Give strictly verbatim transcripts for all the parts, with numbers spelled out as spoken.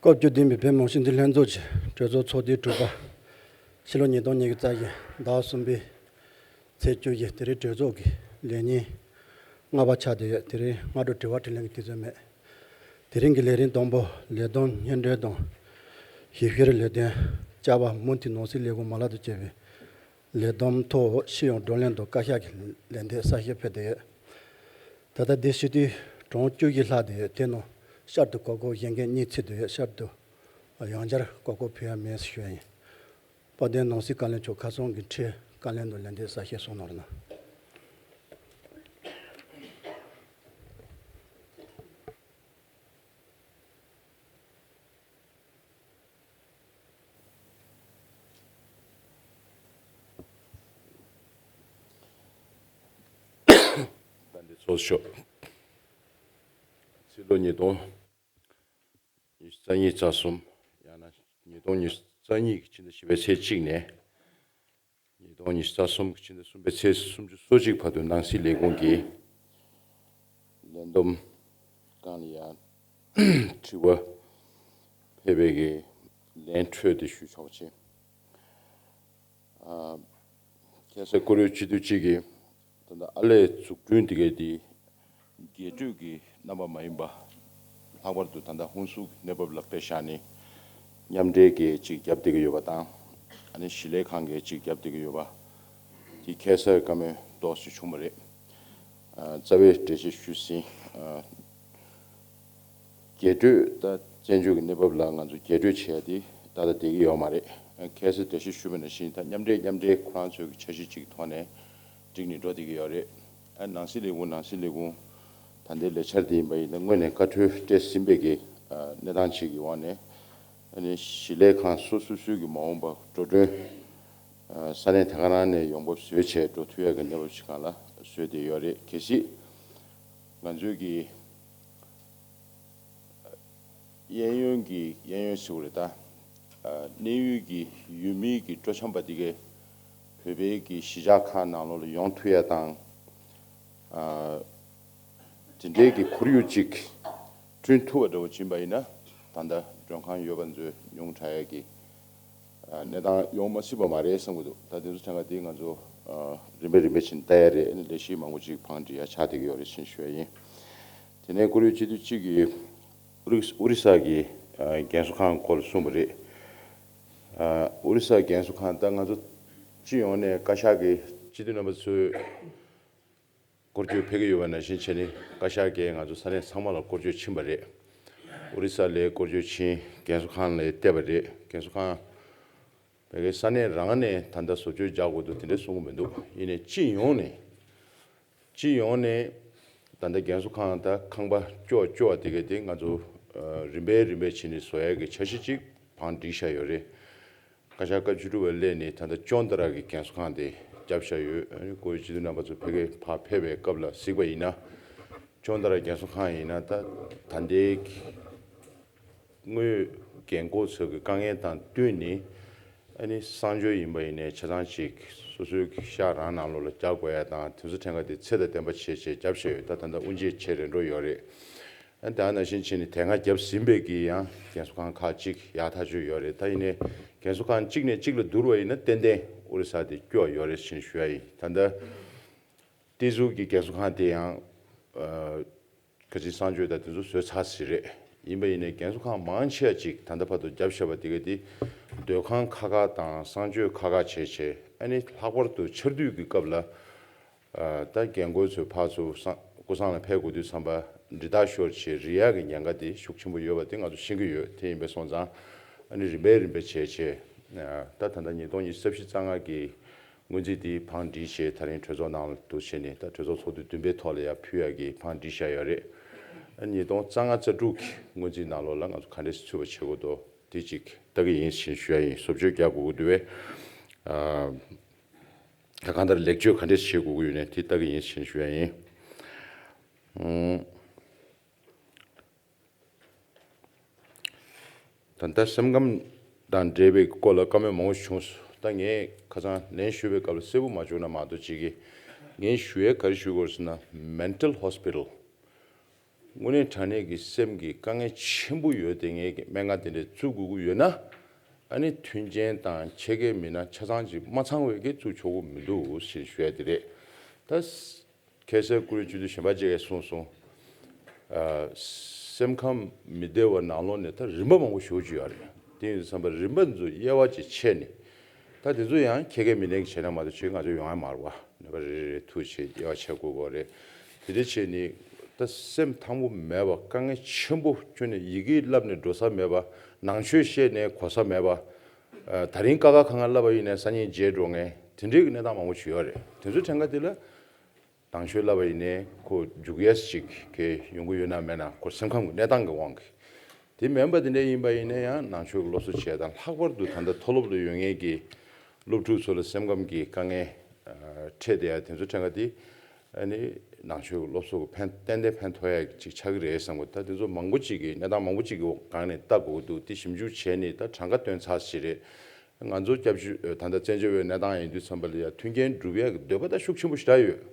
སྐབས་བཅུ་བདུན་པའི་བོད་མི་མང་སྤྱི་འཐུས་ལྷན་ཚོགས་ཀྱི་གྲོས་ཚོགས་ཚོགས་དུས་དྲུག་པ། ཕྱི་ལོ་ཉིས་སྟོང་ཉི་ཤུ་རྩ་བཞི་ཟླ་གསུམ་པའི་ཚེས་བཅུ་བཞི་དེ་རིང་གྲོས་ཚོགས་ཀྱི་ལས་ཉིན་ལྔ་པ་ཆགས་བསྡད་ཡོད། དེ་རིང་སྔ་དྲོ་དྲི་བ་དྲིས་ལན་གྱི་དུས་ཚོད་མེད། དེ་རིང་གི་ལས་རིམ་དང་པོ་ལས་བསྡོམས་སྙན་སྒྲོན་དང་། ཞིབ་བཤེར་ལས་དོན། བཅར་བ་མུ་མཐུད་ནང་སྲིད་ལས་ཁུངས་མ་ལག་ཏུ་བྱས་པའི་ལས་བསྡོམས་ཐོག་ཤེས་ཡོན་བགྲོ་གླེང་དང་བཀའ་ཤག་གི་ལན་འདེབས་གསལ་བཤད་ཕེབས་བསྡད་ཡོད། ད་ལྟ་འདི་སྤྱི་འཐུས་གྲངས་བཅུ་བཞི་ལྷག་བསྡད་ཡོད། དེ་ནང་ཤར་དུ་གོ་སྐབས་བཞེས་མཁན་གཉིས་ཚུད་བསྡད་ཡོད། ཤར་དུ་ཡང་བསྐྱར་གོ་སྐབས་ཕུལ་ཡ་མེད་ཞུ་ཡ་ཡིན། དཔལ་ལྡན་ནང་སྲིད་བཀའ་བློན་མཆོག་ཁ་སང་གི་འཕྲོས་བཀའ་ལན་དང་ལན་འདེབས་གསལ་བཤད་གསུང་གནང་རོགས་གནང་། ད་འདི་ཚོགས་ཞོག་ཕྱི་ལོ་ཉིས་སྟོང་ཉི་ཤུ་རྩ་གཉིས་རྩ་གསུམ། ཡང་ན་ཉིས་སྟོང་ཉི་ཤུ་རྩ་གཉིས་ཀྱི་ཕྱི་ཟླ་བཞི་པའི་ཚེས་གཅིག་ནས། ཉིས་སྟོང་ཉི་ཤུ་རྩ་གསུམ་གྱི་ཕྱི་ཟླ་གསུམ་པའི་ཚེས་སུམ་ཅུ་སོ་གཅིག་བར་དུ་ནང་སྲིད་ལས་ཁུངས་ཀྱི་ལས་བསྡོམས་སྒང་ལ་ཡང་དྲི་བ་ཕེབས་པའི་གི་ལན་འཕྲོས་ཏེ་ཞུ་ཆོག་ཆེ། ཨ། ཁ་སང་བཀུར་འོས་སྤྱི་འཐུས་གཅིག་གིས་ད་ལྟ་ཨ་ལས་འཛུགས་སྐྲུན་དེ་གའི་དེ་རྒྱས་སྤྲོས་ཀྱི་རྣམ་པ་མ་ཡིན་པ། ལྷག་པར་དུ་ད་ལྟ་ཧུན་སུར་གྱི་གནས་བབ་ལ་དཔེ་བཞག་ནས་མཉམ་འབྲེལ་གྱིས་ཅིག་རྒྱབ་བསྡད་ཀྱི་ཡོད་པ་དང་། ཨ་ནི་ཞི་ལས་ཁང་གིས་ཅིག་རྒྱབ་བསྡད་ཀྱི་ཡོད་པ་དེ་ཁ་སང་བཀའ་མོལ་ཏོག་ཙམ་བྱུང་བ་རེད། ཨ། རྩ་བའི་འགྲེལ་བཤད་ཞུས་ཟིན། ཨ། རྒྱས་སྤྲོས་ད་བཙན་བྱོལ་གྱི་གནས་བབ་ལ་ང་ཚོ་རྒྱས་སྤྲོས་བྱེད་ཡ་དེ་ད་ལྟ་བསྡད་ཀྱི་ཡོད་མ་རེད། ཨ། ཁ་སང་འགྲེལ་བཤད་ཞུས་པ་ནང་བཞིན་ད་མཉམ་འབྲེལ་མཉམ་འབྲེལ་ཁོ་རང་ཚོའི་གི་འཆར་གཞི་གཅིག་གི་ཐོག་ནས་འགྲིག་ནས་འགྲོ་བསྡད་ཀྱི་ཡོད་རེད། ཨ། ནང་སྲིད་ལས་ཁུངས་ནང་སྲིད་ལས་ཁུངས་ད་ལྟའི་ལས་འཆར་དེ་ཡིན་པ་ཡིན་ན་སྔོན་ནས་བཀའ་འཁྲོལ་སྤྲད་ཟིན་པའི་གི་ཨ་གནས་སྟངས་ཅིག་གི་འོག་ནས། ཨ་ནི་ཞི་ལས་ཁང་སོ་སོ་སོའི་གི་མ་འོངས་པ་འགྲོ་གྲོན་ཨ་ས་གནས་དེ་ག་རང་ནས་ཡོང་འབབ་བཟོས་བྱས་འགྲོ་ཐུབ་ཡ་གི་གནས་བབ་ཅིག་སྒང་ལ་བཟོས་བསྡད་ཡོད་རེད། གལ་སྲིད་ང་ཚོའི་གི་གཡས་གཡོན་གྱི་གཡས་གཡོན་ཟེར་བ་རེད་ད། ཨ། གནས་ཡུལ་གྱི་ཡུལ་མིའི་གི་སྤྲོ་འཆམ་པ་དེ་གས་བོད་པའི་གི་གཞིས་ཆགས་ཁག་ནང་ལོགས་ལ་ཡོང་ཐུབ་ཡ་དང་། ཨ། དེ་འདྲའི་གི་ཁོར་ཡུག་ཅིག་བསྐྲུན་ཐུབ་པ་འདྲ་བོ་ཕྱིན་པ་ཡིན་ན། ད་ལྟ་མགྲོན་ཁང་ཡོད་པ་ཚོས་ཉུང་དྲགས་ཡ་གི་ཨ་གནས་སྟངས་ཡོང་མ་སྲིད་པ་མ་རེད་བསམ་གྱི་འདུག་ད་དེ་ཚོ་ཐད་ཀ་དེ་ང་ཚོ་ཨ་རིམ་པས་རིམ་པས་ཕྱིན་ལྟ་ཡ་རེད། ཨ་ནི་ལས་གཞི་མང་པོ་ཅིག་བང་སྒྲིག་ཡ་ཆགས་བསྡད་ཀྱི་ཡོད་རེད་ཅེས་ཞུ་ཡ་ཡིན། དེ་ནས་བཀུར་འོས་སྤྱི་འཐུས་གཅིག་གིས་ཨོ་རི་ཨོ་རི་ས་གི་ཨ་རྒན་གསོ་ཁང་སྐོར་ལ་གསུངས་པ་རེད། ཨ་ཨོ་རི་ས་རྒན་གསོ་ཁང་ད་ང་ཚོ་སྤྱི་ཡོངས་ནས་བཀའ་ཤག་གི་སྤྱི་འཐུས་རྣམ་པ་ཚོས་སྐོར་སྐྱོད་ཕེབས་ཀྱི་ཡོད་པ་ནང་བཞིན་བྱས་ནས་བཀའ་ཤག་གིས་ང་ཚོ་ས་གནས་ཚང་མ་ལ་སྐོར་སྐྱོད་ཕྱིན་པ་རེད། ཨོ་རི་ས་ལ་སྐོར་སྐྱོད་ཕྱིན། རྒན་གསོ་ཁང་ལ་བལྟས་པ་རེད། རྒན་གསོ་ཁང་བོད་ཀྱི་ས་གནས་རང་ནས་ད་ལྟ་བཟོ་བཅོས་རྒྱག་དགོས་འདུག་དེ་འདྲ་གསུང་གི་མི་འདུག་ཡིན་ནའི་སྤྱི་ཡོངས་ནས་སྤྱི་ཡོངས་ནས་ད་ལྟ་རྒན་གསོ་ཁང་ད་ཁང་པ་སྐྱོ་སྐྱོ་བ་དེ་ག་དེ་ང་ཚོ་ཨ་རིམ་པས་རིམ་པས་བྱས་ནས་བཟོ་ཡ་གི་འཆར་གཞི་གཅིག་བང་བསྒྲིགས་བཞག་ཡོད་རེད། བཀའ་ཤག་སྐབས་བཅུ་དྲུག་པ་སླེབས་ནས་ད་ལྟ་ཅོན་ཏ་ར་གི་རྒན་གསོ་ཁང་དེ་བརྒྱབ་བཞག་ཡོད། ཨ་ནི་བཀུར་འོས་སྤྱི་འཐུས་རྣམ་པ་ཚོ་ཕ་གིར་ཕར་ཕེབས་པའི་སྐབས་ལ་གཟིགས་པ་ཡིན་ན། ཅོན་ཏ་ར་རྒན་གསོ་ཁང་ཡིན་ན་ད་ད་ལྟའི་དངོས་རྒན་འཁོགས་ཚོའི་གི་དཀའ་ངལ་དང་བསྟུན་ནས། ཨ་ནི་གསང་སྤྱོད་ཡིན་པ་ཡིན་ནའི་ཆ་ཚང་ཅིག་སོ་སོའི་གི་ཤག་རང་ནང་ལོགས་ལ་རྒྱག་དགོས་ཡ་དང་དེ་ཚོ་ཕྲན་ཁ་དེ་ཚད་དང་ལྡན་པ་བྱས་བྱས་བརྒྱབ་བཞག་ཡོད། ད་ད་ལྟ་དབུ་འབྱེད་བྱེད་རན་འགྲོ་ཡོད་རེད། ཨ་ནི་དེ་ནང་བཞིན་བྱས་ནས་དེ་སྔ་བརྒྱབ་ཟིན་པའི་གི་ཡང་རྒན་གསོ་ཁང་ཁག་ཅིག་ཡག་ཐག་ཆོད་ཡོད་རེད། ད་ཡིན་ནའི་རྒན་གསོ་ཁང་གཅིག་ནས་གཅིག་ལ་བསྡུར་བ་ཡིན་ན་ཏན་ཏན་ཨོ་རི་ས་དེ་སྐྱོ་ཡོད་རེད་ཅེས་ཞུ་ཡ་ཡིན། ད་ལྟ་ཏི་ཟུར་གྱི་རྒན་གསོ་ཁང་དེ་ཡང་ཨ་ག་ཅིག་གསང་སྤྱོད་དང་དེ་ཚོ་བཟོས་ཚར་ཟིན་རེད། ཡིན་པ་ཡིན་ནའི་རྒན་གསོ་ཁང་མང་ཆེ་བ་ཅིག་ད་ལྟ་བར་དུ་བརྒྱབ་བཞག་པ་དེ་ག་དེ་སྡོད་ཁང་ཁག་ཁག་དང་གསང་སྤྱོད་ཁག་ཁག་བྱས་བྱས། ཨ་ནི་ལྷག་པར་དུ་ཆར་དུས་ཀྱི་སྐབས་ལ། ཨ་ད་རྒན་རྒོན་ཚོས་ཕར་ཚུར་སང་སྐུ་སྲུང་ལ་ཕེབས་དགོས་དུས་ཙམ་པ་འདྲེད་འཐག་ཤོར་བྱས་རིལ་ཡག་གི་ཉེན་ཁ་དེ་ཤུགས་ཆེན་པོ་ཡོད་པ་དེ་ང་ཚོ་ཤེས་ཀྱི་ཡོད། དེ་ཡིན་པས་སོང་ཙང་ཨ་ནི་རིམ་པས་རིམ་པས་བྱས་བྱས། ཨ་ད་ད་ལྟ་ཉིས་སྟོང་ཉི་ཤུ་རྩ་བཞི་རྩ་ལྔ་གི་སྔོན་རྩིས་དེ་བང་སྒྲིག་བྱས་ད་རིང་གྲོས་ཚོགས་ནང་ལ་བསྡུ་བྱས་ནས། ད་གྲོས་ཚོགས་ཚོགས་དུས་བདུན་པའི་ཐོག་ལ་ཡར་ཕུལ་ཡག་གི་བང་སྒྲིག་བཞག་ཡོད་རེད། ཨ་ཉིས་སྟོང་རྩ་ལྔ་རྩ་དྲུག་གི་སྔོན་རྩིས་ནང་ལོགས་ལ་ང་ཚོ་ག་འདྲས་ཚུད་པ་བྱེད་དགོས་འདུག་དེ་གཅིག་ལྟ་གི་ཡིན་ཞེས་ཞུ་ཡ་ཡིན། བཟོ་བཅོས་རྒྱག་དགོས་ཀྱི་འདུག་པས། ཨ། ད་གང་ལྟར་ལེགས་བཅོས་ག་འདྲས་བྱེད་དགོས་ཀྱི་ཡོད་ནས་དེ་ལྟ་གི་ཡིན་ཞེས་ཞུ་ཡ་ཡིན། ཨུམ། ད་ལྟ་སེམས་ཁམས་དང་འབྲེལ་བའི་སྐོར་ལ་བཀའ་མོལ་མང་པོ་བྱུང་སོང་། ད་ངས་ཁ་སང་ལན་ཞུ་བའི་སྐབས་ལ་གསལ་པོ་མ་བྱུང་ན་མ་གཏོགས་ཅིག་གིས། ངས་ཞུ་ཡས་ག་རེ་ཞུ་དགོས་ཟེར་ན། Mental Hospital། དངོས་གནས་དྲང་གནས་ཀྱི་སེམས་ཀྱི་དཀའ་ངལ་ཆེན་པོ་ཡོད་དེ་ངས་ཀྱི་སྨན་ཁང་དེ་འདྲས་བཙུགས་དགོས་ཀྱི་ཡོད་ན། ཨ་ནི་མཐུན་རྐྱེན་དང་ཆེད་མཁས་མི་སྣ་ཆ་ཚང་ཅིག་མ་ཚང་བས་ཀྱི་བཙུགས་ཆོག་གི་མི་འདུག་ཞེས་ཞུ་ཡ་དེ་རེད། ད། ཁ་སང་ཀུ་རེ་སྤྱི་འཐུས་གཞན་པ་ཅིག་གིས་གསུངས་སོང་། ཨ། སེམས་ཁམས་མི་བདེ་བ་ནང་ལོགས་ནས་ད་རིམ་པ་མང་པོ་ཞེ་པོ་ཅིག་ཡོད་རེད། དེ་ཡིན་དུས་ཙམ་པ་རིམ་པ་ཚོ་དབྱེ་བ་ཅིག་ཕྱེ་ནས། ད་དེ་ཚོ་ཡང་ཁྱད་མཁས་མི་སྣས་བྱས་ན་མ་གཏོགས་ཆེད་ང་ཚོ་ཡོང་ཡ་མ་རེད་པ། ནད་པ་རེ་རེ་རེ་ཐུག་བྱས་དབྱེ་བ་ཕྱེ་དགོས་དགོས་རེད། དེ་འདྲ་བྱས་ནས་ད་སེམས་ཐང་པོ་མེད་པ། དཀའ་ངལ་ཆེན་པོ་ཁྱོན་ནས་ཡི་གེ་བསླབས་ནས་འགྲོ་ས་མེད་པ། ནང་ཆོས་བཤད་ནས་གོ་ས་མེད་པ། ཨ། ད་རིང་ཀ་ཁ་ག་ང་བསླབས་པ་ཡིན་ནའི་སང་ཉིན་བརྗེད་འགྲོ་མཁན་དེ་འདྲའི་གི་གནས་སྟངས་མང་པོ་ཅིག་ཡོད་རེད། དེ་ཚོའི་གྲངས་ཀ་དེ་ལ། ནང་ཆོས་བསླབ་པ་ཡིན་ནའི་ཁོ་འཇུག་ཡས་ཅིག་གི་ཡོང་གི་ཡོད་ན་མེད་ན་ཁོ་སེམས་ཁམས་ཀྱི་གནས་སྟངས་ཀྱི་དབང་གིས། དེ་མིན་པ་དེ་འདྲ་ཡིན་པ་ཡིན་ན་ཡང་ནང་ཆོས་ཀྱི་སློབ་གསོ་བྱས་དང་། ལྷག་པར་དུ་ད་ལྟ་མཐོ་སློབ་ལ་ཡོད་མཁན་གྱི་སློབ་ཕྲུག་ཚོ་ལ་སེམས་ཁམས་ཀྱི་དཀའ་ངལ་འཕྲད་བསྡད་ཡ་དེ་ཚོ་གྲངས་ཀ་དེ། ཨ་ནི་ནང་ཆོས་ཀྱི་སློབ་གསོ་གི་ཕན་ཏན་ཏན་ཕན་ཐོགས་ཡ་ཅིག་ཆགས་ཀྱི་རེད་བསམ་གི། ད་དེ་ཚོ་མང་པོ་ཅིག་གི་གནས་སྟངས་མང་པོ་ཅིག་གི་སྒང་ནས་ལྟ་དགོས་ཀྱི་འདུག་དེ་ཞིབ་འཇུག་བྱས་ནས་ད་གྲངས་ཀ་བཏོན་ཚར་ཞིག་རེད། ང་ཚོ་སྐྱབས་བཅོལ་ད་ལྟ་བཙན་བྱོལ་བའི་གནས་སྟངས་ཡིན་དུས་ཙམ་པ་ལ་ཡ་མཐུན་རྐྱེན་སྒྲུབ་ཡག་གི་འདོད་པ་ད་ཤུགས་ཆེན་པོ་ཞེ་དྲག་ཡོད།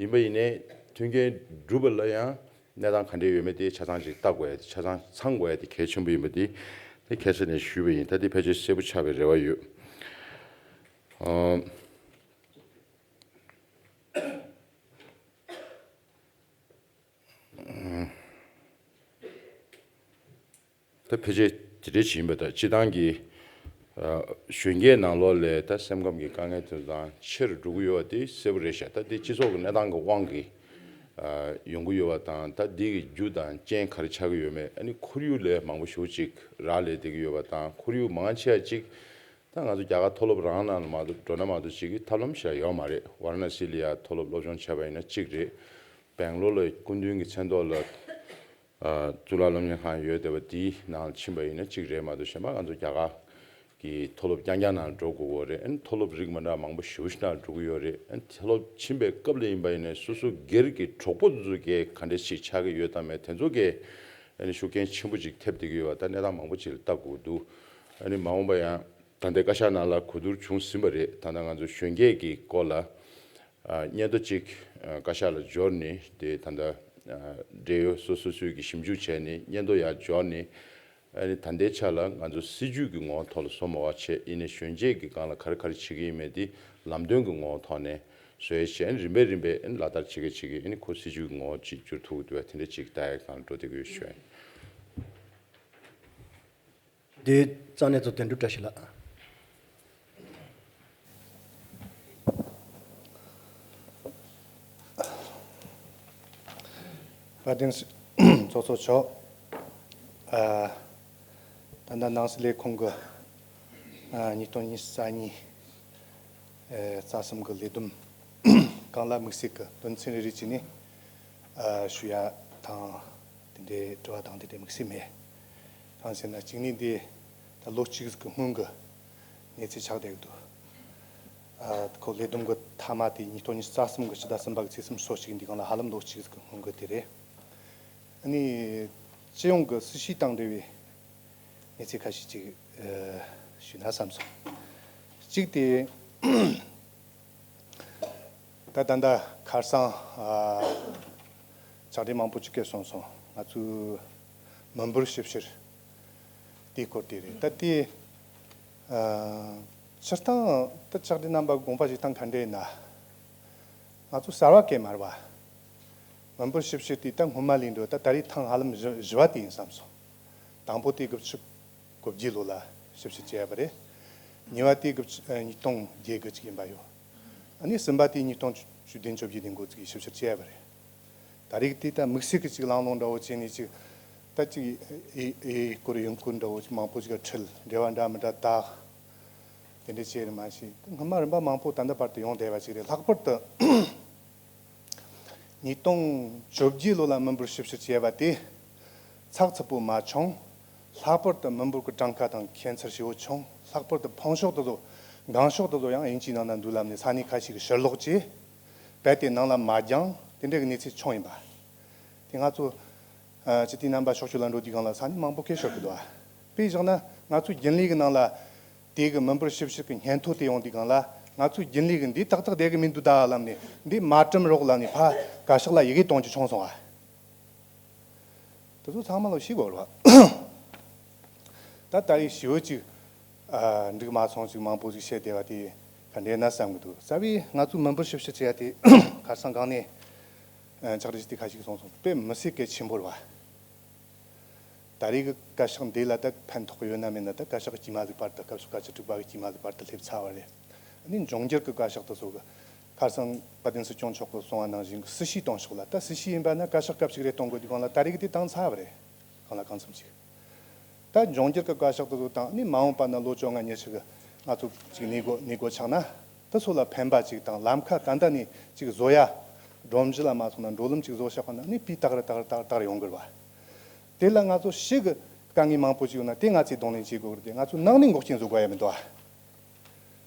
ཡིན་པ་ཡིན་ནའི་མཐུན་རྐྱེན་སྒྲུབ་པ་ལ་ཡང་གནས་སྟངས་ག་འདྲས་ཡོད་མེད་དེ་ཆ་ཚང་ཅིག་ལྟ་དགོས་ཡ་དེ། ཆ་ཚང་ཚང་དགོས་ཡ་དེ་གལ་ཆེན་པོ་ཡིན་པ་དེ་དེ་ཁ་སང་ནས་ཞུས་པ་ཡིན། ད་དེ་ཕལ་ཆེར་གསལ་པོ་ཆགས་པའི་རེ་བ་ཡོད། ཨ། ད་ཕལ་ཆེར་དེ་འདྲ་ཞིག་ཡིན་པ་དང་། སྤྱིར་བཏང་གི། ཨ། གཞོན་སྐྱེས་ནང་ལོགས་ལ་ད་སེམས་ཁམས་ཀྱི་དཀའ་ངལ་དེ་ཚོ་དང་ཆེ་རུ་འགྲོ་གི་ཡོད་པ་དེ་གསལ་པོ་རེད་ཤག་ད་དེ་སྤྱི་ཚོགས་ཀྱི་གནས་སྟངས་ཀྱི་དབང་གིས། ཨ། ཡོང་གི་ཡོད་པ་དང་། ད་དེ་གི་རྒྱུ་དང་རྐྱེན་ག་རེ་ཆགས་ཀྱི་ཡོད་མེད། ཨ་ནི་ཁོར་ཡུག་ལ་མང་པོ་ཞེ་པོ་ཅིག་རག་ལས་བསྡད་ཀྱི་ཡོད་པ་དང་། ཁོར་ཡུག་མང་ཆེ་བ་ཅིག་ད་ང་ཚོ་རྒྱ་གར་མཐོ་སློབ་རང་ནང་ལ་མ་གཏོགས་འགྲོ་ན་མ་གཏོགས་ཅིག་གི་ཐབས་ལམ་ཞིག་ཡོད་མ་རེད། ཝཱ་ར་ཎ་སི་ལ་ཡ་མཐོ་སློབ་སློབ་སྦྱོང་བྱས་པ་ཡིན་ན་གཅིག་རེད། སྦེང་ལོར་ལ་སྐུ་མདུན་གྱི་མཚན་ཐོག་ལ། ཨ། གཙུག་ལག་སློབ་གཉེར་ཁང་ཡོད་བསྡད་པ་དེའི་ནང་ལ་ཕྱིན་པ་ཡིན་ན་གཅིག་རེད་མ་གཏོགས། གཞན་པ་ང་ཚོ་རྒྱ་གར་གྱི་མཐོ་སློབ་རྐྱང་རྐྱང་ནང་འགྲོ་དགོས་ཀྱི་ཡོད་རེད། ཨ་ནི་མཐོ་སློབ་རིགས་མི་འདྲ་མང་པོ་ཞེ་པོ་ཞིག་ནང་འགྲོ་གི་ཡོད་རེད། ཨ་ནི་མཐོ་སློབ་ཕྱིན་པའི་སྐབས་ལ་ཡིན་པ་ཡིན་ན་སོ་སོ་སྒེར་གྱི་གྲོགས་པོ་ཚོ་གས་ག་འདྲ་ཞིག་ཆགས་ཀྱི་ཡོད་དམ་མེད། དེ་ཚོ་གས་ཨ་ནི་ཤུགས་རྐྱེན་ཆེན་པོ་ཅིག་ཐེབས་བསྡད་ཀྱི་ཡོད་པ། ད་གནས་སྟངས་མང་པོ་ཅིག་ལ་ལྟ་དགོས་འདུག་ཨ་ནི་མ་འོངས་པ་ཡང་ད་ལྟའི་བཀའ་ཤག་ནང་ལ་གོ་བསྡུར་བྱུང་ཟིན་པ་རེད། ད་ལྟ་ང་ཚོ་གཞོན་སྐྱེས་ཀྱི་སྐོར་ལ། ཨ། སྙན་ཐོ་གཅིག་ཨ། བཀའ་ཤག་ལ་འབྱོར་ནས། དེ་ད་ལྟ། ཨ། འབྲེལ་ཡོད་སོ་སོ་སོས་ཀྱི་ཞིབ་འཇུག་བྱས་ནས་སྙན་ཐོ་ཡར་འབྱོར་ནས། ཨ་ནི་ད་ལྟའི་ཆ་ལ་ང་ཚོ་སྲིད་ཇུས་ཀྱི་ངོ་བོ་ཐོག་ལ་བཟོ་མ་བ་བྱས། ཡིན་ནའི་གཞོན་སྐྱེས་ཀྱི་སྒང་ལ་ག་རེ་ག་རེ་བྱེད་ཀྱི་ཡིན་མེད་དེ་ལམ་སྟོན་གྱི་ངོ་བོ་ཐོག་ནས་བཟོ་ཡས་བྱས། ཨ་ནི་རིམ་པས་རིམ་པས་ཨ་ནི་ལག་བསྟར་བྱེད་ཀྱི་བྱེད་ཀྱི། ཨ་ནི་ཁོ་སྲིད་ཇུས་ཀྱི་ངོ་བོ་ཅིག་འགྱུར་ཐུབ་ཀྱི་འདུག་པ། དེ་འདྲ་ཅིག་ལྟ་ཡའི་སྒང་ལ་འགྲོ་བསྡད་ཀྱི་ཡོད་ཞུ་ཡ་ཡིན། དེ་རྩ་ནས་ཚོ་དོན་གྲུབ་བཀྲ་ཤིས་ལགས། དཔལ་ལྡན་ཚོགས་གཙོ་མཆོག་ཨ། ད་ལྟ་ནང་སྲིད་ལས་ཁུངས་ཀྱི། ཨ། ཉིས་སྟོང་ཉི་ཤུ་རྩ་གཉིས། ཨ། རྩ་གསུམ་གྱི་ལས་བསྡོམས་སྒང་ལ་དམིགས་བསལ་གྱི་དོན་ཚན་རེ་རེ་བྱས་ནས། ཨ། ཞུ་ཡ་དང་། དེ་འདྲའི་དྲི་བ་དང་དེ་འདྲའི་དམིགས་བསལ་མེད། གང་ཟེར་ན་གཅིག་ནི་འདི་ད་ལོ་གཅིག་གི་སྔོན་གྱི་གནས་ཚུལ་ཆགས་བསྡད་ཀྱི་འདུག་ཨ། ཁོ་ལས་བསྡོམས་ཀྱི་མཐའ་མ་དེ་ཉིས་སྟོང་ཉི་ཤུ་རྩ་གསུམ་གྱི་ཕྱི་ཟླ་གསུམ་པ་གི་ཚེས་སུམ་ཅུ་སོ་གཅིག་འདི་སྒང་ལ་ཧ་ལམ་ལོ་གཅིག་གི་སྔོན་གྱི་དེ་རེད། ཨ་ནི་སྤྱི་ཡོངས་ཀྱི་སྲིད་བྱུས་དང་འབྲེལ་བའི་གནས་ཚུལ་ཁ་ཤས་ཅིག་ཨ། ཞུས་ན་བསམ་སོང་། གཅིག་དེ། ད་ད་ལྟ་ཁ་སང་ཨ། ཕྱག་སྦྲེལ་མང་པོ་ཅིག་གིས་གསུངས་སོང་། ང་ཚོའི་མི་འབོར་ཞིབ་བཤེར་དེའི་སྐོར་དེ་རེད། ད་དེ་ཨ། སྤྱིར་བཏང་ད་ཕྱག་སྦྲེལ་རྣམ་པ་དགོངས་པ་བཞེས་སྟངས་ག་འདྲ་ཡིན་ན། ང་ཚོ་གསར་བ་གས་མ་རེད་པ། མི་འབོར་ཞིབ་བཤེར་དེ་ད་སྔོན་མ་ལས་འགྲོ་ད་ད་རེས་ཐེངས་ཧ་ལམ་བཞི་བཞི་པ་དེ་ཡིན་བསམ་སོང་། དང་པོ་དེ་དགུ་བཅུ་གོ་བརྒྱད་ལོ་ལ་ཞིབ་བཤེར་བྱས་པ་རེད། གཉིས་པ་དེ་དགུ་བཅུ་ཨ། ཉིས་སྟོང་བརྒྱད་དགུ་གཅིག་ཡིན་པ་ཡོད། ཨ་ནི་གསུམ་པ་དེ་ཉིས་སྟོང་བཅུ་བདུན་བཅོ་བརྒྱད་དེ་འགོ་བཙུགས་ཞིབ་བཤེར་བྱས་པ་རེད། ད་རེས་དེ་ད་དམིགས་བསལ་གྱི་ཅིག་གླེང་སློང་འདྲ་བོ་བྱས་ནས་ཅིག་ད་ཅིག་ཨེ་ཨེ་སྐོར་ཡོང་སྐོར་འདྲ་བོ་ཅིག་མང་པོ་ཅིག་ག་ཁྲིད་འབྲེལ་བ་འདྲ་མི་འདྲ་བཏགས། དེ་འདྲ་བྱས་རེད་མ་གཞི་སྔོན་མ་རིམ་པ་མང་པོ་ད་ལྟ་བར་དུ་ཡོང་བསྡད་པ་ཅིག་རེད། ལྷག་པར་དུ་ཉིས་སྟོང་བཅོ་བརྒྱད་ལོ་ལ་མི་འབོར་ཞིབ་བཤེར་བྱས་པ་དེ་ཚགས་ཚུད་པོ་མ་བྱུང་། ལྷག་པར་དུ་མི་འབོར་གྱི་གྲངས་ཀ་དང་ཁྱད་མཚར་ཞེ་པོ་བྱུང་། ལྷག་པར་དུ་ཕོན་ཕྱོགས་དེ་ཚོ་འགངས་ཕྱོགས་དེ་ཚོ་ཡང་དབྱིན་ཇིའི་ནང་ན་འདུག་ལབ་ནས་ས་གནས་ཁ་ཤས་ཀྱིས་ཕྱིར་སློག་བྱས། རྦད་དེ་ནང་ལ་མ་འགྱངས། དེ་འདྲ་གི་གནས་ཚུལ་བྱུང་ཡིན་པ། དེ་ང་ཚོ་ཨ། སྤྱི་འཐུས་རྣམ་པ་ཕྱོགས་བཅུ་ལ་འགྲོ་དུས་སྒང་ལ་ས་གནས་མང་པོ་སྐད་ཤོར་གི་འདུག་ཨ། དཔེ་བཞག་ན་ང་ཚོའི་རྒྱུན་ལས་ཀྱི་ནང་ལ་དེ་གི་མི་འབོར་ཞིབ་བཤེར་གྱི་སྙན་ཐོ་དེ་ཡོང་དུས་སྒང་ལ། ང་ཚོའི་རྒྱུན་ལས་ཀྱིས་འདི་ཏག་ཏག་བསྡད་གི་མི་འདུག་ད་ལབ་ནས། འདི་མ་བསྐྲུན་རོགས་ལབ་ནས་ཕར་བཀའ་ཤག་ལ་ཡི་གེ་གཏོང་རྒྱུ་བྱུང་སོང་ཨ། དེ་ཚོ་ཚང་མ་ལ་ཤེས་དགོས་རེད་བ། ད་ད་རེས་ཞི་བོ་ཅིག་ཨ་འགྲིག་མ་སོང་ཅིག་མང་པོ་ཅིག་བཤད་བསྡད་པ་དེ་ག་འདྲས་ན་བསམ་གི་འདུག་རྩ་བའི་ང་ཚོ་མི་འབོར་ཞིབ་བཤེར་བྱེད་ཡ་དེ་ཁ་སང་གང་ནས་ཨ་ཕྱག་བྲིས་དེ་ཁ་ཞིག་སོང་སོང་དཔེ་མི་སྲིད་གལ་ཆེན་པོ་རེད་བ། ད་རེས་ཀྱི་བཀའ་ཤག་འདི་ལ་ད་ཕན་ཐོགས་ཡོད་ན་མེད་ན། ད་བཀའ་ཤག་གི་དཀྱུས་མ་ཟིག་བར་དུ། སྐབས་སུ་བཀའ་བཅུ་དྲུག་པ་གི་དཀྱུས་མ་ཟིག་བར་དུ་སླེབས་ཚར་བ་རེད། ཨ་ནི་འབྱུང་འགྱུར་གྱི་བཀའ་ཤག་དེ་ཚོ་གི་ཁ་སང་དཔལ་ལྡན་སྲིད་སྐྱོང་མཆོག་གིས་གསུངས་པ་ནང་བཞིན་གྱི་སྲིད་བྱུས་གཏོང་ཕྱོགས་ལ། ད་སྲིད་བྱུས་ཡིན་པ་ན་བཀའ་ཤག་སྐབས་ཤིག་རེ་གཏོང་དགོས་དུས་སྒང་ལ་ད་རེས་ཀྱི་དེ་བཏང་ཚར་བ་རེད། གང་ལ་གང་འཚམ་ཞིག་ད་འབྱུང་འགྱུར་གྱི་བཀའ་ཤག་དེ་ཚོ་དང་། ཨ་ནི་མ་འོངས་པ་ན་ལོ་བཅོ་ལྔ་ཉི་ཤུ་གི་ང་ཚོ་ཅིག་གནས་སྒོ་གནས་སྒོ་ཆགས་ན། དེ་ཚོ་ལ་ཕན་པ་ཅིག་དང་། ལམ་ཁ་ད་ལྟ་ནས་ཅིག་བཟོ་ཡ། སྒྲོམ་གཞི་ལ་མ་སོང་ན་འགྲོ་ལམ་ཅིག་བཟོ་བཞག་པ་ན། ཨ་ནི་སྤུས་དག་རེ་དག་རེ་དག་རེ་དག་རེ་ཡོང་གི་རེད་བ། དེ་ལ་ང་ཚོ་ཕྱི་གི་དཀའ་ངལ་མང་པོ་ཞིག་ཡོད་ན་དེ་ང་ཚོས་གདོང་ལེན་བྱེད་དགོས་ཀྱི་རེད་དེ། ང་ཚོ་ནང་ནས་འགོག་རྐྱེན་བཟོ་དགོས་ཡ་མི་འདུག་ཨ།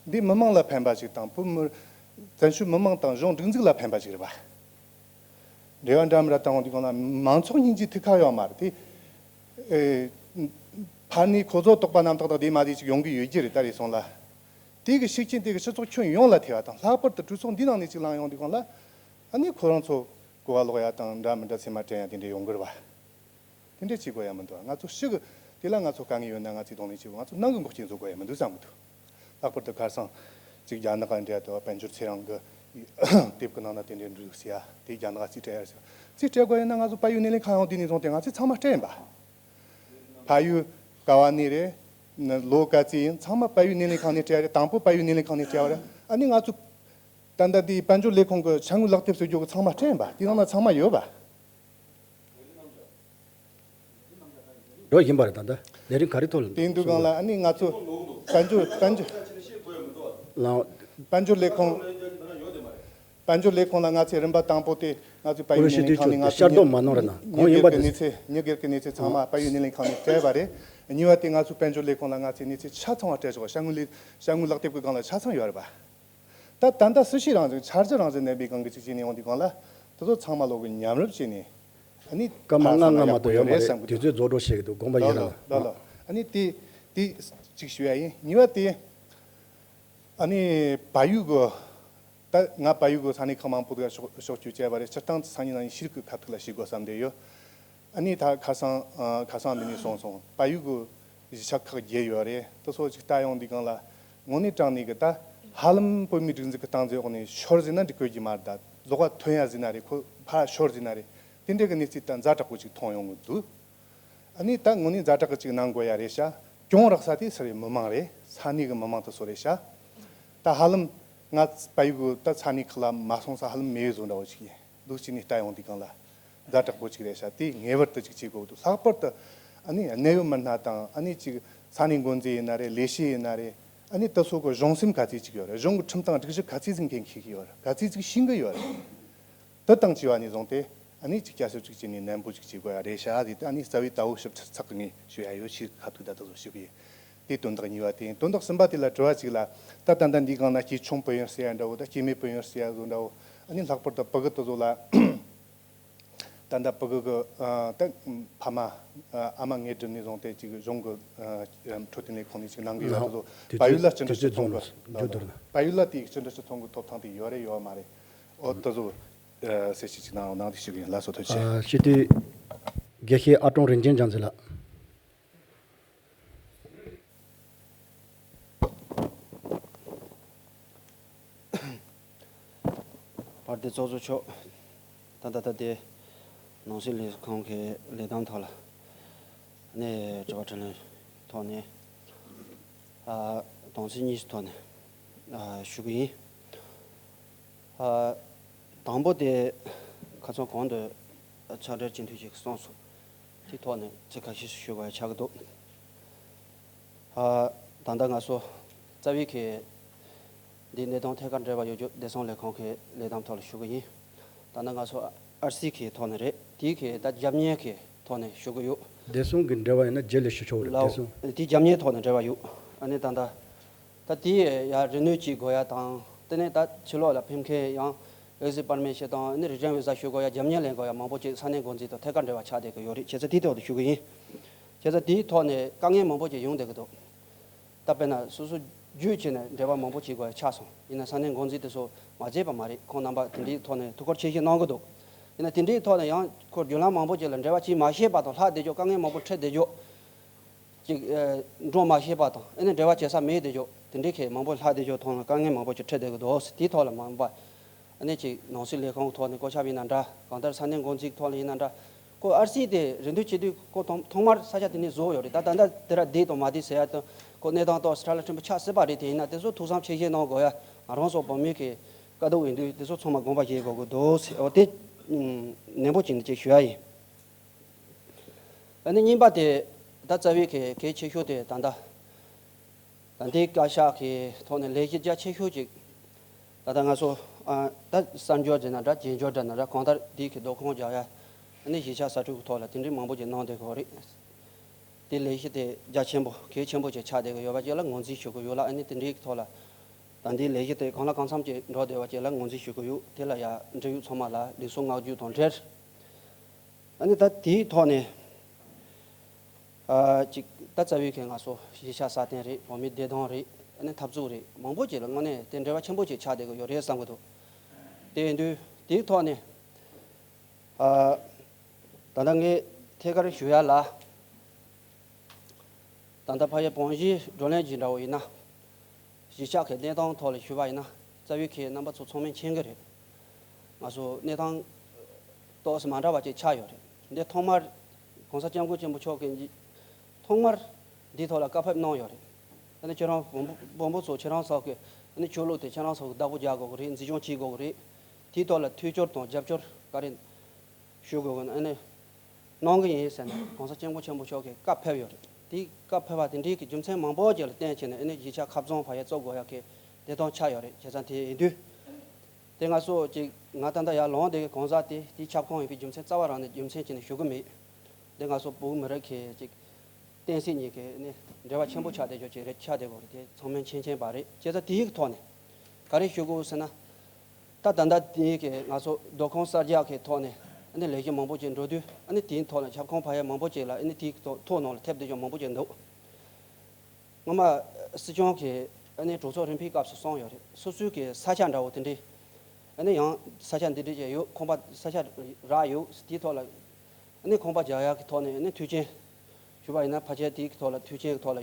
འདི་མི་མང་ལ་ཕན་པ་ཞིག་དང་། བོད་མི་བཙན་བྱོལ་མི་མང་དང་གཞུང་སྒྲིག་འཛུགས་ལ་ཕན་པ་ཞིག་རེད་པ། འབྲེལ་བ་འདྲ་མི་འདྲ་བཏང་འོང་དུས་སྒང་ལ་མང་ཚོགས་སྙིང་རྗེ་ཐུགས་ཁག་ཡོད་མ་རེད་དེ། ཨེ། ཕར་ནས་ཁོ་ཚོ་དོགས་པ་རྣམ་དག་དང་དེ་མ་དེ་ཅིག་ཡོང་གི་ཡོད་ཀྱི་རེད། ད་རེས་སོང་ལ། དེ་གི་ཤུགས་རྐྱེན་དེ་གི་སྤྱི་ཚོགས་ཁྱོན་ཡོངས་ལ་ཐེ་བ་དང་། ལྷག་པར་དུ་གྲོས་ཚོགས་འདི་ནང་ནས་ཅིག་ལངས་ཡོང་དུས་སྒང་ལ། ཨ་ནི་ཁོ་རང་ཚོ་གོ་བ་ལོག་ཡ་དང་འདྲ་མི་འདྲ་ཚེར་མ་དྲན་ཡ་དེ་འདྲ་ཡོང་གི་རེད་པ། དེ་འདྲས་བྱེད་དགོས་ཡ་མི་འདུག་ང་ཚོ་ཕྱི་གི་དེ་ལ་ང་ཚོ་དཀའ་ངལ་ཡོད་ན་ང་ཚོས་གདོང་ལེན་བྱེད་དགོས། ང་ཚོ་ནང་གི་འགོག་རྐྱེན་བཟོ་དགོས་ཡ་མི་འདུག་བསམ་གི་འདུག་ལྷག་པར་དུ་ཁ་སང་ཅིག་རྒྱ་ནག་ག་འདྲ་ཡ་དེ་བ་དཔལ་འབྱོར་ཚེ་རིང་གི་དེབ་ཀྱི་ནང་ན་དེ་འདྲས་འདུག་ཟེར་ཡ། དེ་རྒྱ་ནག་ག་རྩིས་སྤྲད་ཡ་ཟེར། རྩིས་སྤྲད་དགོས་ཡིན་ན་ང་ཚོ་བལ་ཡུལ་སྣེ་ལེན་ཁང་ཡོང་དུས་ནས་བཟུང་སྟེ་ང་ཚོས་ཚང་མ་སྤྲད་ཡིན་པ། ཕ་ཡུལ་ག་བ་ནས་རེད། ལོ་ག་ཚོད་ཡིན། ཚང་མ་བལ་ཡུལ་སྣེ་ལེན་ཁང་ནས་སྤྲད་ཡ་རེད། དང་པོ་བལ་ཡུལ་སྣེ་ལེན་ཁང་ནས་སྤྲད་པ་རེད། ཨ་ནི་ང་ཚོ་ད་ལྟ་འདི་དཔལ་འབྱོར་ལས་ཁུངས་ཀྱི་ཆ་དངུལ་ལག་དེབ་ཟེར་རྒྱུ་གི་ཚང་མ་སྤྲད་ཡིན་པ། དེ་ནང་ན་ཚང་མ་ཡོད་པ། འགྲོ་བཞིན་པ་རེད། ད་ལྟ་ལས་རིམ་ག་རེ་ཐོག་ལ། དེ་འདུག་གང་ལ། ཨ་ནི་ང་ཚོ་དཔལ་འབྱོར་དཔལ་འབྱོར་ལའང་དཔལ་འབྱོར་ལས་ཁུངས་དཔལ་འབྱོར་ལས་ཁུངས་ལ་ང་ཚོས་རིམ་པ་དང་པོ་དེ་ང་ཚོས་བལ་ཡུལ་སྣེ་ལེན་ཁང་ནས་ང་ཚོས་ཤར་གཏོང་མ་གནང་རེད་ན་གང་ཡིན་པ་དེ། ཉི་སྒེར་གྱི་གནས་ཚུལ། ཉི་སྒེར་གྱི་གནས་ཚུལ་ཚང་མ་བལ་ཡུལ་སྣེ་ལེན་ཁང་ནས་སྤྲད་པ་རེད། གཉིས་པ་དེ་ང་ཚོས་དཔལ་འབྱོར་ལས་ཁུངས་ལ་ང་ཚོས་གནས་ཚུལ་ཆ་ཚང་བ་སྤྲད་ཆོག་ཤ་དངུལ་ལས་ཤ་དངུལ་ལག་དེབ་ཀྱི་སྒང་ལ་ཆ་ཚང་ཡོད་རེད་པ། ད་ད་ལྟ་སྲིད་བྱུས་རང་བཞིན། འཆར་གཞི་རང་བཞིན་ལྡན་པའི་སྒང་གི་ཅིག་བྱས་ནས་ཡོང་དུས་སྒང་ལ། དེ་ཚོ་ཚང་མ་ལོག་གི་མཉམ་རུབ་བྱས་ནས། ཨ་ནི་སྐར་མ་ལྔ་ལྔ་མ་གཏོགས་ཡོད་མ་རེད། དུས་ཚོད་རྫོགས་འགྲོ་བྱེད་ཀྱི་འདུག་དགོངས་པ་ཡིད་རང་ལ། ཨ་ནི་དེ་དེ་ཅིག་ཞུ་ཡ་ཡིན། གཉིས་པ་དེ། ཨ་ནི་བལ་ཡུལ་གི། ད་ང་བལ་ཡུལ་གི་ས་གནས་ཁག་མང་པོ་དུ་ཕྱོགས་ཕྱོགས་བསྐྱོད་བྱས་པ་རེད། སྤྱིར་བཏང་སང་ཉིན་གནངས་ཉིན་ཤེས་རིག་གི་ཁ་ཐུག་ལ་ཞུ་དགོས་བསམ་བསྡད་ཡོད། ཨ་ནི་ད་ཁ་སང་ཨ་ཁ་སང་འདི་ནས་སོང་སོང་། བལ་ཡུལ་གི་གཞིས་ཆགས་ཁག་བརྒྱད་ཡོད་རེད། དེ་ཚོ་ཅིག་ལྟ་ཡོང་དུས་སྒང་ལ་དངོས་གནས་དྲང་གནས་གི་ད་ཧ་ལམ་བོད་མིའི་སྒྲིག་འཛུགས་ཀྱི་སྟངས་འཛིན་འོག་ནས་ཤོར་ཟེར་ན་འགྲིག་གི་མ་རེད། ད་ལོག་པ་ཐོན་ཡ་ཟེར་ན་རེད། ཁོ་ཕར་ཤོར་ཟེར་ན་རེད། དེ་འདྲ་གི་གནས་ཚུལ་ད་ཛ་དྲག་པོ་ཅིག་མཐོང་ཡོང་གི་འདུག་ཨ་ནི་ད་དངོས་གནས་ཛ་དྲག་གི་ཅིག་གནང་དགོས་ཡ་རེད་ཤག་གྱོང་རག་ས་དེ་སུ་རེད། མི་མང་རེད། ས་གནས་གི་མི་མང་དེ་ཚོ་རེད་ཤག་ད་ཧ་ལམ་ང་བལ་ཡུལ་གི་ད་ས་གནས་ཁག་ལ་མ་སོང་ས་ཧ་ལམ་མེད་བཟོ་འདྲ་བོ་ཅིག་ཡིན། འདུག་བྱས་ནས་ལྟ་ཡོང་དུས་སྒང་ལ་ཛ་དྲག་པོ་ཅིག་རེད་ཤག་དེ་ངེས་པར་དུ་ཅིག་བྱེད་དགོས་འདུག་ལྷག་པར་དུ་ཨ་ནི་གནད་ཡོད་མི་སྣ་དང་། ཨ་ནི་ཅིག་ས་གནས་འགོ་འཛིན་ཡིན་ན་རེད། ལས་བྱེད་ཡིན་ན་རེད། ཨ་ནི་དེ་ཚོ་གི་གཞུང་སེམས་ག་ཚོད་ཅིག་ཡོད་རེད། གཞུང་གི་ཁྲིམས་དང་སྒྲིག་གཞི་ག་ཚོད་ཅིག་མཁྱེན་མཁས་ཀྱི་ཡོད་རེད། ག་ཚོད་ཅིག་ཤེས་ཀྱི་ཡོད་རེད། དེ་དང་བཅས་པ་ནས་བཟུང་སྟེ། ཨ་ནི་ཅིག་བསྐྱར་ཞིབ་ཅིག་བྱས་ནས་ནན་པོ་ཅིག་བྱེད་དགོས་ཡ་རེད་ཤག་དེ་ད་ཨ་ནི་རྩ་བའི་ལྟ་བ་ཞིབ་ཚགས་ཚགས་ཀྱི་ངས་ཞུ་ཡ་ཡོད། ཤེས་རིག་ཁ་ཐུག་ད་དེ་ཚོ་ཞུ་གི་ཡིན། དེ་དོན་དག་གཉིས་པ་དེ་ཡིན། དོན་དག་གསུམ་པ་དེ་ལ་དྲི་བ་གཅིག་ལ། ད་ད་ལྟ་འདིའི་སྒང་ན་སྐྱེས་ཆུང་བོད་ཡོན་ཟེར་ཡ་འདྲ་བོ་དང་། སྐྱེས་མེད་བོད་ཡོན་ཟེར་ཡ་བཟོ་འདྲ་བོ། ཨ་ནི་ལྷག་པར་དུ་ཕྲུ་གུ་དེ་ཚོ་ལ། ད་ལྟ་ཕྲུ་གུ་གི་ཨ་ད་ཕ་མ་ཨ་ཨ་མ་ངོས་བསྒྲུབས་ནས་བཟུང་སྟེ་ཅིག་གཞུང་གི་ཨ་འཕྲོད་བསྟེན་ལས་ཁུངས་ནས་ཅིག་གནང་གི་ཡོད་པ་དེ་ཚོ། བལ་ཡུལ་ལ་སྤྱི་འབྲེལ་སྤྱི་ཚོགས་ཀྱི་བལ་ཡུལ་ལ་དེའི་སྤྱི་འབྲེལ་སྤྱི་ཚོགས་ཀྱི་ཐོབ་ཐང་དེ་ཡོད་རེད་ཡོད་མ་རེད། འོ་དེ་ཚོ་ཨ་གསལ་བཤད་ཅིག་གནང་རོགས་གནང་། དེ་ཞུ་གི་ཡིན། ལགས་སོ། ཐུགས་རྗེ་ཆེ། ཨ་སྤྱི་འཐུས་དགེ་བཤེས་ཨ་ཀྲོང་རིན་ཆེན་རྒྱ་མཚོ་ལགས། བར་དེ་ཚོགས་གཙོ་མཆོག་ད་ལྟ་ད་ལྟའི་ནང་སྲིད་ལས་ཁུངས་ཀྱི་ལས་བསྡོམས་ཐོག་ལ་ནས་དྲི་བ་དྲིས་ལན་ཐོག་ནས་ཨ་དོན་ཚན་གཉིས་ཀྱི་ཐོག་ནས་ཨ་ཞུ་གི་ཡིན། ཨ་དང་པོ་དེ་ཁ་སང་གོང་དུ་ཕྱག་སྦྲེལ་སྤྱི་འཐུས་ཤིག་གིས་གསུངས་སོང་། དེའི་ཐོག་ནས་ཚིག་ཁ་ཤས་ཤིག་ཞུ་དགོས་ཡ་ཆགས་ཀྱི་འདུག་ཨ་ད་ལྟ་ང་ཚོ་རྩ་བའི་གི་འདི་གནད་དོན་ཐད་ཀར་འབྲེལ་བ་ཡོད་རྒྱུ་བདེ་སྲུང་ལས་ཁུངས་ཀྱི་ལས་བསྡོམས་ཐོག་ལ་ཞུ་གི་ཡིན། ད་ལྟ་ང་ཚོ་ཨར་སི་གི་ཐོག་ནས་རེད། དེའི་གི་ད་རྒྱབ་གཉེར་གི་ཐོག་ནས་ཞུ་གི་ཡོད། བདེ་སྲུང་གི་འབྲེལ་བ་ཡིན་ན་རྗེས་ལ་ཞུ་ཆོག་རེད། ལའོ། བདེ་སྲུང་དེ་རྒྱབ་གཉེར་ཐོག་ནས་འབྲེལ་བ་ཡོད། ཨ་ནི་ད་ལྟ་ད་དེ་ཡ་རེ་ནུས་ཅིག་དགོས་ཡ་དང་། དེ་ནས་ད་ཕྱི་ལོགས་ལ་ཕེབས་མཁན་ཡང་ཨེག་ཟིཊ་པར་མིཊ་ཞིག་དང་། ཨ་ནི་རི་ཇན་བི་ཟ་ཞུ་དགོས་ཡ། རྒྱབ་གཉེར་ལེན་དགོས་ཡ་མང་པོ་ཅིག་ས་གནས་འགོ་འཛིན་དང་ཐད་ཀར་འབྲེལ་བ་ཆགས་བསྡད་ཀྱི་ཡོད་རེད། བྱས་ཙང་དེའི་ཐོག་ཏུ་ཞུ་གི་ཡིན། བྱས་ཙང་དེའི་ཐོག་ནས་དཀའ་ངལ་མང་པོ་ཅིག་ཡོང་བསྡད་ཀྱི་འདུག་ད་དཔེར་ན་སོ་སོ་བརྒྱུད་བྱས་ནས་འབྲེལ་བ་མང་པོ་བྱེད་དགོས་ཡ་ཆགས་སོང་། ཡིན་ན་ས་གནས་འགོ་འཛིན་དེ་ཚོ་མ་བརྗེད་པ་མ་རེད། ཁོང་རྣམ་པ་དེ་འདྲའི་ཐོག་ནས་ཐུགས་ཁུར་ཆེ་བཞེས་གནང་གི་འདུག་ཡིན་ན་དེ་འདྲའི་ཐོག་ནས་ཡང་ཁོ་བརྒྱུད་ལམ་མང་པོ་ཅིག་ལ་འབྲེལ་བ་བྱེད་མ་ཤེས་པ་དང་ལྷག་བསྡད་ཀྱོག་དཀའ་ངལ་མང་པོ་འཕྲད་བསྡད་ཀྱོག་ཅིག་ཨ་འགྲོ་མ་ཤེས་པ་དང་ཨ་ནི་འབྲེལ་བ་བྱེད་ས་མེད་བསྡད་ཀྱོག་དེ་འདྲའི་གི་མང་པོ་ལྷག་བསྡད་ཀྱོག་ཐོག་ལ་དཀའ་ངལ་མང་པོ་ཅིག་འཕྲད་བསྡད་ཀྱི་འདུག་དེའི་ཐོག་ལ་མ་འོངས་པ་ཨ་ནི་ཅིག་ནང་སྲིད་ལས་ཁུངས་ཐོག་ནས་བཀོད་ཁྱབ་ཡིན་ན་འདྲ། གང་ལྟར་ས་གནས་འགོ་འཛིན་ཐོག་ནས་ཡིན་ན་འདྲ། ཁོ་ཨར་སི་དེ་རེ་འདུན་བྱེད་དུས་ཁོ་ཐོག་ཐོག་མར་ས་ཆ་དེ་ནས་བཟོ་ཡོད་རེད། ད་ད་ལྟ་དེ་ར་བསྡད་དང་མ་བསྡད་ཟེར་ཡ་དང་ཁོ་གནས་སྟངས་ཏོག་ཙམ་ཁྲ་ལ་ཁྲིམས་པ་ཆགས་སྲིད་པ་རེད། དེ་ཡིན་ན་དེ་ཚོ་ཐུགས་བསམ་ཆེ་བཞེས་གནང་དགོས་ཡ། ང་རང་ཚོ་བོད་མི་གི་དཀའ་སྡུག་ཡིན་དུས་དེ་ཚོ་ཚང་མ་དགོངས་པ་བཞེས་དགོས་ཀྱི་འདུག་ཟེར། འོ་དེ་ནན་པོ་བྱས་ནས་ཅིག་ཞུ་ཡ་ཡིན། ཨ་ནི་གཉིས་པ་དེ་ད་རྩ་བའི་གལ་གལ་ཆེ་ཤོས་དེ་ད་ལྟ་ད་ལྟའི་བཀའ་ཤག་གི་ཐོག་ནས་ལས་གཞི་རྒྱ་ཆེ་ཤོས་ཅིག་ད་ལྟ་ང་ཚོ་ཨ་ད་གསར་འབྱོར་འདྲ་ན་འདྲ་རྗེས་འབྱོར་འདྲ་ན་འདྲ་གང་ལྟར་འདི་གི་བསྡོམས་ཁོངས་རྒྱག་ཡ་ཨ་ནི་གཞིས་ཆགས་གསར་སྐྲུན་གི་ཐོག་ལ་དེ་འདྲའི་མང་པོ་ཅིག་གནང་བསྡད་ཀྱི་ཡོད་རེད། དེ་ལས་གཞི་དེ་རྒྱ་ཆེན་པོ་གལ་ཆེན་པོ་ཅིག་ཆགས་བསྡད་ཀྱི་ཡོད་པ་ཅིག་ལ་ངོས་འཛིན་ཞུ་གི་ཡོད་ལ། ཨ་ནི་དེ་འདྲའི་ཐོག་ལ་ད་འདི་ལས་གཞི་དེ་གང་ལ་གང་འཚམ་ཅིག་འགྲོ་བསྡད་པ་ཅིག་ལ་ངོས་འཛིན་ཞུ་གི་ཡོད། དེ་ལ་ཡ་འབྲེལ་ཡོད་ཚང་མ་ལ་ལེགས་གསུང་བསྔགས་བརྗོད་དང་འབྲེལ། ཨ་ནི་ད་དེའི་ཐོག་ནས་ཨ་ཅིག་ད་རྩ་བའི་གལ་ང་ཚོ་གཞིས་ཆགས་སྲ་བརྟན་རེད། བོད་མིའི་བདེ་དོན་རེད། ཨ་ནི་འཐབ་རྩོད་རེད། མང་པོ་ཅིག་ལ་དངོས་གནས་དེ་འབྲེལ་བ་ཆེན་པོ་ཅིག་ཆགས་བསྡད་ཀྱི་ཡོད་རེད་བསམ་གྱི་འདུག་དེ་ཡིན་དུས་དེའི་ཐོག་ནས་ཨ་ད་ལྟ་ངས་ཐད་ཀར་ཞུ་ཡ་ལ། ད་ལྟ་ཕ་ཡི་བང་གཞིའི་བགྲོ་གླེང་ཅིག་འདྲ་བོ་ཡིན་ན། གཞིས་ཆགས་ཀྱི་གནས་སྟངས་ཐོག་ལ་ཞུས་པ་ཡིན་ན། རྩ་བའི་གལ་རྣམ་པ་ཚོ་ཚང་མས་མཁྱེན་གྱི་རེད། ང་ཚོ་གནས་སྟངས་ཏོག་ཙམ་མ་འདྲ་བ་ཅིག་ཆགས་ཡོད་རེད། འདི་ཐོག་མར་༸གོང་ས་༸སྐྱབས་མགོན་ཆེན་པོ་མཆོག་གིས་ཐོག་མར་འདིའི་ཐོག་ལ་བཀའ་ཕེབས་གནང་ཡོད་རེད། ཨ་ནི་ཁྱེད་རང་བོན་པོ་བོན་པོ་ཚོ་ཁྱེད་རང་ཚོ་གི་ཨ་ནི་ཆོས་ལུགས་དེ་ཁྱེད་རང་ཚོ་གི་བདག་པོ་རྒྱག་དགོས་ཀྱི་རེད། འཛིན་སྐྱོང་བྱེད་དགོས་ཀྱི་རེད། དེའི་ཐོག་ལ་ཐུགས་སྐྱོར་དང་རྒྱབ་སྐྱོར་ག་རེ་ཞུ་དགོས་ཀྱི་ཨ་ནི་གནང་གི་ཡིན་ཟེར་ནས་༸གོང་ས་༸སྐྱབས་མགོན་ཆེན་པོ་མཆོག་གིས་བཀའ་ཕེབས་ཡོད་རེད། དེ་བཀའ་ཕེབས་པ་དེ་འདྲའི་གི་རྒྱུ་མཚན་མང་པོ་ཅིག་ལ་བརྟེན་བྱས་ནས་ཨ་ནི་གཞིས་ཆགས་ཁ་རྩང་ཕ་ཡ་བཙུགས་དགོས་ཡག་གི་བདེ་ཐང་ཆགས་ཡོད་རེད། བྱས་ཙང་དེ་ཡིན་དུས་དེ་ང་ཚོ་ཅིག་ང་ད་ལྟ་ཡར་ལངས་དེ་གི་གང་ཟག་དེ་དེའི་ཁྱབ་ཁོངས་ཡིན་པའི་རྒྱུ་མཚན་རྩ་བ་རང་ནས་རྒྱུ་མཚན་བྱས་ནས་ཞུ་གི་མེད། འདི་ང་ཚོ་བོད་མི་རིགས་ཀྱི་ཅིག་བསྟན་སྲིད་གཉིས་ཀྱི་ནི་འབྲེལ་བ་ཆེན་པོ་ཆགས་བསྡད་ཡོད་ཅིག་རེད། ཆགས་བསྡད་ཡོད་རེད། དེ་ཚང་མས་མཁྱེན་མཁྱེན་པ་རེད། བྱས་ཙང་དེའི་ཐོག་ནས་ག་རེ་ཞུ་དགོས་ཟེར་ན། ད་ད་ལྟ་དེའི་གི་ང་ཚོ་བསྡོམས་ཁོངས་གསར་རྒྱག་གི་ཐོག་ནས་ཨ་ནི་ལས་གཞི་མང་པོ་ཅིག་འགྲོ་དུས་ཨ་ནི་དེའི་ཐོག་ནས་ཁྱབ་ཁོངས་ཕ་ཡ་མང་པོ་ཅིག་ལ་ཨ་ནི་དེའི་ཐོག་ཐོག་ནང་ལ་ཐེབས་བསྡད་ཡོད་མང་པོ་ཅིག་འདུག་སྔོན་མ་སྲིད་སྐྱོང་གིས་ཨ་ནི་གྲོས་ཚོགས་རིམ་པའི་སྐབས་སུ་གསུངས་ཡོད་རེད། སོ་སོའི་གི་ས་ཆ་འདྲ་བོ་དེ་འདྲའི་ཨ་ནི་ཡང་ས་ཆ་འདི་འདྲའི་ཅིག་ཡོད། ཁང་པ་ས་ཆ་རག་ཡོད། དེའི་ཐོག་ལ་ཨ་ནི་ཁང་པ་རྒྱག་ཡག་གི་ཐོག་ནས་ཨ་ནི་མཐུན་རྐྱེན་ཞུ་བ་ཡིན་ན་ཕལ་ཆེར་དེའི་གི་ཐོག་ལ་མཐུན་རྐྱེན་གི་ཐོག་ལ་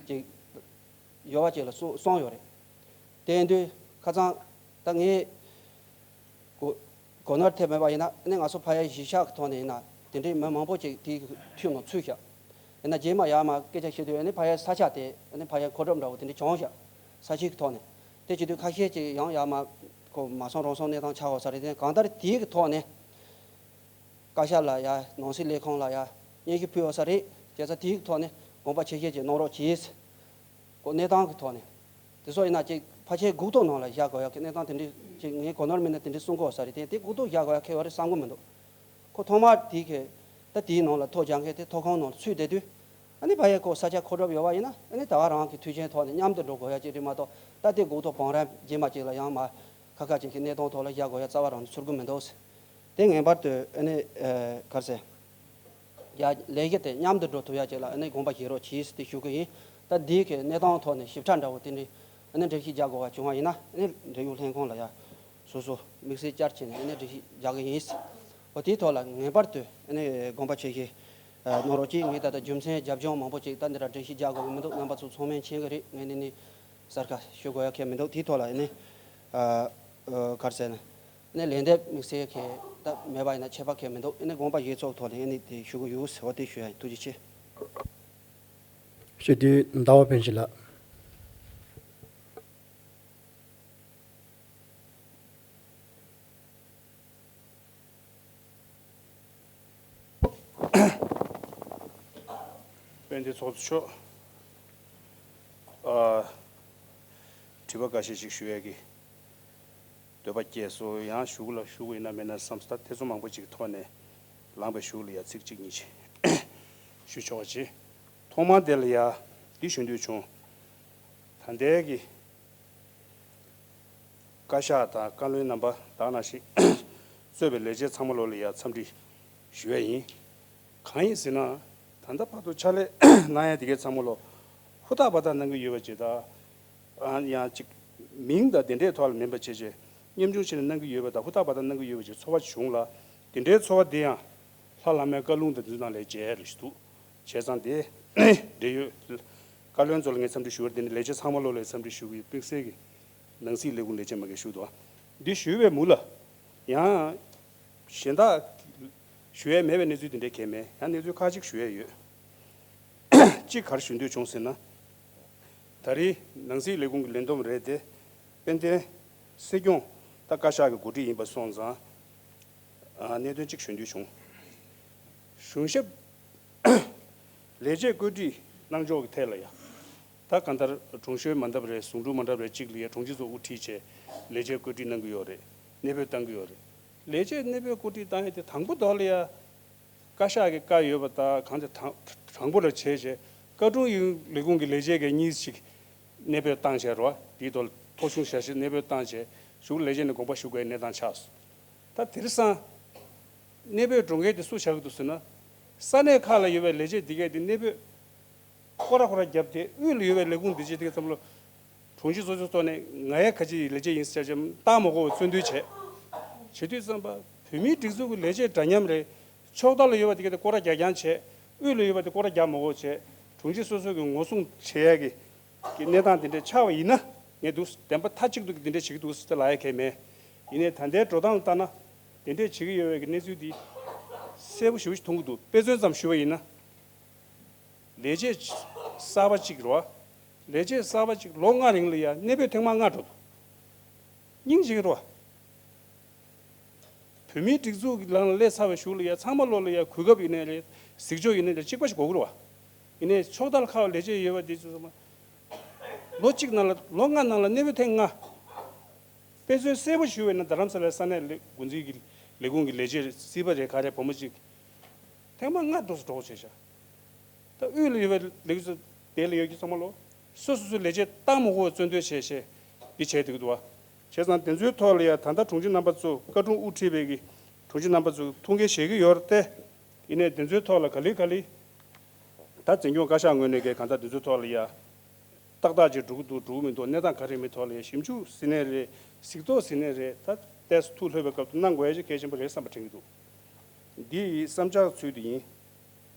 ཅིག་ཡོད་པ་ཅིག་ལ་གསུངས་གསུངས་ཡོད་རེད། དེ་ཡིན་དུས་ཁ་སང་ད་ངས་གོ་གོ་ནོར་ཐེབས་མེད་པ་ཡིན་ན་ཨ་ནི་ང་ཚོ་ཕ་ཡ་གཞིས་ཆགས་ཀྱི་ཐོག་ནས་ཡིན་ན་དེ་འདྲའི་མི་མང་པོ་ཅིག་དེའི་ཁྲོད་ནང་ཚུད་ཤག་ཡིན་ན་རྗེས་མ་ཡར་མར་སྐད་ཆ་བཤད་དུས་ཨ་ནི་ཕ་ཡ་ས་ཆ་དེ་ཨ་ནི་ཕ་ཡ་མཁོ་སྒྲུབ་འདྲ་བོ་དེ་འདྲ་བྱུང་ཤག་ས་ཆའི་ཐོག་ནས་དེ་བྱེད་དུས་ཁ་ཤས་ཅིག་ཡང་ཡར་མར་ཁོ་མ་སོང་རང་སོང་གནས་སྟངས་ཆགས་ཡོད་ས་རེད། དེ་གང་ལྟར་དེའི་གི་ཐོག་ནས། བཀའ་ཤག་ལ་ཡ་ནང་སྲིད་ལས་ཁུངས་ལ་ཡ་སྙན་ཞུ་ཕུལ་ཡོད་ས་རེད། བྱས་ཙང་དེའི་ཐོག་ནས་དགོངས་པ་ཆེ་བཞེས་ཅིག་གནང་རོགས་གྱིས། ཁོ་གནས་སྟངས་ཀྱི་ཐོག་ནས་དེ་ཚོ་ཡིན་ན་ཅིག་ཕལ་ཆེར་སྒུག་ཐོ་ནང་ལ་བཞག་དགོས་ཡག་གི་གནས་སྟངས་དེ་འདྲ་ཅིག་ངས་གོ་ནོར་མེད་ན་དེ་འདྲ་གསུང་གི་ཡོད་ས་རེད། དེ་དེ་སྒུག་ཐོ་བཞག་དགོས་ཡག་གི་ཡོད་རེད་བསམ་གི་མི་འདུག་ཁོ་ཐོག་མར་དེའི་གི་ད་དེའི་ནང་ལ་ཐོ་རྒྱག་མཁན་དེ་ཐོ་ཁང་ནང་ལ་ཚུད་བསྡད་དུས་ཨ་ནི་ཕ་ཡ་ཁོ་ས་ཆ་མཁོ་སྒྲུབ་ཡོད་པ་ཡིན་ན་ཨ་ནི་ད་ག་རང་གི་མཐུན་རྐྱེན་ཐོག་ནས་མཉམ་དུ་འགྲོ་དགོས་ཡག་ཅིག་རེད་མ་གཏོགས་ད་དེ་སྒུག་ཐོ་བང་རིམ་རྗེས་མ་ཅིག་ལ་ཡང་མ་ཁ་ཁ་ཅིག་གི་གནས་སྟངས་ཐོག་ལ་བཞག་དགོས་ཡག་རྩ་བ་རང་ནས་ཚོར་གི་མི་འདུག་དེ་ངེས་པར་དུ་ཨ་ནི་ཨ་ག་རེ་ཟེར། ཡ་ལས་གཞི་དེ་མཉམ་དུ་འགྲོ་ཐུབ་ཡག་ཅིག་ལ་ཨ་ནི་དགོངས་པ་བཞེས་རོགས་གྱིས་ཟེར་ཏེ་ཞུ་གི་ཡིན། ད་འདིའི་གི་གནས་སྟངས་ཐོག་ནས་ཞིབ་ཕྲ་འདྲ་བོ་དེ་འདྲའི་ཨ་ནི་འགྲེལ་བཤད་རྒྱག་དགོས་པ་བྱུང་བ་ཡིན་ན་ཨ་ནི་འབྲེལ་ཡོད་ལྷན་ཁང་ལ་ཡ་སོ་སོ་དམིགས་བསལ་བཅར་བྱས་ནས་ཨ་ནི་འགྲེལ་བཤད་རྒྱག་གི་ཡིན། འོ་དེའི་ཐོག་ལ་ངེས་པར་དུ་ཨ་ནི་དགོངས་པ་ཆེ་བཞེས་གནང་རོགས་གྱིས། ངས་ད་ལྟ་རྒྱུ་མཚན་རྒྱབ་ལྗོངས་མང་པོ་ཅིག་ད་འདི་འདྲ་འགྲེལ་བཤད་རྒྱག་དགོས་ཀྱི་མི་འདུག་རྣམ་པ་ཚོ་ཚང་མས་མཁྱེན་གྱི་རེད། ངས་འདི་ནས་གསལ་ཁ་ཞུ་དགོས་ཡག་གི་མི་འདུག་དེའི་ཐོག་ལ་ཨ་ནི་ཨ་ག་རེ་ཟེར་ན། ནས་ལན་འདེབས་དམིགས་བསལ་གྱི་ད་མེད་པ་ཡིན་ན་ཁྱད་པར་གང་ཡང་མི་འདུག་ཨ་ནི་དགོངས་པ་བཞེས་ཚོགས་ཐོག་ནས་ཨ་ནི་དེ་ཞུ་གི་ཡོད་ཟེར་བ་དེ་ཞུ་ཡ་ཡིན། ཐུགས་རྗེ་ཆེ། སྤྱི་འཐུས་ཟླ་བ་ཕུན་སྐྱིད་ལགས། དཔལ་ལྡན་ཚོགས་གཙོ་མཆོག་ཨ། དྲི་བ་འགའ་ཤས་ཤིག་ཞུ་ཡས་ཀྱི་འདོད་པ་སྐྱེས་སོང་། ཡང་ཞུ་གི་ལ་ཞུ་གི་ཡིན་ན་མེད་ན་བསམ་སོང་། ད་ཐེ་ཚོམ་མང་པོ་ཅིག་གི་ཐོག་ནས་ལངས་པའི་ཞུ་གི་ལ་ཡ་ཚིག་གཅིག་གཉིས་ཅིག་ཞུ་ཆོག་པ་བྱེད། ཐོག་མར་དེ་ལ་ཡ་འདི་ཞུ་འདོད་བྱུང་། ད་ལྟའི་གི་བཀའ་ཤག་དང་བཀའ་བློན་རྣམ་པ་དག་ནང་བཞིན་གཙོས་པའི་ལས་བྱེད་ཚང་མ་ལོ་ལ་ཡ་འཚམས་འདྲི་ཞུ་ཡས་ཡིན། གང་ཡིན་ཟེར་ན། ད་ལྟ་བར་དུ་ཕྱག་ལས་གནང་ཡ་དེ་གའི་ཚང་མ་ལོ་ཧུར་ཐག་འབད་ཐག་གནང་གི་ཡོད་པ་ཅིག་དང་། ཨ་ཡང་ཅིག་མིང་དང་དེ་འདྲའི་ཐོག་ལ་མིན་པ་བྱས་བྱས་ མཉམ་ཞུགས་བྱས་ནས་གནང་གི་ཡོད་པ་དང་ཧུར་ཐག་པ་དང་གནང་གི་ཡོད་པ་ཅིག་ཚོར་བ་བྱུང་ལ། དེ་འདྲའི་ཚོར་བ་དེ་ཡང་ལྷ་བླ་མའི་བཀའ་ལུང་དང་འདི་ཚོ་ནང་ལས་མཇལ་རེ་ཞིག་འདུག་བྱས་ཙང་དེ་འབྲེལ་ཡོད་བཀའ་བློན་ཚོ་ལ་ངས་འཚམས་འདྲི་ཞུ་བར། དེ་ནི་ལས་བྱེད་ཚང་མ་ལོ་ལ་འཚམས་འདྲི་ཞུ་གི་ཡོད། དམིགས་བསལ་གྱི་ནང་སྲིད་ལས་ཁུངས་ལས་བྱེད་མ་གིར་ཞུ་འདུག་འདི་ཞུས་པའི་མུ་ལ་ཡང་གཞན་དག་ཞུ་ཡས་མེད་པའི་གནས་ཚུལ་དེ་འདྲའི་གང་ཡང་མེད། ཡང་གནས་ཚུལ་ཁག་ཅིག་ཞུ་ཡས་ཡོད། གཅིག་ག་རེ་ཞུ་འདོད་བྱུང་ཟེར་ན། ད་རེས་ནང་སྲིད་ལས་ཁུངས་ཀྱི་ལས་བསྡོམས་རེད་དེ། དཔལ་ལྡན་སྲིད་སྐྱོང་ད་བཀའ་ཤག་གི་འགོ་ཁྲིད་ཡིན་པ་སོང་ཙང་། ཨ། གནད་དོན་གཅིག་ཞུ་འདོད་བྱུང་། གཞུང་ཞབས་ལས་བྱེད་བཀོད་སྒྲིག་གནང་ཕྱོགས་ཀྱི་ཐད་ལ་ཡ། ད་གང་ལྟར་དྲུང་ཆོས་མ་འདབ་རེ་ཟུང་དྲུང་མ་འདབ་རེ་གཅིག་ལ་ཡ་དྲུང་ཆེ་ཚོ་དབུ་ཁྲིད་བྱས་ལས་བྱེད་བཀོད་སྒྲིག་གནང་གི་ཡོད་རེད། གནས་སྤོས་བཏང་གི་ཡོད་རེད། ལས་བྱེད་གནས་སྤོས་བཀོད་སྒྲིག་བཏང་ཡས་དེ་དང་པོ་དོ་ལ་ཡ། བཀའ་ཤག་གི་བཀའ་ཡོད་པ་དང་གང་དེ་དང་དྲང་པོ་ལ་བྱས་བྱས། བཀའ་དྲུང་ཡིན་ལས་ཁུངས་ཀྱི་ལས་བྱེད་འགའ་གཉིས་ཤིག་གནས་སྤོས་བཏང་བྱས་རོ། དེའི་ཐོག་ལ་ཐོ་གཞུང་བཞག་བྱས་གནས་སྤོས་བཏང་བྱས། གཞུང་ལས་བྱེད་ནས་དགོངས་པ་ཞུ་དགོས་པའི་གནས་སྟངས་ཆགས་སོང་། ད་དེང་སང་གནས་སྤོས་འགྲོ་མཁན་དེ་སུ་ཆགས་ཀྱི་འདུག་ཟེར་ན། ས་གནས་ཁག་ལ་ཡོད་པའི་ལས་བྱེད་དེ་གས་དེ་གནས་སྤོས་སྐོར་ར་སྐོར་ར་བརྒྱབ་སྟེ། དབུས་ལ་ཡོད་པའི་ལས་ཁུངས་འདི་བྱེད་དེ་གས་ཙམ་ལ། དྲུང་ཆེ་སོ་སོའི་ཐོག་ནས་ང་ཡ་ག་ཅི་ལས་བྱེད་ཡིན་ཟེར་བྱས་བཏང་མ་དགོས་པའི་བཙན་འདུལ་བྱས། བྱེད་དུས་ཙམ་པ་བོད་མིའི་སྒྲིག་འཛུགས་ཀྱི་ལས་བྱེད་འདྲ་མཉམ་རེད། ཕྱོགས་མཐའ་ལ་ཡོད་པ་དེ་ག་དེ་སྐོར་ར་རྒྱག་རྐྱང་བྱས། དབུས་ལ་ཡོད་པ་དེ་སྐོར་ར་རྒྱག་མ་དགོས་བྱས། དྲུང་ཆེ་སོ་སོ་གི་ངོ་སྲུང་བྱེད་ཡ་གི་གི་གནས་སྟངས་དེ་འདྲ་ཆགས་པ་ཡིན་ན། ངས་འདུག་བདེན་པ་མཐའ་གཅིག་ཏུ་གི་དེ་འདྲ་བྱེད་ཀྱི་འདུག་ཟེར་ལབ་ཡ་གང་ཡང་མེད། ཡིན་ནའི་ད་ལྟའི་འགྲོ་སྟངས་ལ་ལྟ་ན། དེ་འདྲས་བྱེད་ཀྱི་ཡོད་པའི་གི་གནས་ཚུལ་འདི་གསལ་པོ་ཞེ་པོ་ཞིག་མཐོང་གི་འདུག་དཔེ་མཚོན་ཙམ་ཞུ་བ་ཡིན་ན། ལས་བྱེད་གསར་པ་གཅིག་རེད་བ། ལས་བྱེད་གསར་པ་གཅིག་ལོ་ལྔ་རིང་ལ་ཡ་གནས་སྤོས་ཐེངས་མ་ལྔ་འགྲོ་འདུག་སྙིང་རྗེ་གི་རེད་བ། བོད་མིའི་སྒྲིག་འཛུགས་ཀྱི་ནང་ལ་སླེབས་ཚར་བའི་གཞུག་ལ་ཡ་ཚང་མ་ལོ་ལ་ཡ་གོ་སྐབས་ཡིན་ནའི་རེད། གཟིགས་ཕྱོགས་ཡིན་ནའི་རེད། གཅིག་པ་ཞིག་དགོས་ཀྱི་རེད་བ། ཡིན་ནའི་ཕྱོགས་མཐའ་ལ་ཁ་བ་ལས་བྱེད་ཡོད་པ་དེ་ཚོ་ཚང་མ་ལོ་གཅིག་ནང་ལ་ལོ་ལྔ་ནང་ལ་གནས་སྤོས་ཐེངས་ལྔ། དཔེ་མཚོན་གསལ་པོ་ཞུ་བས་ན། རྡ་རམ་ས་ལའི་ས་གནས་ལས་འགོ་འཛིན་གྱི་ལས་ཁུངས་ཀྱི་ལས་བྱེད་སྲིད་པ་རེད། ག་རེ་བུ་མོ་གཅིག་ཐེངས་མ་ལྔ་འགྲོ་སུ་འགྲོ་བྱས་ཤག་ད་དབུས་ལ་ཡོད་པའི་ལས་ཀྱི་དེ་ལ་ཡོད་ཀྱི་ཚང་མ་ལོ་སོ་སོ་སོའི་ལས་བྱེད་བཏང་མ་དགོས་པའི་བཙན་འདུལ་བྱས་བྱས་འདི་བྱས་འདུག་འདུག་བ། བྱས་ཙང་དེ་ཚོའི་ཐོག་ལ་ཡ་ད་ལྟ་དྲུང་ཆེ་རྣམ་པ་ཚོ་བཀའ་དྲུང་དབུ་ཁྲིད་པའི་གི་དྲུང་ཆེ་རྣམ་པ་ཚོ་ཐུགས་འགན་བཞེས་ཀྱི་ཡོད་རེད་དེ། ཡིན་ནའི་དེ་ཚོའི་ཐོག་ལ་ག་ལེ་ག་ལེ་ད་འཛིན་སྐྱོང་བཀའ་ཤག་ངོས་ནས་གི་གང་ལྟར་དེ་ཚོའི་ཐོག་ལ་ཡ། ཏག་ཏག་ཅིག་འགྲོ་གི་འདུག་འགྲོ་གི་མི་འདུག་གནས་སྟངས་ག་རེ་མི་ཐོག་ལ་ཞིབ་འཇུག་ཟེར་ནའི་རེད། གཟིགས་རྟོག་ཟེར་ནའི་རེད། ད་ཏོག་ཙམ་ཐུགས་ལྷོད་པའི་སྐབས་སུ་གནང་དགོས་ཡ་ཅིག་གལ་ཆེན་པོ་རེད་བསམ་པ་དྲན་གྱི་འདུག་འདི་ཡི་བསམ་འཆར་ཚུལ་དུ་ཡིན།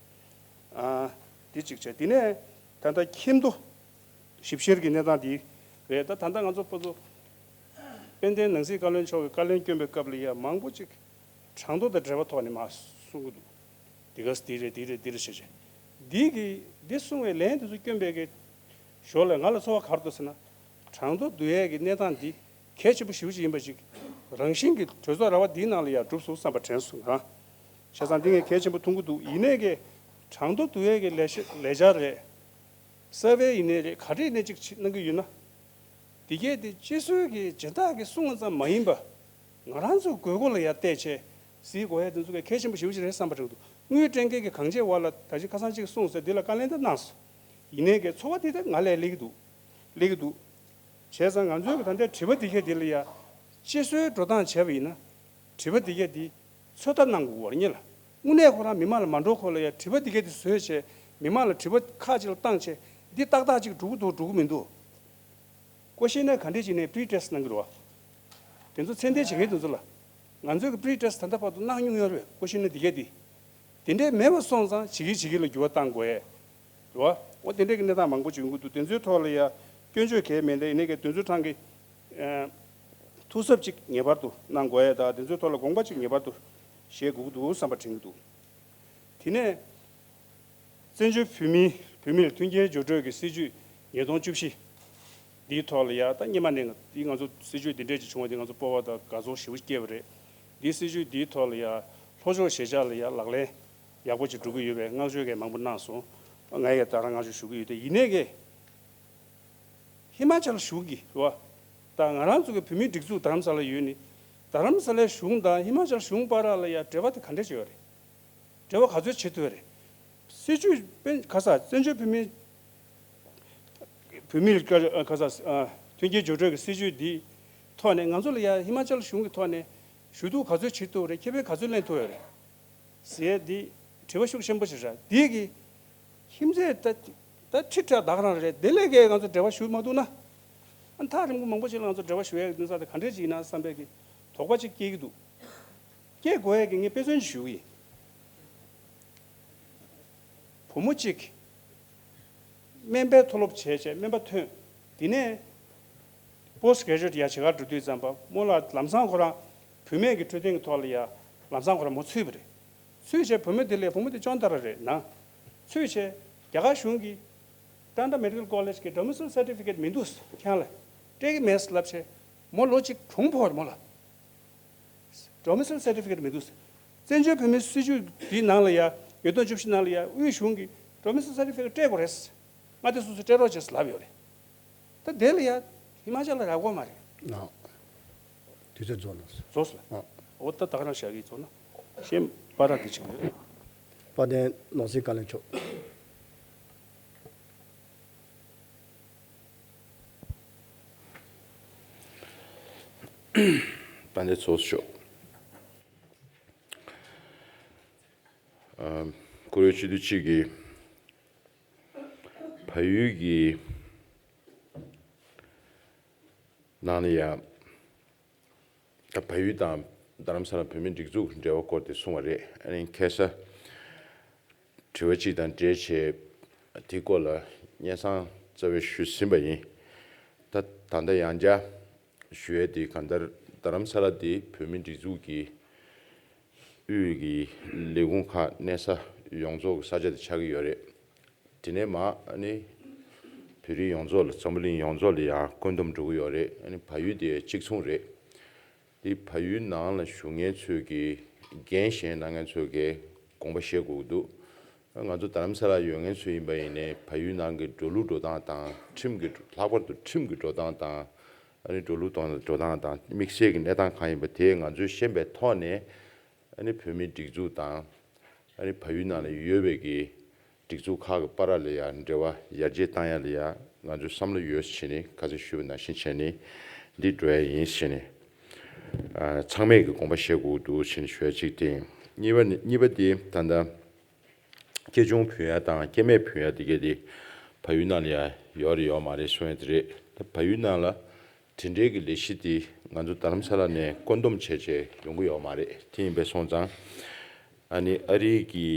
ཨ། འདི་གཅིག་བྱས། དེ་ནས་ད་ལྟ་ཁྱིམ་ཐོ་ཞིབ་བཤེར་གྱི་གནས་སྟངས་འདི་རེད། ད་ད་ལྟ་ང་ཚོ་ཕོ་ཚོ་དཔལ་ལྡན་ནང་སྲིད་བཀའ་བློན་མཆོག་གི་བཀའ་ལན་བསྐྱོན་པའི་སྐབས་ལ་ཡ་མང་པོ་ཅིག་གྲངས་ཐོ་དང་འབྲེལ་བ་ཐོག་ནས་མར་གསུང་གི་འདུག་འདི་ག་འདི་རེད། འདི་རེད། འདི་རེད་ཟེར་བྱས། འདི་གི་འདི་གསུང་བའི་ལན་དེ་ཚོ་བསྐྱོན་པའི་གི་ཞོར་ལ་ང་ལ་ཚོར་བ་ག་རེ་འདུག་ཟེར་ན། གྲངས་ཐོ་བསྡུ་ཡས་ཀྱི་གནས་སྟངས་འདི་གལ་ཆེན་པོ་ཞེ་པོ་ཅིག་ཡིན་པ་ཅིག་རང་བཞིན་གྱི་གྲོས་ཚོགས་ར་བ་འདིའི་ནང་ལ་ཡང་གྲུབ་སོང་བསམ་པ་དྲན་སོང་ང་། བྱས་ཙང་འདི་ངས་གལ་ཆེན་པོ་མཐོང་གི་འདུག་ཡིན་ནའི་གི་གྲངས་ཐོ་བསྡུ་ཡས་ཀྱི་ལས་བྱ་ལས་འཆར་རེད། གསར་པའི་ཡིན་ནའི་རེད། ག་རེ་ཡིན་ནའི་ཅིག་གནང་གི་ཡོད་ན། འདི་གས་དེ་སྤྱི་སྲོལ་གྱི་སྦྱིན་བདག་གིས་གསུངས་པ་ཙམ་མ་ཡིན་པ། ང་རང་ཚོའི་དགོས་མཁོ་ལ་ཡང་བལྟས་བྱས་གཟིགས་དགོས་ཡ་དེ་ཚོ་གས་གལ་ཆེན་པོ་ཞེ་པོ་ཅིག་རེད་བསམ་པ་དྲན་འདུག་དངུལ་སྤྲད་མཁན་གྱི་གང་བྱེད་བ་ལ་ད་ཅི་ཁ་སང་ཅིག་གསུངས་ཟེར་འདི་ལ་བཀའ་ལན་འདི་གནང་སོང་། ཡིན་ནའི་གས་ཚོར་བ་འདི་ད་ང་ལ་སླེབས་ཀྱི་འདུག་སླེབས་ཀྱི་འདུག་བྱས་ཙང་ང་ཚོའི་གི་ད་ལྟའི་དྲི་བ་འདི་གས་འདི་ལ་ཡ་སྤྱི་སྲོལ་འགྲོ་སྟངས་བྱས་པ་ཡིན་ན། དྲི་བ་འདི་གས་འདི་ཚོད་ལྟ་གནང་དགོས་པ་རེད་ལ། དངོས་གནས་ཁོ་རང་མི་མང་ལ་མ་འགྲོ་གོང་ལ་ཡ་དྲི་བ་འདི་གས་འདི་བཟོས་བྱས་མི་མང་ལ་དྲི་བ་ཁག་ཅིག་ལ་བཏང་བྱས་འདི་ཏག་ཏག་ཅིག་འགྲོ་གི་འདུག་འགྲོ་གི་མི་འདུག་ཀོ་ཤེ་ན་ག་འདྲས་ཅིག་ནས་པི་རི་ཊེ་སི་གནང་གི་རེད་བ། དེ་ཚོ་ཚད་ལྡན་བྱེད་མཁན་དེ་ཚོ་ལ། ང་ཚོས་ཀྱི་པི་རི་ཊེ་སི་ད་ལྟ་བར་དུ་གནང་མྱོང་ཡོད་རེད། ཀོ་ཤེ་ན་འདི་གས་འདི། དེ་འདྲས་མེད་པ་སོང་ཙང་བྱེད་ཀྱི་བྱེད་ཀྱི་ལ་འགྱུར་བ་གཏང་དགོས་ཡས། རེད་བ། འོ་དེ་འདྲས་ཀྱི་གནས་སྟངས་མང་པོ་ཅིག་ཡོང་གི་འདུག་དེ་ཚོའི་ཐོག་ལ་ཡ་སྐྱོན་བརྗོད་གས་མེད་འདི་ཡིན་ནའི་གས་དེ་ཚོའི་ཐང་གི་ཨ། ཐུགས་གཟབ་ཅིག་ངེས་པར་དུ་གནང་དགོས་ཡས་དང་དེ་ཚོའི་ཐོག་ལ་དགོངས་པ་ཅིག་ངེས་པར་དུ་བཞེས་དགོས་ཀྱི་འདུག་བསམ་པ་དྲན་གྱི་འདུག་དེ་ནས་བཙན་བྱོལ་བོད་མིའི་བོད་མིར་མཐུན་རྐྱེན་སྦྱོར་སྤྲོད་ཀྱི་སྲིད་བྱུས་ཉིས་སྟོང་བཅུ་བཞི་འདིའི་ཐོག་ལ་ཡ་ད་སྔོན་མ་ནས་འདི་ང་ཚོ་སྲིད་བྱུས་འདི་འདྲས་ཅིག་བྱུང་བ་འདི་ང་ཚོ་སྤོབས་པ་དང་དགའ་ཚོར་ཞེ་པོ་སྐྱེས་པ་རེད། འདིའི་སྲིད་བྱུས་འདིའི་ཐོག་ལ་ཡ་ལྷོ་ཕྱོགས་གཞིས་ཆགས་ལ་ཡ་ལག་ལེན་ཡག་པོ་ཅིག་འགྲོ་གི་ཡོད་པའི་བསྔགས་བརྗོད་གས་མང་པོ་གནང་སོང་། ང་ཡང་ད་རང་བསྔགས་བརྗོད་ཞུ་གི་ཡོད་དེ་ཡིན་ནའི་གས། ཧི་མ་ཅལ་གཞུང་གི་རེད་བ། ད་ང་རང་ཚོ་གི་བོད་མིའི་སྒྲིག་འཛུགས་རྡ་རམ་ས་ལ་ཡོད་ནི། རྡ་རམ་ས་ལའི་གཞུང་དང་ཧི་མ་ཅལ་གཞུང་བར་ལ་ཡ་འབྲེལ་བ་དེ་ག་འདྲས་བྱས་ཡོད་རེད། འབྲེལ་བ་ག་ཚོད་བྱེད་ཐུབ་ཡོད་རེད། སྲིད་བྱུས་དཔེ་ག་ས་བཙན་བྱོལ་བོད་མིའི་བོད་མིའི་ག་ག་ས་མཐུན་རྐྱེན་སྦྱོར་སྤྲོད་ཀྱི་སྲིད་བྱུས་འདི་ཐོག་ནས་ང་ཚོ་ལ་ཡ་ཧི་མ་ཅལ་གཞུང་གི་ཐོག་ནས་ཞུ་གཏུག་ག་ཚོད་བྱེད་ཐུབ་ཡོད་རེད། ཁེ་ཕན་ག་ཚོད་ལེན་ཐུབ་ཡོད་རེད། ཟེར་འདི་དྲི་བ་ཤུགས་ཆེན་པོ་ཞིག་རེད། འདི་གི་ཁྱིམ་མཚེས་ད་ད་ཁྲི་ཕྲག་ད་ག་རང་རེད། དེ་ལས་ཀའི་ང་ཚོ་འབྲེལ་བ་ཞུ་མ་ཐུབ་ན། ཨ་ཐག་རིང་པོ་མང་པོ་ཅིག་ལ་ང་ཚོ་འབྲེལ་བ་ཞུ་ཡག་གི་དོན་དག་དེ་ག་འདྲས་ཅིག་ཡིན་ན་བསམ་པའི་གི་དོགས་པ་ཅིག་སྐྱེ་གི་འདུག་སྐྱེ་དགོས་ཡག་གི་ངས་དཔེ་མཚོན་ཞུ་གི་ཡིན། བུ་མོ་གཅིག་སྨན་པའི་མཐོ་སློབ་བྱས་བྱས་སྨན་པ་ཐོན། དེ་ནས་post graduate ཡ་བྱེད་གར་འགྲོ་དུས་ཙམ་པ་རྨོ་ལགས་ལམ་སང་ཁོ་རང་བུད་མེད་ཀྱི་འཕྲོད་བསྟེན་གྱི་ཐོག་ལ་ཡ་ལམ་སང་ཁོ་རང་མོ་ཚུད་པ་རེད། ཚུད་བྱས་བུ་མོ་དེ་ལས་བུ་མོ་དེ་ཅོན་ཏ་ར་རེད་ན། ཚུད་བྱས་རྒྱ་གར་གཞུང་གིས་Tanda Medical College གི་domicile certificate མི་འདུག་ཁྱེད་རང་ལ་སྤྲད་ཀྱི་མེད་ལབ་བྱས་མོ་ལོ་གཅིག་གྲོངས་ཕོད་རེད་མོ་ལ། Domicile certificate མི་འདུག་བཙན་བྱོལ་བོད་མིའི་སྲིད་བྱུས་འདིའི་ནང་ལ་ཡ་ཉིས་སྟོང་བཅུ་བཞི་ནང་ལ་ཡ་དབུས་གཞུང་གིས་domicile certificate སྤྲད་དགོས་རེད། མངའ་སྡེ་སོ་སོས་སྤྲད་རོགས་བྱས་ལབ་ཡོད་རེད། ད་དེ་ལ་ཡ་ཧི་མ་ཅལ་ལ་རག་གི་མ་རེད། ཨ། དུས་ཚོད་རྫོགས་ལ། རྫོགས་སོང་། ཨ། འོ་ད་ད་ག་རང་བཞག་གི་རྫོགས་ན། གཞན་པར་ར་དེ་ཆེན་པོ་ཡོད། དཔལ་ལྡན་ནོར་འཛིན་བཀའ་བློན་མཆོག་དཔལ་ལྡན་ཚོགས་གཙོ་མཆོག་ཨ། བཀུར་འོས་སྤྱི་འཐུས་གཅིག་གིས་བལ་ཡུལ་གྱི་ནང་ལ་ཡ། ད་བལ་ཡུལ་དང་རྡ་རམ་ས་ལ་བོད་མིའི་སྒྲིག་འཛུགས་འབྲེལ་བ་སྐོར་དེ་གསུངས་པ་རེད། ཨ་ནི་ཁ་སང་དྲི་བ་གཅིག་དང་འབྲེལ་བྱས་དེའི་སྐོར་ལ་སྙན་སེང་རྩ་བའི་ཞུས་ཟིན་པ་ཡིན། ད་ད་ལྟ་ཡང་བསྐྱར་ཞུ་ཡས་དེ་གང་ལྟར་རྡ་རམ་ས་ལ་དེ་བོད་མིའི་སྒྲིག་འཛུགས་ཀྱི་དབུས་ཀྱི་ལས་ཁུངས་ཁག་གནས་ས་ཡོངས་རྫོགས་ཀྱི་ས་ཆ་དེ་ཆགས་ཀྱི་ཡོད་རེད། དེ་ནས་མར་ཨ་ནི་བོད་རིགས་ཡོངས་རྫོགས་ལ་འཛམ་བུ་གླིང་ཡོངས་རྫོགས་ལ་ཡང་བཀོད་འདོམས་འགྲོ་གི་ཡོད་རེད། ཨ་ནི་བལ་ཡུལ་དེ་གཅིག་མཚུངས་རེད། དེ་བལ་ཡུལ་ནང་ལ་བཞུགས་མཁན་ཚོས་ཀྱི་འགན་བཞེས་གནང་མཁན་ཚོས་ཀྱི་དགོངས་པ་བཞེས་དགོས་ཀྱི་འདུག་ང་ཚོ་རྡ་རམ་ས་ལ་ཡོད་མཁན་ཚོ་ཡིན་པ་ཡིན་ནའི་བལ་ཡུལ་ནང་གི་འགྲོ་ལུགས་འགྲོ་སྟངས་དང་ཁྲིམས་ཀྱི་ལྷག་པར་དུ་ཁྲིམས་ཀྱི་འགྲོ་སྟངས་དང་ཨ་ནི་འགྲོ་ལུགས་དང་འགྲོ་སྟངས་དང་དམིགས་བསལ་གྱི་གནས་སྟངས་གང་ཡིན་པ་དེ་ང་ཚོས་ཤེས་པའི་ཐོག་ནས། ཨ་ནི་བོད་མིའི་སྒྲིག་འཛུགས་དང་། ཨ་ནི་བལ་ཡུལ་ནང་ལ་ཡོད་པའི་གི་སྒྲིག་འཛུགས་ཁག་གི་བར་ལ་ཡང་འབྲེལ་བ་ཡར་རྒྱས་བཏང་ཡ་ལ་ཡང་ང་ཚོའི་བསམ་བློ་ཡོད་ཟེར་ནས་ཁ་སང་ཞུས་པ་ནང་བཞིན་བྱས་ནས་འདི་འགྲོ་ཡ་ཡིན་ཟེར་ནས། ཨ། ཚང་མས་གི་དགོངས་པ་བཞེས་དགོས་འདུག་ཟེར་ནས་ཞུ་ཡ་གཅིག་དེ་ཡིན། གཉིས་པ་ནི་གཉིས་པ་དེ་ད་ལྟ་སྐྱེ་ཆུང་བུད་ཡ་དང་སྐྱེ་དམན་བུད་ཡ་དེ་གས་དེ་བལ་ཡུལ་ནང་ལ་ཡང་ཡོད་རེད་ཡོད་མ་རེད་གསུང་ཡ་དེ་རེད། ད་བལ་ཡུལ་ནང་ལ། དེ་འབྲེལ་གྱི་ལས་གཞི་དེ་ང་ཚོ་རྡ་རམ་ས་ལ་ནས་བཀོད་འདོམས་བྱས་བྱས་ཡོང་གི་ཡོད་མ་རེད། དེ་ཡིན་པས་སོང་ཙང་ཨ་ནི་ཨ་རིའི་གི་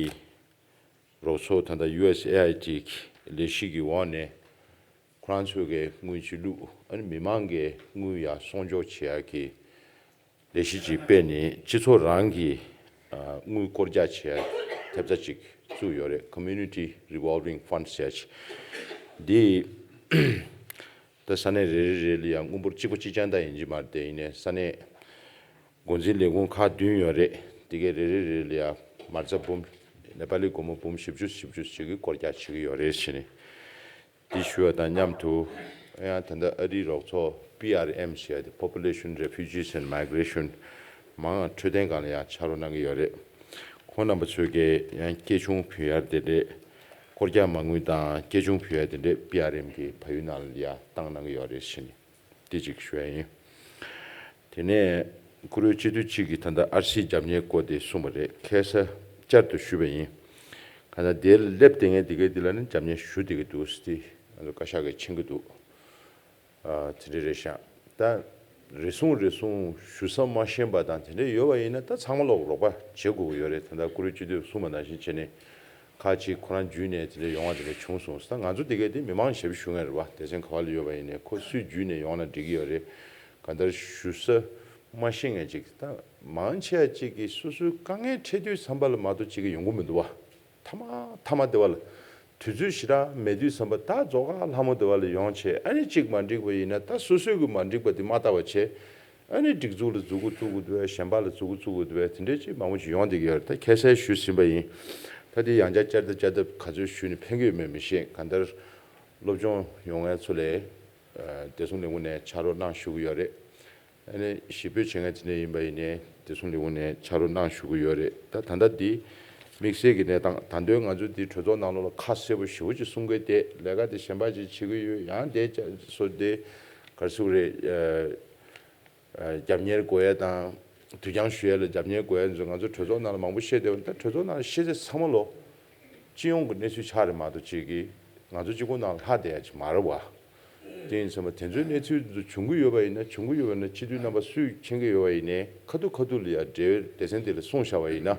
རོགས་ཚོགས་ད་ལྟ་ཡུ་ཨེས་ཨེ་ཨའི་ཌི་གི་ལས་གཞི་གི་འོག་ནས་ཁོ་རང་ཚོའི་གི་དངུལ་ཅིག་བླུགས། ཨ་ནི་མི་མང་གི་དངུལ་ཡར་སྲུང་སྐྱོབ་བྱེད་ཡག་གི་ལས་གཞི་ཅིག་སྤེལ་ནས་སྤྱི་ཚོགས་རང་གི་ཨ་དངུལ་སྐོར་རྒྱག་བྱེད་ཡག་ཐེབས་རྩ་ཅིག་བཙུགས་ཡོད་རེད། Community Revolving Fund ཟེར་ཡག་ཅིག་འདི། ད་ས་གནས་རེ་རེ་རེ་ལ་ཡང་དངུལ་འབོར་གཅིག་པ་གཅིག་རྐྱང་ད་ཡིན་གྱི་མ་རེད། དེ་ཡིན་ནའི་ས་གནས་འགོ་འཛིན་ལས་ཁུངས་ཁག་བདུན་ཡོད་རེད། དེ་གའི་རེ་རེ་རེ་ལ་ཡང་མ་རྩ་འབུམ། ནེ་པ་ལི་སྒོར་མོ་འབུམ་བཞི་བཅུ་བཞི་བཅུ་ཞིག་གི་སྐོར་རྒྱག་བྱེད་ཀྱི་ཡོད་རེད་ཟེར་ནས། དེ་ཞུ་བ་དང་མཉམ་དུ་ཡང་ད་ལྟ་ཨ་རིའི་རོགས་ཚོགས་པི་ཨར་ཨེམ་ཟེར་ཡ་དེ་Population Refugees and Migration མང་འཕྲོད་བསྟེན་སྒང་ལ་ཡང་ཕྱག་རོགས་གནང་གི་ཡོད་རེད། ཁོང་རྣམ་པ་ཚོས་ཀྱི་ཡང་སྐྱེ་ཆུང་བུད་ཡར་དེ་འདྲས་སྐོར་རྒྱག་མ་དངུལ་དང་སྐྱེ་ཆུང་བུད་ཡར་དེ་འདྲས་པི་ཨར་ཨེམ་གྱི་བལ་ཡུལ་ནང་ལ་ཡར་བཏང་གནང་གི་ཡོད་རེད་ཟེར་ནས་དེ་གཅིག་ཞུ་ཡ་ཡིན། དེ་ནས་བཀུར་འོས་སྤྱི་འཐུས་གཅིག་གིས་ད་ལྟ་ཨར་སིའི་རྒྱབ་གཉེར་སྐོར་དེ་གསུངས་པ་རེད། ཁ་སང་བསྐྱར་དུ་ཞུས་པ་ཡིན། གང་ལྟར་དེར་སླེབས་བསྡད་མཁན་དེ་གའི་དེ་ལ་ནི་རྒྱབ་གཉེར་ཞུ་བསྡད་ཀྱི་འདུག་ཟེར་ཏེ་ང་ཚོ་བཀའ་ཤག་གིས་མཁྱེན་གྱི་འདུག་ཨ། དེ་འདྲ་རེད་ཤག་ད་རེ་ཟུང་རེ་ཟུང་ཞུ་ས་མ་ཤེས་པ་དང་དེ་འདྲ་ཡོད་པ་ཡིན་ན་ད་ཚང་མ་ལོག་རོགས་པ་བྱེད་དགོས་ཀྱི་ཡོད་རེད། ད་ལྟ་བཀུར་འོས་སྤྱི་འཐུས་གསུངས་པ་ནང་བཞིན་བྱས་ནས་ཁག་ཅིག་ཁོ་རང་བརྒྱུད་ནས་དེ་འདྲ་ཡོང་བ་དེ་འདྲ་བྱུང་སོང་། ད་ང་ཚོ་དེ་གའི་དེ་མི་མང་ཞབས་ཞུ་མཁན་རེད་བ། སྡེ་ཚན་ག་བ་ལ་ཡོད་པ་ཡིན་ནའི་ཁོ་སུས་བརྒྱུད་ནས་ཡོང་ན་འགྲིག་གི་ཡོད་རེད། གང་ལྟར་ཞུ་ས་མ་ཤེས་མཁན་ཅིག་ད་མང་ཆེ་བ་ཅིག་གིས་སོ་སོའི་དཀའ་ངལ་འཕྲད་དུས་ཙམ་པ་ལ་མ་གཏོགས་ཅིག་གི་ཡོང་གི་མི་འདུག་བ། མཐའ་མ་མཐའ་མ་དེ་བ་ལ་དུས་ཚོད་ཞེ་དྲག་མེད་དུས་ཙམ་པ་ད་རྫོགས་ཁ་ལྷ་མོ་དེ་བ་ལ་ཡོང་བྱས། ཨ་ནི་གཅིག་མ་འགྲིག་པ་ཡིན་ན་ད་སོ་སོའི་གི་མ་འགྲིག་པ་དེ་མ་ལྟ་བ་བྱས། ཨ་ནི་སྒྲིག་འཛུགས་ལ་མཛུབ་གུ་བཙུགས་དགོས་འདུག་བས། གཞན་པ་ལ་མཛུབ་གུ་བཙུགས་དགོས་འདུག་བས། དེ་འདྲའི་ཅིག་མང་པོ་ཅིག་ཡོང་བསྡད་ཀྱི་ཡོད་རེད། ད་ཁ་སང་ཞུས་ཟིན་པ་ཡིན། ད་དེ་ཡང་བསྐྱར་བསྐྱར་ལྡབ་བསྐྱར་ལྡབ་ག་ཚོད་ཞུས་ནས་ཕན་གྱི་ཡོད་མེད་མི་ཤེས། གང་ལྟར་སློབ་སྦྱོང་ཡོང་མཁན་ཚོ་ལས་བདེ་སྲུང་ལས་ཁུངས་ནས་ཕྱག་རོགས་གནང་ཞུ་གི་ཡོད་རེད། ཨ་ནི་ཞིབ་དཔྱོད་བྱེད་མཁན་དེ་འདྲ་ཡིན་པ་ཡིན་ནའི་བདེ་སྲུང་ལས་ཁུངས་ནས་ཕྱག་རོགས་གནང་ཞུ་གི་ཡོད་རེད། ད་ད་ལྟ་འདི་དམིགས་བསལ་གྱི་གནས་སྟངས་ད་དུང་ང་ཚོ་འདི་གྲོས་ཚོགས་ནང་ལོགས་ལ་ཁ་གསལ་པོ་ཞེ་པོ་ཅིག་གསུང་གི་བསྡད། ལས་ཀ་དེ་གཞན་པ་ཅིག་བྱེད་ཀྱི་ཡོད། ཡང་དེ་བསོད་བདེ་ག་རེ་ཟེར་དགོས་རེད། ཨ། ཨ། རྒྱབ་གཉེར་དགོས་ཡ་དང་དུས་འགྱངས་ཞུ་ཡ་ལ་རྒྱབ་གཉེར་དགོས་ཡ་ཚོ་ང་ཚོ་གྲོས་ཚོགས་ནང་ལ་མང་པོ་བཤད་བསྡད་པ། ད་གྲོས་ཚོགས་ནང་ལ་བཤད་ཚད་ཚང་མ་ལོ་སྤྱི་ཡོངས་ཀྱི་གནས་ཚུལ་ཆགས་རེད་མ་གཏོགས་ཅིག་གིས་ང་ཚོ་གཅིག་པོ་ནང་ལ་ལྷག་བསྡད་ཡ་ཅིག་མ་རེད་བ། དེ་ཡིན་ཙང་དེ་ཚོའི་གནས་ཚུལ་འདི་བྱུང་གི་ཡོད་པ་ཡིན་ན། བྱུང་གི་ཡོད་པ་ན་སྤྱི་འཐུས་རྣམ་པ་སུས་མཁྱེན་གྱི་ཡོད་པ་ཡིན་ནའི་ཁ་ཐུག་ཁ་ཐུག་ལ་ཡ་འབྲེལ་བའི་སྡེ་ཚན་དེ་ལ་གསུངས་བཞག་པ་ཡིན་ན།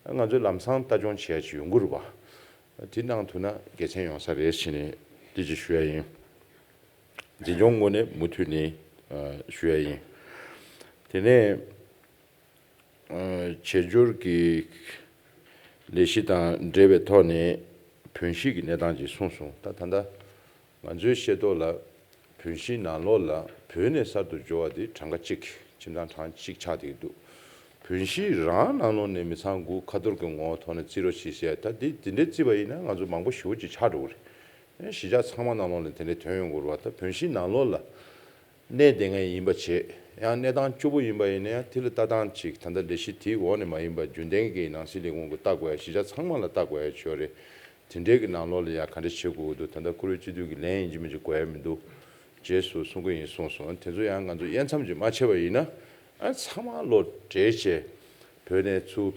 ང་ཚོས་ལམ་སང་ལྟ་སྐྱོང་བྱེད་ཡ་ཅིག་ཡོང་གི་རེད་པ། དེ་གནང་ཐུབ་ན་དགེ་མཚན་ཡོང་ས་རེད་ཟེར་ནས་དེ་ཅིག་ཞུ་ཡ་ཡིན། འཛིན་སྐྱོང་ངོས་ནས་མུ་མཐུད་ནས་ཨ་ཞུ་ཡ་ཡིན། དེ་ནས་ཨ་བྱེས་འབྱོར་གྱི་ལས་གཞི་དང་འབྲེལ་བའི་ཐོག་ནས་བོན་གཞིས་ཀྱི་གནས་སྟངས་ཅིག་གསུངས་སོང་། ད་ད་ལྟ་ང་ཚོའི་ཤེས་རྟོགས་ལ་བོན་གཞིས་ནང་ལོགས་ལ་བོད་ནས་གསར་དུ་འབྱོར་བ་དེ་གྲངས་ཀ་གཅིག་ཁྱིམ་ཚང་གྲངས་གཅིག་ཆགས་བསྡད་ཀྱི་འདུག་བོན་གཞིས་རང་ནང་ལོགས་ནས་མི་ཚང་དགུ་ཁ་ཐོར་གྱི་ངོ་བོ་ཐོག་ནས་རྩིས་རོགས་བྱེད་ཟེར། ད་འདི་འདི་འདྲའི་བརྩིས་པ་ཡིན་ན་ང་ཚོ་མང་པོ་ཞེ་པོ་ཅིག་ཆགས་འགྲོ་གི་རེད། གཞིས་ཆགས་ཚང་མ་ནང་ལོགས་ལ་དེ་འདྲའི་ཐོན་ཡོང་གི་རེད་པ། ད་བོན་གཞིས་ནང་ལོགས་ལ་གནས་བསྡད་མཁན་ཡིན་པ་བྱས། ཡང་གནས་སྟངས་སྐྱོ་པོ་ཡིན་པ་ཡིན་ན་ཡང་དེ་ལ་ལྟ་སྟངས་ཅིག་ད་ལྟ་ལས་གཞི་དེའི་འོག་ནས་མ་ཡིན་པ་རྒྱུན་ལྡན་གྱི་ནང་སྲིད་ལས་ཁུངས་ཀྱིས་ལྟ་དགོས་ཡ། གཞིས་ཆགས་ཚང་མ་ལ་ལྟ་དགོས་ཡ་ཅིག་ཡོད་རེད། དེ་འདྲའི་གི་ནང་ལོགས་ལ་ཡ་ག་འདྲ་བྱེད་དགོས་ཀྱི་འདུག་ད་ལྟ་བཀུར་འོས་སྤྱི་འཐུས་ཀྱི་ལན་ཡིན་གཅིག་མིན་གཅིག་དགོས་ཡ་མི་འདུག་རྗེས་སུ་གསུང་གི་ཡིན་གསུངས་སོང་། དེ་ཚོ་ཡང་ང་ཚོ་དབྱེ་མཚམས་ཅིག་མ་ཕྱེ་བ་ཡིན་ན། ཨ་ཚང་མ་བློ་བགྲེས་བྱས། བོད་ནས་ཚུར་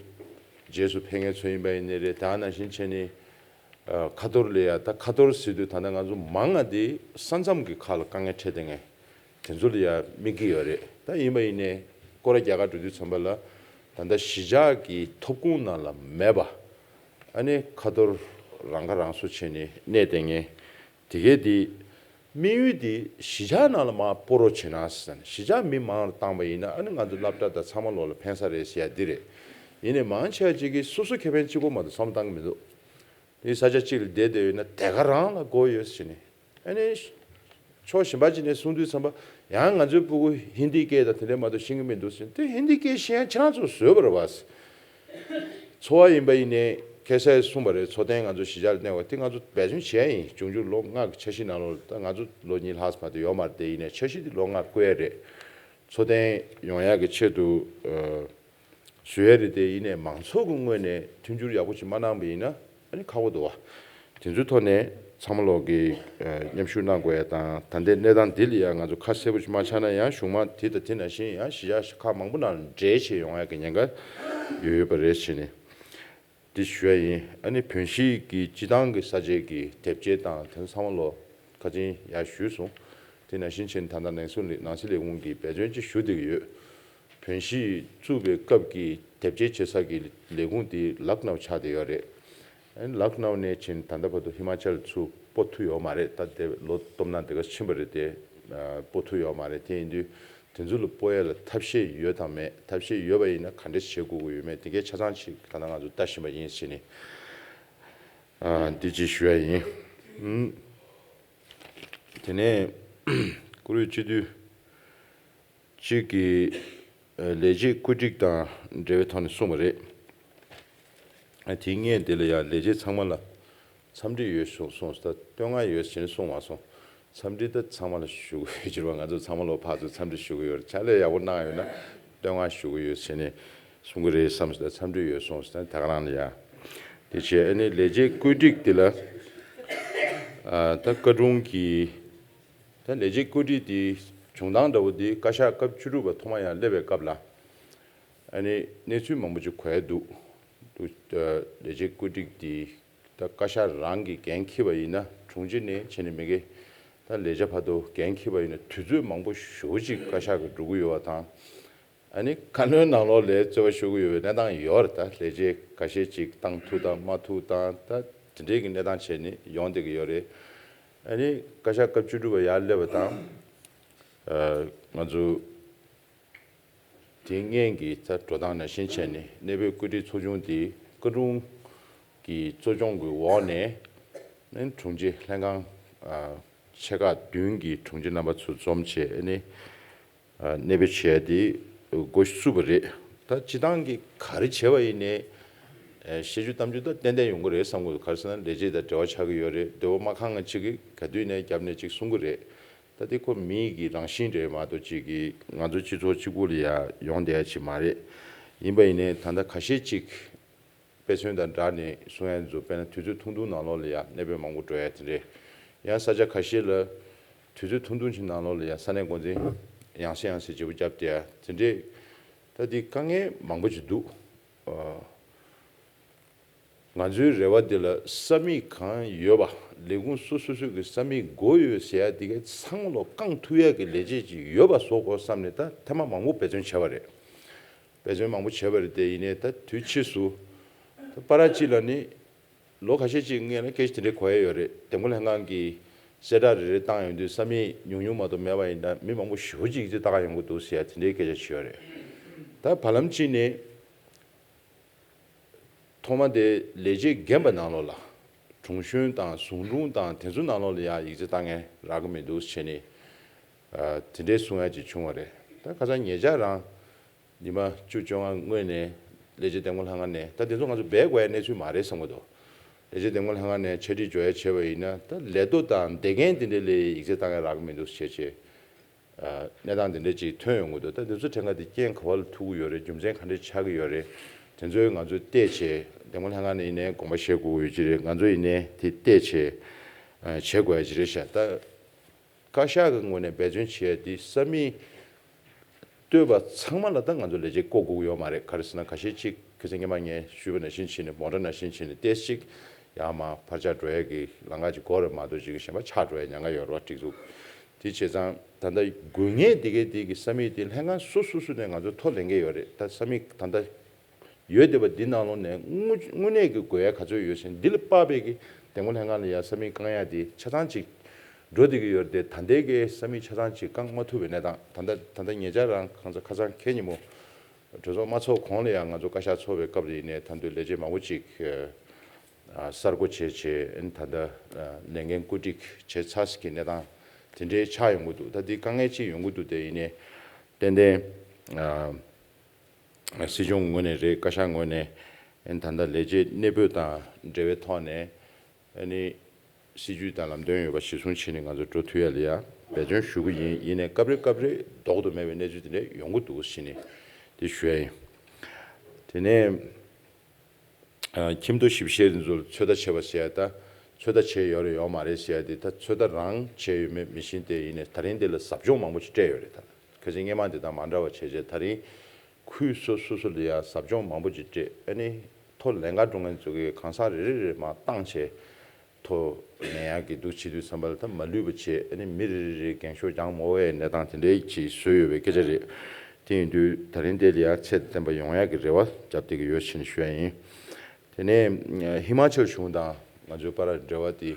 རྗེས་སུ་ཕེབས་མཁན་ཚོ་ཡིན་པ་ཡིན་ནའི་རེད། ད་ནང་བཞིན་བྱས་ནས་ཨ་ཁ་ཐོར་ལ་ཡ། ད་ཁ་ཐོར་ཟེར་དུས་ད་ལྟ་ང་ཚོ་མང་ང་དེ་ས་མཚམས་ཀྱི་ཁག་ལ་དཀའ་ངལ་འཕྲད་བསྡད་མཁན་དེ་ཚོ་ལ་ཡ་དམིགས་ཀྱི་ཡོད་རེད། ད་ཡིན་པ་ཡིན་ནའི་སྐོར་ར་རྒྱག་གར་འགྲོ་དུས་ཙམ་པ་ལ་ད་ལྟ་གཞིས་ཆགས་ཀྱི་ཐོབ་ཁུངས་ནང་ལ་མེད་པ། ཨ་ནི་ཁ་ཐོར་རང་ཁ་རང་གསོ་བྱས་ནས་གནས་བསྡད་མཁན་དེ་གས་དེ། དམིགས་ཡུལ་དེ་གཞིས་ཆགས་ནང་ལ་མར་སྤོ་རོགས་བྱེད་ན་ཟེར་ནས། གཞིས་ཆགས་མི་མང་ལ་བཏང་པ་ཡིན་ན་ཨ་ནི་ང་ཚོ་སློབ་གྲྭ་དང་ཚང་མ་ལོག་ལ་ཕན་ས་རེད་ཟེར་ཡ་འདི་རེད། ཡིན་ནའི་མང་ཆེ་བ་ཅིག་གིས་སོ་སོ་ཁེ་ཕན་གཅིག་པོ་མ་གཏོགས་བསམ་བློ་བཏང་གི་མི་འདུག་དེ་ས་ཆ་གཅིག་ལ་བསྡད་བསྡད་ཡོད་ན་དེ་ག་རང་ལ་དགོས་ཡོད་ཟེར་ནས། ཨ་ནི་ཕྱོགས་གཞན་པ་ཅིག་ནས་གསུང་དུས་ཙམ་པ། ཡང་ང་ཚོའི་སྤུ་གུ་ཧིན་དིའི་སྐད་དང་དེ་འདྲའི་མ་གཏོགས་ཤེས་ཀྱི་མི་འདུག་ཟེར། དེ་ཧིན་དིའི་སྐད་ཤེས་ཡ་ཁྱེད་རང་ཚོ་བཟོས་པ་རེད་བ། འཚོ་བ་ཡིན་པ་ཡིན་ནའི་ཁ་སང་གསུངས་པ་རེད། འཚོ་རྟེན་ང་ཚོ་གཞིས་ཆགས་ལ་གནས་པ་དེ་ང་ཚོ་འབད་བརྩོན་བྱས་ཡིན། འབྱུང་འགྱུར་ལོ་ལྔ་གི་འཆར་གཞི་ནང་ལོགས་ད་ང་ཚོ་ལོ་གཉིས་ལྷག་ཙམ་མ་གཏོགས་ཡོད་མ་རེད་དེ། ཡིན་ནའི་འཆར་གཞི་དེ་ལོ་ལྔ་བསྐོར་ཡ་རེད། འཚོ་རྟེན་ཡོང་ཡག་གི་ཆེད་དུ་ཨ་བཟོ་ཡ་རེད་དེ། ཡིན་ནའི་མང་ཚོགས་ཀྱི་ངོས་ནས་མཐུན་འགྱུར་ཡག་པོ་ཅིག་མ་གནང་པ་ཡིན་ན་ཨ་ནི་ཁག་པོ་འདུག་བ། དེ་ཚོའི་ཐོག་ནས་ཚང་མ་ལོག་གིས་ཨ་མཉམ་ཞུགས་གནང་དགོས་ཡ་དང་། ད་ལྟའི་གནས་སྟངས་འདི་ལ་ཡང་ང་ཚོ་ཁ་གསལ་པོ་ཅིག་མ་ཆགས་ན་ཡང་གཞུག་མ་དེ་དང་དེ་ནང་བཞིན་ཡང་གཞིས་ཆགས་ཁག་མང་པོ་ནང་འབྲེལ་བྱས་ཡོང་ཡ་གི་ཉེན་ཁ་ཡོད་ཡོད་པ་རེད་ཟེར་ནས། འདི་ཞུ་ཡ་ཡིན། ཨ་ནི་བོན་གཞིས་ཀྱི་སྤྱི་བཏང་གི་ས་ཆའི་གི་དེབ་སྐྱེལ་དང་དེ་ཚང་མ་ལོ་ཁ་ཆེམས་ཡར་ཞུས་སོང་། དེ་ནང་བཞིན་བྱས་ནས་ད་ལྟ་ནང་སྲིད་ལས་ནང་སྲིད་ལས་ཁུངས་ཀྱིས་འབད་བརྩོན་ཅིག་ཞུ་བསྡད་ཀྱི་ཡོད། བོན་གཞིས་བཙུགས་པའི་སྐབས་ཀྱི་དེབ་སྐྱེལ་བྱེད་ས་ཀྱི་ལས་ཁུངས་དེ་ལག་ནའུ་ཆགས་བསྡད་ཡོད་རེད། ཨ་ནི་ལག་ནའུ་ནས་བྱས་ནས་ད་ལྟ་བར་དུ་ཧི་མ་ཅལ་ཚུར་སྤོ་ཐུབ་ཡོད་མ་རེད། ད་དེ་ལོ་སྟོབས་ན་དེ་ག་ཕྱིན་པ་རེད་དེ། ཨ་སྤོ་ཐུབ་ཡོད་མ་རེད། དེ་ཡིན་དུས། དེ་ཚོ་ལ་སྤོ་ཡ་ལ་ཐབས་ཤེས་ཡོད་དང་མེད། ཐབས་ཤེས་ཡོད་པ་ཡིན་ན་ག་འདྲས་བྱེད་དགོས་ཀྱི་ཡོད་མེད་དེ་གའི་ཆ་ཚང་ཅིག་ད་ལྟ་ང་ཚོ་ལྟ་བཞིན་པ་ཡིན་ཟེར་ནས། ཨ་འདི་ཅིག་ཞུ་ཡ་ཡིན། ཨུམ། དེ་ནས་བཀུར་འོས་སྤྱི་འཐུས་གཅིག་གིས་ཨ་ལས་བྱེད་བཀོད་སྒྲིག་དང་འབྲེལ་བའི་ཐོག་ནས་གསུངས་པ་རེད། ཨ་དེ་སྔོན་དེ་ལ་ཡང་ལས་བྱེད་ཚང་མ་ལ་འཚམས་འདྲི་ཡོད་གསུངས་སོང་། ད་བསྟོད་བསྔགས་ཡོད་ཟེར་ནས་གསུངས་མ་སོང་། འཚམས་འདྲི་ད་ཚང་མ་ལ་ཞུ་གི་ཡོད་ཅེས་པ། ང་ཚོ་ཚང་མ་ལོ་ཕར་ཚུར་འཚམས་འདྲི་ཞུ་གི་ཡོད་རེད། ཕྱག་ལས་ཡག་པོ་གནང་ཡོད་ན་བསྟོད་བསྔགས་ཞུ་གི་ཡོད་ཟེར་ནས་གསུང་གི་རེད་བསམ་སོང་། ད་འཚམས་འདྲི་ཡོད་གསུངས་སོང་། ད་ག་རང་ལ་ཡ། དེ་བྱས་ཨ་ནི་ལས་བྱེད་བཀོད་སྒྲིག་དེ་ལ་ཨ་ད་བཀའ་དྲུང་གི་ད་ལས་བྱེད་བཀོད་སྒྲིག་དེ་བྱུང་སྟངས་འདྲ་བོ་དེ་བཀའ་ཤག་སྐབས་བཅུ་དྲུག་པ་ཐོག་མ་ཡར་སླེབས་པའི་སྐབས་ལ་ཨ་ནི་གནས་ཚུལ་མང་པོ་ཅིག་གོ་ཡ་འདུག་འདུག་ལས་བྱེད་བཀོད་སྒྲིག་དེ་ད་བཀའ་ཤག་རང་གིས་འགན་འཁྱེར་བ་ཡིན་ན། དྲུང་ཆེ་ནས་བྱས་ནས་མི་སྒེར་ད་ལས་བྱ་བར་དུ་འགན་འཁྱེར་བ་ཡིན་ན་དུས་ཚོད་མང་པོ་ཞེ་པོ་ཅིག་བཀའ་ཤག་གིས་འགྲོ་གི་ཡོད་པ་དང་། ཨ་ནི་བཀའ་བློན་ནང་ལོགས་ལ་རྩོད་པ་ཤོར་གི་ཡོད་པའི་གནས་སྟངས་ཡོད་རེད། ད་ལས་བྱེད་ཁ་ཤས་ཅིག་བཏང་ཐུབ་དང་མ་ཐུབ་དང་ད་དེ་འདྲའི་གི་གནས་སྟངས་བྱས་ནས་ཡོང་བསྡད་ཀྱི་ཡོད་རེད། ཨ་ནི་བཀའ་ཤག་སྐབས་བཅུ་དྲུག་པ་ཡར་སླེབས་པ་དང་། ཨ་ང་ཚོ་དེ་སྔོན་གྱི་ད་འགྲོ་སྟངས་ནང་བཞིན་བྱས་ནས་གནས་སྤོས་བཀོད་སྒྲིག་ཚོགས་ཆུང་དེ་བཀའ་དྲུང་གི་གཙོ་སྐྱོང་གི་འོག་ནས་ཨ་ནི་དྲུང་ཆེ་ལྷན་ཁང་ཨ་ཆེ་ཁག་བདུན་གྱི་དྲུང་ཆེ་རྣམ་པ་ཚོ་འཛོམས་བྱས་ཨ་ནི་ཨ་གནས་སྤོས་བྱས་ཏེ་འགོ་བཙུགས་པ་རེད། ད་སྤྱི་བཏང་གི་ག་རེ་བྱས་པ་ཡིན་ནའི་ཨ་བཤད་རྒྱུ་གཏམ་རྒྱུད་ད་ཏན་ཏན་ཡོང་གི་རེད་བསམ་གི་འདུག་ག་རེ་ཟེར་ན་ལས་བྱེད་དང་འབྲེལ་བ་ཆགས་ཀྱི་ཡོད་རེད། སྡེ་བ་དམག་ཁང་ང་གཅིག་གིས་ག་དུས་ནས་རྒྱབ་ནས་གཅིག་གསུང་གི་རེད། ད་དེ་ཁོ་མི་གི་རང་བཞིན་རེད་མ་གཏོགས་གཅིག་གི་ང་ཚོ་སྤྱི་ཚོགས་གཅིག་པུ་ལ་ཡ་ཡོང་བསྡད་ཡ་ཅིག་མ་རེད། ཡིན་པ་ཡིན་ནའི་ད་ལྟ་ཁ་ཤས་ཅིག་དཔེ་མཚོན་དང་སྦྲགས་ནས་གསུང་ཡ་ཚོ་དཔེར་ན་དུས་ཚོད་ཐུང་ཐུང་ནང་ལོགས་ལ་ཡ་གནས་སྤོས་མང་པོ་འགྲོ་ཡ་དེ་འདྲས། ཡང་ས་ཆ་ཁ་ཤས་ལ་དུས་ཚོད་ཐུང་ཐུང་ཅིག་ནང་ལོགས་ལ་ཡ་ས་གནས་འགོ་འཛིན་ཡང་སེ་ཡང་སེ་བརྗེ་པོ་བརྒྱབ་བསྡད་ཡ་དེ་འདྲས། ད་དེ་དཀའ་ངལ་མང་པོ་ཅིག་འདུག་ཨ། ང་ཚོའི་རེ་བ་འདི་ལ་ས་མིག་གང་ཡོད་པ། ལས་ཁུངས་སོ་སོ་སོ་གི་ས་མིག་དགོས་ཡོད་ཟེར་ཡ་འདི་གའི་ཚང་མ་ལོ་བསྐང་ཐུབ་ཡ་གི་ལས་བྱེད་ཅིག་ཡོད་པ་བཟོ་དགོས་བསམ་ནས་ད་ཐེངས་མ་མང་པོ་འབད་བརྩོན་བྱས་པ་རེད། འབད་བརྩོན་མང་པོ་བྱས་པ་རེད་དེ། ཡིན་ནའི་ད་དུས་ཕྱིས་སུ་ད་པ་ར་གཅིག་ལ་ནི་ལོ་ཁ་ཤས་ཅིག་སྔོན་ལ་སྐད་ཆ་དེ་འདྲའི་གོ་ཡ་ཡོད་རེད། འདེམས་བསྐོ་ལྷན་ཁང་གི་གསལ་བསྒྲགས་རེ་རེ་བཏང་ཡོང་དུས་ས་མིག་ཉུང་ཉུང་མ་གཏོགས་མེད་པ་ཡིན་ན་མི་མང་པོ་ཞེ་པོ་ཅིག་ཡིག་ཚད་བཏང་ཡོང་གི་འདུག་ཟེར་ཡ་དེ་འདྲའི་སྐད་ཆ་བྱས་ཡོད་རེད། ད་བར་ལམ་གཅིག་ནས། ཐོག་མ་དེ་ལས་བྱེད་རྒན་པ་ནང་ལོགས་ལ་དྲུང་གཞོན་དང་ཟུང་དྲུང་དང་དེ་ཚོ་ནང་ལོགས་ལ་ཡང་ཡིག་ཚད་བཏང་མཁན་རག་གི་མི་འདུག་བྱས་ནས། ཨ། དེ་འདྲའི་གསུང་ཡ་ཅིག་བྱུང་བ་རེད། ད་ཁ་སང་ཉེ་ཆར་རང་ཉི་མ་བཅུ་བཅོ་ལྔ་སྔོན་ནས་ལས་བྱེད་འདེམས་བསྐོ་ལྷན་ཁང་ནས། ད་དེ་ཚོ་ང་ཚོ་འབད་དགོས་ཡ་གནས་ཚུལ་མ་རེད་བསམ་གྱི་འདུག་ལས་བྱེད་འདེམས་བསྐོ་ལྷན་ཁང་ནས་ཆ་སྒྲིག་འཇོག་ཡ་བྱས་པ་ཡིན་ན་ད་ལས་ཐོག་དང་འདེད་མཁན་དེ་འདྲ་ལ་ཡིག་ཚད་བཏང་མཁན་རག་གི་མི་འདུག་བྱས་བྱས། ཨ། གནས་སྟངས་འདི་འདྲ་ཅིག་ཐོན་ཡོང་གི་འདུག་ད་དེ་ཚོ་ཕྲན་ཁ་དེ་རྐྱེན་ག་བ་ལ་ཐུག་གི་ཡོད་རེད། རྒྱུ་མཚན་ག་འདྲ་ཆགས་ཀྱི་ཡོད་རེད། དེ་ཚོའི་ང་ཚོས་བལྟས་བྱས། འདེམས་བསྐོ་ལྷན་ཁང་ནས་ཡིན་ནའི་དགོངས་པ་བཞེས་དགོས་ཀྱི་ཡོད་ཀྱི་རེད། ང་ཚོ་ཡིན་ནའི་དེ་བལྟས་བྱས། ཨ། བྱེད་དགོས་ཡ་ཅིག་རེད་ཤག་ད་བཀའ་ཤག་གི་ངོས་ནས་འབད་བརྩོན་བྱས་ཏེ་ས་མིག་བཏོད་པ་ཚང་མ་ལ་ད་ང་ཚོ་ལས་བྱེད་བསྐོ་དགོས་ཀྱི་ཡོད་མ་རེད། ག་རེ་ཟེར་ན་ཁ་ཤས་ཅིག་ཁ་སང་སྔོན་མ་ངས་ཞུས་པ་ནང་བཞིན་བྱས་ནས་མོ་ཊ་ནང་བཞིན་བྱས་ནས་ཏོག་ཙམ་ཅིག་ཡར་མར་འཕར་ཆག་འགྲོ་ཡ་གི་ལམ་ཁ་ཅིག་འགོར་རེད་མ་གཏོགས་ཅིག་གཞན་པ་ཆག་འགྲོ་ཡ་ཉེན་ཁ་ཡོད་རེད་བ། སྒྲིག་འཛུགས། དེ་བྱས་ཙང་ད་ལྟ་དགོས་ངེས་དེ་གའི་དེ་གི་ས་མིག་དེ་ལྷན་ཁང་སོ་སོ་སོ་ནས་ང་ཚོ་ཐོ་ལེན་གྱི་ཡོད་རེད། ད་ས་མིག་ད་ལྟ་ཡོད་བསྡད་པ་འདི་ནང་ལོགས་ནས་དངོས་དངོས་གནས་ཀྱི་དགོས་ཡ་ག་ཚོད་ཡོད་ཟེར་འདི་ལ་དཔག་པའི་གི་འདེམས་བསྐོ་ལྷན་ཁང་ལ་ཡ་ས་མིག་བསྐང་ཡ་དེ་ཆ་ཚང་ཅིག་འགྲོ་བསྡད་ཀྱི་ཡོད་རེད་དེ། ད་ལྟའི་གི་ས་མིག་ཆ་ཚང་ཅིག་བསྐང་མ་ཐུབ་པའི་གནས་སྟངས། ད་ལྟ་ད་ལྟ་ཉེ་ཆར་རང་གང་ཚ་ཁ་སང་ཁེ་ཉིན་མོ་གྲོས་ཚོགས་མ་ཚོགས་གོང་ལ་ཡང་ང་ཚོ་བཀའ་ཤག་ཚོགས་པའི་སྐབས་རེ་ཡིན་ནའི་ད་དུང་ལས་བྱེད་མང་པོ་ཅིག་ཨ། གསར་བསྐོ་བྱས་བྱས། ཨ་ནི་ད་ལྟ་ཨ། ལས་འགན་བཀོད་སྒྲིག་བྱས་ཚར་གྱི་གནས་སྟངས་དེ་འདྲའི་ཆགས་ཡོང་གི་འདུག་ད་འདི་དཀའ་ངལ་ཅིག་ཡོང་གི་འདུག་དེ་ཡིན་ནའི་ཏན་ཏན་ཨ། སྲིད་སྐྱོང་ངོས་ནས་རེད། བཀའ་ཤག་ངོས་ནས། ཨ་ནི་ད་ལྟ་ལས་བྱེད་གནས་སྤོས་དང་འབྲེལ་བའི་ཐོག་ནས། ཨ་ནི་སྲིད་ཇུས་དང་ལམ་སྟོན་ཡོད་པ་གཞིར་བཟུང་བྱས་ནས་ང་ཚོ་འགྲོ་ཐུབ་ཡ་ལ་ཡ་འབད་བརྩོན་ཞུ་གི་ཡིན། ཡིན་ནའི་སྐབས་རེ་སྐབས་རེ་ལྡོག་ཏུ་མེད་པའི་གནས་ཚུལ་དེ་འདྲ་ཡོང་གི་འདུག་བྱས་ནས་དེ་ཞུ་ཡ་ཡིན། དེ་ནས་ཨ། ཁྱིམ་ཐོ་ཞིབ་བཤེར་འདི་ཚོར་ཚོད་ལྟ་བྱས་པ་ཟེར་ཡ། ད་ཚོད་ལྟ་བྱས་ཡོད་རེད་ཡོད་མ་རེད་ཟེར་ཡ་དེ། ད་ཚོད་ལྟ་རང་བྱས་ཡོད་མེད་མི་ཤེས་ཏེ། ཡིན་ནའི་ད་རིང་དེ་ལ་ཟབ་སྦྱོང་མང་པོ་ཞིག་སྤྲད་ཡོད་རེད། ད་ཁ་སང་སྔོན་མ་དེ་དང་མ་འདྲ་བ་བྱས་བྱས་ད་རིང་ཁུལ་སོ་སོ་སོ་ལ་ཡ་ཟབ་སྦྱོང་མང་པོ་ཅིག་སྤྲད། ཨ་ནི་ཐོ་ལེན་ག་འགྲོ་མཁན་ཚོ་གིས་གང་ཟག་རེ་རེ་རེ་མར་བཏང་བྱས་ཐོ་ལེན་ཡག་གི་འདུག་བྱེད་དུས་ཙམ་པ་ལ་ད་མ་ལུས་པ་བྱས། ཨ་ནི་མི་རེ་རེ་རེ་འགེངས་ཤོག་རྒྱག་མ་དགོས་པའི་གནས་སྟངས་དེ་འདྲའི་ཅིག་བཟོས་ཡོད་པའི་སྐད་ཆ་རེད། དེ་ཡིན་དུས་ད་རིང་དེ་ལ་ཡ་ཚད་ལྡན་པ་ཡོང་ཡག་གི་རེ་བ་བརྒྱབ་བསྡད་ཀྱི་ཡོད་ཕྱིན་ཞུ་ཡ་ཡིན། དེ་ནས་ཧི་མ་ཅལ་གཞུང་དང་ང་ཚོའི་བར་འབྲེལ་བ་དེ།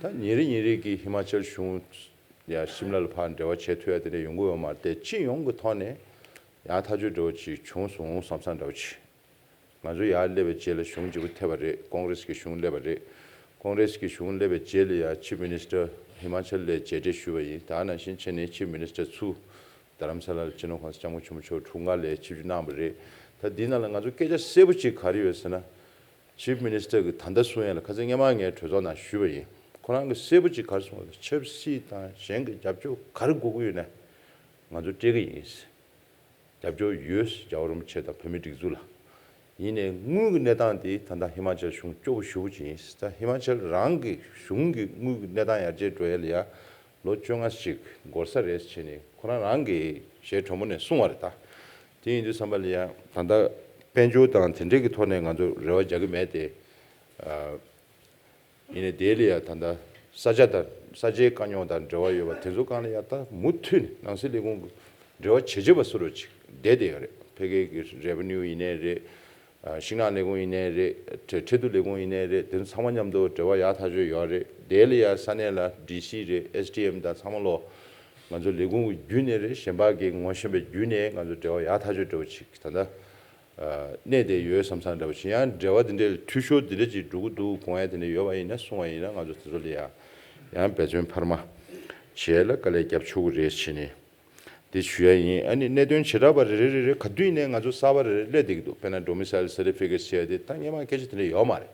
ད་ཉིན་རེ་ཉིན་རེ་གི་ཧི་མ་ཅལ་གཞུང་ཡ་ཤིམ་ལ་ལ་ཕར་འབྲེལ་བ་བྱེད་ཐུབ་ཡ་དེ་འདྲ་ཡོང་གི་ཡོད་མ་རེད་དེ། སྤྱི་ཡོངས་ཀྱི་ཐོག་ནས་ཡག་ཐག་ཆོད་འདྲ་བོ་ཅིག་བྱུང་སོང་བསམ་བསམ་འདྲ་བོ་ཅིག་ང་ཚོ་ཡར་སླེབས་པའི་རྗེས་ལ་གཞུང་གཅིག་པུ་ཐེབས་པ་རེད། ཀོང་རེས་ཀྱི་གཞུང་སླེབས་པ་རེད། ཀོང་རེས་ཀྱི་གཞུང་སླེབས་པའི་རྗེས་ལ་ཡ་ཆིབ་མི་ནིས་ཊར་ཧི་མ་ཅལ་ལ་མཇལ་འཕྲད་ཞུས་པ་ཡིན། ད་ནང་བཞིན་བྱས་ནས་ཆིབ་མི་ནིས་ཊར་ཚུར་རྡ་རམ་ས་ལ་ལ་སྤྱི་ནོར་གོང་ས་སྐྱབས་མགོན་ཆེན་པོ་མཆོག་དྲུང་ཁག་ལ་ཆིབས་བསྒྱུར་གནང་བ་རེད། ད་འདི་ནང་ལ་ང་ཚོ་སྐད་ཆ་གསལ་པོ་གཅིག་ག་རེ་ཡོད་ཟེར་ན། ཆིབ་མི་ནིས་ཊར་གྱིས་ད་ལྟ་གསུང་ཡ་ལ་ཁ་སང་སྔོན་མ་ངས་གྲོས་ཚོགས་ནང་ཞུས་པ་ཡིན། ཁོ་རང་གིས་གསལ་པོ་གཅིག་ག་རེ་གསུངས་པ་ལ། ཆབ་སྲིད་དང་གཞན་གྱི་རྒྱབ་སྐྱོར་ག་རེ་དགོས་ཀྱི་ཡོད་ན་ང་ཚོ་སྤྲད་ཀྱི་ཡིན། རྒྱབ་སྐྱོར་ཡོད། རྒྱལ་བ་རིན་པོ་ཆེ་དང་བོད་མིའི་སྒྲིག་འཛུགས་ལ། ཡིན་ནའི་དངུལ་གྱི་གནས་སྟངས་དེ་ད་ལྟ་ཧི་མ་ཅལ་གཞུང་སྐྱོ་པོ་ཞེ་པོ་ཅིག་ཡིན། ད་ཧི་མ་ཅལ་རང་གི་གཞུང་གི་དངུལ་གྱི་གནས་སྟངས་ཡར་རྒྱས་འགྲོ་ཡ་ལ་ཡ་ལོ་བཅོ་ལྔ་ཞིག་འགོར་ས་རེད་ཟེར་ནས་ཁོ་རང་རང་གི་ཞལ་དྲོན་མོ་ནས་གསུངས་པ་རེད། ད་དེ་ཡིན་དུས་ཙམ་པ་ལ་ཡ་ད་ལྟ་དཔལ་འབྱོར་དང་དེ་འབྲེལ་གྱི་ཐོག་ནས་ང་ཚོ་རེ་བ་རྒྱག་གི་མེད་དེ། ཨ། ཡིན་ནའི་དེ་ལ་ཡ་ད་ལྟ་ས་ཆ་དང་ས་ཆའི་དཀའ་རྙོག་དང་འབྲེལ་བ་ཡོད་པ་དེ་ཚོ་སྒང་ལ་ཡ་ད་མུ་མཐུད་ནས་ནང་སྲིད་ལས་ཁུངས་ཀྱི་འབྲེལ་བ་བྱེད་བྱེད་པ་བཟོ་འདྲ་ཅིག་བསྡད་བསྡད་ཡོད་རེད། ཕ་གི་གི་རེ་ཝེ་ནིའུ་ཡིན་ནའི་རེད། ཨ། ཤིང་ནགས་ལས་ཁུངས་ཡིན་ནའི་རེད། ཁྲལ་ཁྲལ་བསྡུ་ལས་ཁུངས་ཡིན་ནའི་རེད། དེ་ཚོ་ཚང་མ་མཉམ་དུ་འབྲེལ་བ་ཡག་ཐག་ཆོད་ཡོད་རེད། དེ་ལ་ཡ་ས་གནས་ལ་ཌི་སི་རེད། ཨེས་ཌི་ཨེམ་དང་ཚང་མ་ལོ་ང་ཚོ་ལས་ཁུངས་ཀྱི་བརྒྱུད་ནས་རེད། གཞན་པ་གི་ངོ་ཤེས་པའི་བརྒྱུད་ནས་ང་ཚོ་འབྲེལ་བ་ཡག་ཐག་ཆོད་འདྲ་བོ་ཅིག་ད་ལྟ་གནས་བསྡད་ཡོད་བསམ་བསམ་འདྲ་བོ་ཞིག་ཡང་འབྲེལ་བ་འདི་འདྲའི་འཐུས་ཤོར་འདི་འདྲ་ཅིག་འགྲོ་གི་འདུག་དགོངས་ཡ་དེ་འདྲ་ཡོད་པ་ཡིན་ན་གསུང་བ་ཡིན་ན་ང་ཚོ་དེ་ཚོ་ལ་ཡང་ཡང་འབད་བརྩོན་འཕར་མ་བྱེད་ཡ་ལ་དཀའ་ལས་རྒྱབ་ཆོག་གི་རེད་ཟེར་ནས་འདི་ཞུ་ཡ་ཡིན། ཨ་ནི་གནད་དོན་བྱེ་བྲག་པ་རེ་རེ་རེ་རེ་ག་དུས་ཡིན་ནའི་ང་ཚོ་གསར་པ་རེ་རེ་སླེབས་བསྡད་ཀྱི་འདུག་དཔེར་ན་ཌོ་མི་སའིལ་སར་ཊི་ཕི་ཀེཊ་ཟེར་ཡ་དེ་ད་སྔོན་མ་སྐད་ཆ་དེ་འདྲ་ཡོད་མ་རེད།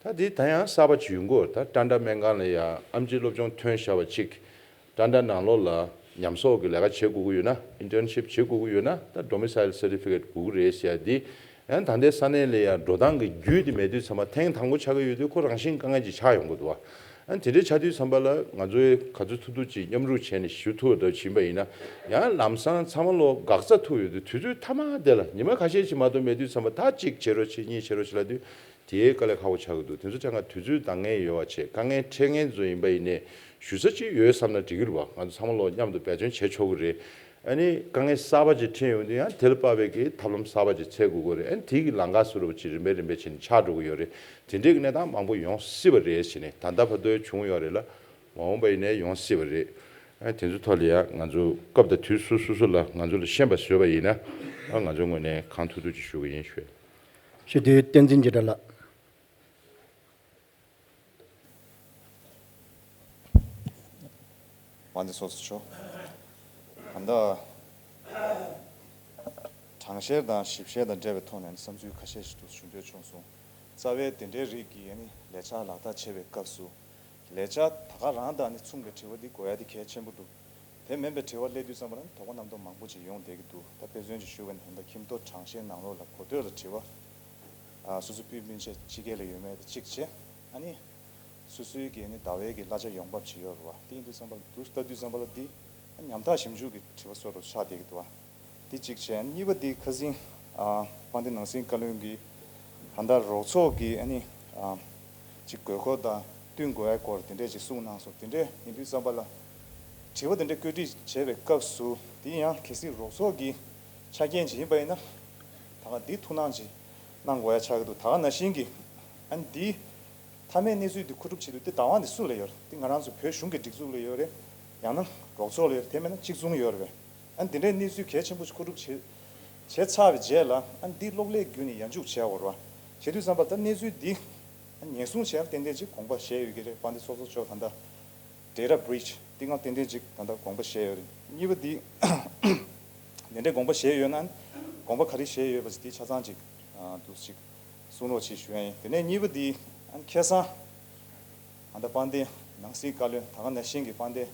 ད་འདི་ད་ཡང་གསར་པ་ཅིག་ཡོང་གི་ཡོད་རེད། ད་ཊན་ཊ་སྨན་ཁང་ལ་ཡ་ཨེམ་ཆི་སློབ་སྦྱོང་ཐོན་བཞག་པ་ཅིག་ཊན་ཊ་ནང་ལོགས་ལ་ཉམས་གསོག་གི་ལས་ཀ་བྱེད་དགོས་ཀྱི་ཡོད་ན། ཨིན་ཊརན་ཤིབ་བྱེད་དགོས་ཀྱི་ཡོད་ན། ད་ཌོ་མི་སའིལ་སར་ཊི་ཕི་ཀེཊ་དགོས་ཀྱི་རེད་ཟེར་ཡ་འདི་ཡང་ད་ལྟའི་ས་གནས་ལ་ཡ་འགྲོ་སྟངས་ཀྱི་རྒྱུད་འདི་མེད་དུས་ཙམ་པ་ཐེངས་དང་པོ་ཆགས་ཀྱི་ཡོད་དུས་ཁོ་རང་བཞིན་དཀའ་ངལ་ཅིག་ཆགས་ཡོང་གི་འདུག་བ། ཨ་ནི་དེ་འདྲའི་ཆགས་དུས་ཙམ་པ་ལ་ང་ཚོས་ག་ཚོད་ཐུབ་ཐུབ་ཅིག་མཉམ་རུབ་བྱས་ནས་ཞུ་ཐུབ་པ་འདྲ་ཕྱིན་པ་ཡིན་ན། ཡང་ལམ་སང་ཚང་མ་ལོ་འགག་རྩ་ཐུག་ཡོད་དུས་དུས་ཚོད་མཐའ་མ་དེ་ལ་ཉི་མ་ཁ་ཤས་ཅིག་མ་གཏོགས་མེད་དུས་ཙམ་པ་ད་གཅིག་བྱེད་རོགས་བྱེད། གཉིས་བྱེད་རོགས་བྱེད་ལབ་དུས། དེའི་དཀའ་ལས་ཁག་པོ་ཆགས་ཀྱི་འདུག་དེ་ཚོ་ཆ་ཚང་དུས་ཚོད་འདང་ངེས་ཡོད་པ་བྱས། དཀའ་ངལ་འཕྲད་མཁན་ཚོ་ཡིན་པ་ཡིན་ནའི་ཞུ་ས་ཅིག་ཡོད་བསམ་ན་འགྲིག་གི་རེད་པ། ང་ཚོ་ཚང་མ་ལོ་མཉམ་དུ་འབད་བརྩོན་བྱས་ཆོག་གི་རེད། ཨ་ནི་དཀའ་ངལ་གསར་པ་ཅིག་འཕྲད་ཡོང་དུས་ཡང་དེ་ལ་དཔག་པའི་གི་ཐབས་ལམ་གསར་པ་ཅིག་འཚོལ་དགོས་ཀྱི་རེད། ཨ་ནི་དེ་གི་ལམ་ཁ་བཟོ་འདྲ་པོ་ཅིག་རིམ་པས་རིམ་པས་བྱས་ནས་ཆགས་འགྲོ་གི་ཡོད་རེད། དེ་འདྲའི་གི་གནས་སྟངས་མང་པོ་ཡོང་སྲིད་པ་རེད་ཟེར་ནས། ད་ལྟ་བར་དུ་བྱུང་ཡོད་རེད་ལ། མ་འོངས་པ་ཡིན་ནའི་ཡོང་སྲིད་པ་རེད། ཨ་དེ་ཚོའི་ཐོག་ལ་ཡང་ང་ཚོ་སྐབས་དང་དུས་སུ་སོ་སོ་ལ་ང་ཚོ་ལ་ཤེས་པ་བཟོས་པ་ཡིན་ན། ཨ་ང་ཚོའི་ངོས་ནས་གང་ཐུབ་ཐུབ་ཅིག་ཞུ་གི་ཡིན་ཞུ། ཞུ་དུས་བསྟན་འཛིན་འཇིགས་བྲལ་ལགས། དཔལ་ལྡན་ཚོགས་གཙོ་མཆོག་ད་ལྟ་དྲང་བཤེར་དང་ཞིབ་བཤེར་དང་འབྲེལ་བའི་ཐོག་ནས་བསམ་ཚུལ་ཁ་ཤས་ཤིག་ཏུ་ཞུ་འདོད་བྱུང་སོང་། རྩ་བའི་དེ་འདྲའི་རིགས་ཀྱི་ཨ་ནི་ལས་འཆར་ལག་བསྟར་བྱེད་པའི་སྐབས་སུ། ལས་འཆར་ད་ག་རང་དང་ནི་མཚུངས་པའི་དྲི་བ་འདི་དགོས་ཡ་དེ་གལ་ཆེན་པོ་འདུག་དེ་མིན་པའི་དྲི་བ་སླེབས་དུས་ཙམ་པ་ལ་དོགས་པ་རྣམ་རྟོག་མང་པོ་ཅིག་ཡོང་བསྡད་ཀྱི་འདུག་ད་དཔེ་མཚོན་ཅིག་ཞུ་བ་ན། ད་ལྟ་ཁྱིམ་ཐོག་དྲང་བཤེར་ནང་ལོགས་ལ་གོ་ཐོས་ལ་དྲི་བ། ཨ་སོ་སོ་སྤུས་སྤུན་མཆེད་ཕྱི་རྒྱལ་ལ་ཡོད་མེད་དེ་གཅིག་བྱས། ཨ་ནི་སོ་སོའི་གི་ནི་ཟླ་བའི་གི་གླ་ཆ་ཡོང་འབབ་ཅིག་ཡོད་རེད་བ། དེ་ཡིན་དུས་ཙམ་པ་ལ་འདུག་ལྟ་དུས་ཙམ་པ་ལ་འདི་ཉམ་ཐག་ཞིབ་འཇུག་གི་དྲི་བ་བཟོ་འདྲ་ཆགས་བསྡད་ཀྱི་འདུག་བ། འདི་གཅིག་བྱས། གཉིས་པ་འདི་ཁ་སང་ཨ་དཔལ་ལྡན་ནང་སྲིད་བཀའ་བློན་གྱིས་ད་ལྟ་རོགས་ཚོགས་ཀྱི་ཨ་ནི་ཨ་ཅིག་དགོས་མཁོ་དང་བསྟུན་དགོས་ཡའི་སྐོར་དེ་འདྲས་ཅིག་གསུངས་གནང་སོང་། དེ་འདྲས་ཡིན་དུས་ཙམ་པ་ལ་དྲི་བ་དེ་འདྲས་བཀོད་སྒྲིག་བྱས་པའི་སྐབས་སུ། འདི་ཡང་གལ་སྲིད་རོགས་ཚོགས་ཀྱི་ཆ་རྐྱེན་ཅིག་ཡིན་པ་ཡིན་ན། ད་ག་འདི་ཐུགས་སྣང་ཅིག་གནང་དགོས་ཡ་ཆགས་ཀྱི་འདུག་ད་ག་ནང་བཞིན་གྱི་ཨ་ནི་འདི་མཐའ་མའི་གནས་ཚུལ་འདི་མཁོ་སྒྲུབ་བྱེད་དུས་དེ་བདག་དབང་འདི་སུ་ལ་ཡོད་རེད། འདི་ང་རང་ཚོ་བོད་གཞུང་གི་སྒྲིག་འཛུགས་ལ་ཡོད་རེད། ཡང་ན་རོགས་ཚོགས་ལ་ཡོད་རེད། དེ་མིན་ན་གཅིག་མཚུངས་ཡོད་རེད་པས། ཨ་ནི་འདི་འདྲའི་གནས་ཚུལ་གལ་ཆེན་པོ་ཞིག་མཁོ་སྒྲུབ་བྱེད་བྱས་ཚར་བའི་རྗེས་ལ། ཨ་ནི་འདི་གློག་ཀླད་བརྒྱུད་ནས་ཡར་འཇུག་བྱས་པ་རེད་པ། བྱེད་དུས་ཙམ་པ་ད་གནས་ཚུལ་འདི་ཨ་ནི་ཉེན་སྲུང་བྱས་ཏན་ཏན་ཅིག་དགོངས་པ་བཞེས་ཡོད་ཀྱི་རེད། དཔལ་ལྡན་ཚོགས་གཙོ་མཆོག་ད་ལྟ་data breach འདི་སྔ་ཏན་ཏན་ཅིག་ད་ལྟ་དགོངས་པ་བཞེས་ཡོད་རེད། གཉིས་པ་འདི་དེ་འདྲའི་དགོངས་པ་བཞེས་ཡོད་ན། དགོངས་པ་ག་རེ་བཞེས་ཡོད་པ་ཅིག་འདི་ཆ་ཚང་ཅིག་ཨ་འདུག་ཅིག་གསུང་རོགས་བྱེད་ཞུ་ཡ་ཡིན། དེ་ནས་གཉིས་པ་འདི་ཨ་ནི་ཁ་སང་ཨ་ད་དཔལ་ལྡན་ནང་སྲིད་བཀའ་བློན། ད་ག་ནང་བཞིན་གྱི་དཔལ་ལྡན་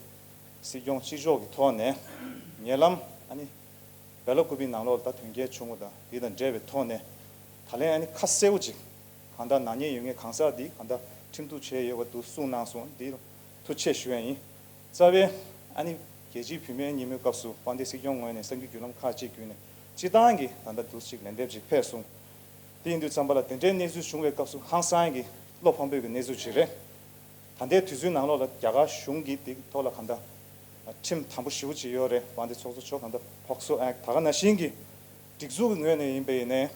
སྲིད་སྐྱོང་གཅིག་ལྕོགས་ཀྱི་ཐོག་ནས་ཉེ་ལམ་ཨ་ནི་སྦེལ་ཀོབ་པི་ནང་ལོགས་ལ་ད་དོན་རྐྱེན་བྱུང་བ་དང་འདི་དང་འབྲེལ་བའི་ཐོག་ནས། ད་ལན་ཨ་ནི་ཁ་གསལ་པོ་ཅིག་གང་ལྟར་ནག་ཉེས་ཡོད་མཁན་གང་ཟག་འདི་གང་ལྟར་ཁྲིམས་གཏུག་བྱས་ཡོད་པ་འདུག་གསུངས་གནང་སོང་། འདི་ཐུགས་རྗེ་ཆེ་ཞུ་ཡ་ཡིན། རྩ་བའི་ཨ་ནི་རྒྱལ་སྤྱིའི་བུད་མེད་ཉིན་མོའི་སྐབས་སུ་དཔལ་ལྡན་སྲིད་སྐྱོང་ངོས་ནས་གསར་འགྱུར་བརྒྱུད་ལམ་ཁག་ཅིག་བརྒྱུད་ནས་སྤྱིར་བཏང་གི་ད་ལྟ་འདུག་ཅིག་ལན་འདེབས་ཅིག་ཕེབས་སོང་། དེ་ཡིན་དུས་ཙམ་པ་ལ་དེ་འདྲའི་གནས་ཚུལ་བྱུང་བའི་སྐབས་སུ་ཧང་སངས་ཀྱི་བློ་ཕམ་པོའི་གི་གནས་ཚུལ་ཅིག་རེད། ད་ལྟའི་དུས་ཚོད་ནང་ལོགས་ལ་རྒྱ་གར་གཞུང་གིས་དེ་ཐོག་ལ་གང་ལྟར་ཁྲིམས་དམ་པོ་ཞེ་པོ་ཅིག་ཡོད་རེད། དཔལ་ལྡན་ཚོགས་གཙོ་མཆོག་གང་ལྟར་POCSO Act ད་ག་ནང་བཞིན་གྱི་སྒྲིག་འཛུགས་ཀྱི་ངོས་ནས་ཡིན་པ་ཡིན་ནའི་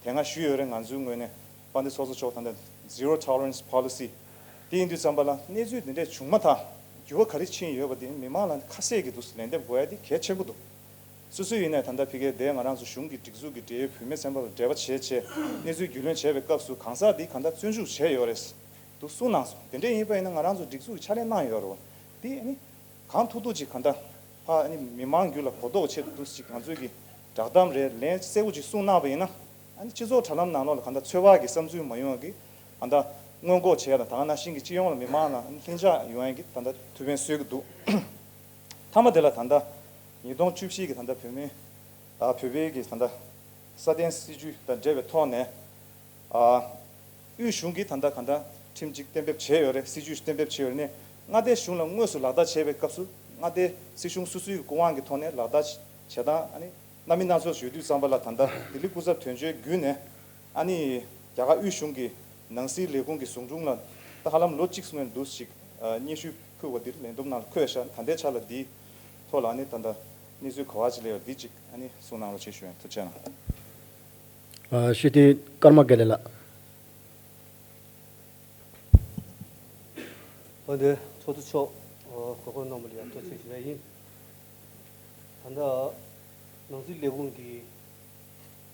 དེ་སྔ་ཞུས་ཡོད་རེད། ང་ཚོའི་ངོས་ནས་དཔལ་ལྡན་ཚོགས་གཙོ་མཆོག་གང་ལྟར་zero tolerance policy དེ་ཡིན་དུས་ཙམ་པ་ལ་གནས་ཚུལ་འདི་འདྲས་བྱུང་མ་ཐག་འགྱུར་བ་ག་རེ་ཕྱིན་ཡོད་པ་དེ་མི་མང་ལ་ཁ་གསལ་གྱི་འདུག་ལན་འདེབས་དགོས་ཡ་དེ་གལ་ཆེན་པོ་འདུག་སོ་སོ་ཡིན་ནའི་ད་ལྟ་ཕ་གིར་དེ་ང་རང་ཚོ་གཞུང་གི་སྒྲིག་འཛུགས་ཀྱི་འབྲེལ་ཡོད་བུད་མེད་ཚན་པ་ལ་འབྲེལ་བ་བྱས་བྱས་གནས་ཚུལ་རྒྱུས་ལོན་བྱས་པའི་སྐབས་སུ་གང་ཟག་འདི་གང་ལྟར་བཙོན་འཇུག་བྱས་ཡོད་རེད་འདུག་གསུངས་གནང་སོང་། དེ་འདྲ་ཡིན་པ་ཡིན་ན་ང་རང་ཚོ་སྒྲིག་འཛུགས་ཀྱི་ཕྱག་ལས་གནང་ཡོད་རེད་བ། དེ་ཨ་ནི་གང་ཐུབ་ཐུབ་ཅིག་གང་ལྟར་ཕ་ཨ་ནི་མི་མང་རྒྱུད་ལ་གོ་རྟོགས་ཆེད་དུ་འདུག་ཅིག་ང་ཚོའི་གི་བསྒྲགས་གཏམ་རེད། ལན་གསལ་པོ་ཅིག་གསུངས་གནང་བ་ཡིན་ན། ཨ་ནི་སྤྱི་ཚོགས་དྲ་ལམ་ནང་ལོགས་ལ་གང་ལྟར་ཚོད་དཔག་གི་བསམ་ཚུལ་མ་ཡོང་བ་གི་གང་ལྟར་སྔོན་འགོག་བྱས་དང་། ད་ག་ནང་བཞིན་གྱི་སྤྱི་ཡོངས་ལ་མི་མང་ལ་ལྷིང་འཇགས་ཡོང་ཡ་གི་གང་ལྟར་ཐུགས་ཕན་གསོས་ཀྱི་འདུག་མཐའ་མ་དེ་ལ་ད་ལྟ་ཉིས་སྟོང་བཅུ་བཞི་གི་ད་ལྟ་བོད་མི་ཨ་བོད་པའི་གི་ད་ལྟ་སྲ་བརྟན་སྲིད་བྱུས་དང་འབྲེལ་བའི་ཐོག་ནས་ཨ་དབུས་གཞུང་གིས་ད་ལྟ་གང་ལྟར་ཁྲིམས་གཅིག་གཏན་འབེབས་བྱས་ཡོད་རེད། སྲིད་བྱུས་གཏན་འབེབས་བྱས་ཡོད་རེད། ནས་མངའ་སྡེ་གཞུང་ལ་དངོས་སུ་ལག་བསྟར་བྱས་པའི་སྐབས་སུ་མངའ་སྡེ་སྲིད་གཞུང་སོ་སོའི་སྐུ་དབང་གི་ཐོག་ནས་ལག་བསྟར་བྱེད་སྟངས་ཨ་ནི་སྣ་མིན་སྣ་ཚོགས་ཡོད་དུས་ཙམ་པ་ལ། ད་ལྟ་ལྡི་ལི་སྐུ་ཚབ་དོན་གཅོད་བརྒྱུད་ནས་ཨ་ནི་རྒྱ་གར་དབུས་གཞུང་གི་ནང་སྲིད་ལས་ཁུངས་ཀྱི་ཟུང་དྲུང་ལ་ད་ཧ་ལམ་ལོ་གཅིག་སོང་བའི་འདུག་ཅིག་ཨ་སྙན་ཞུ་ཕུལ་བ་འདིར་ལན་འདེབས་ནང་ལ་འཁོད་ཤག་ད་ལྟའི་ཆ་ལ་འདིའི་ཐོག་ལ་ཨ་ནི་ད་ལྟ་གནས་ཚུལ་ག་བ་ཅིག་སླེབས་ཡོད་འདི་ཅིག་ཨ་ནི་གསུང་གནང་རོགས་བྱེད་ཞུ་ཡ་ཡིན། ཐུགས་རྗེ་གནང་། ཨ་ཞུ་དེ་ཀརྨ་དགེ་ལེགས་ལགས། འོན་ཏེ་ཚོགས་གཙོ་མཆོག་གོ་སྐབས་གནང་བ་ལ་ཡང་ཐུགས་རྗེ་ཆེ་ཞུ་ཡ་ཡིན། ད་ལྟ་ནང་སྲིད་ལས་ཁུངས་ཀྱི་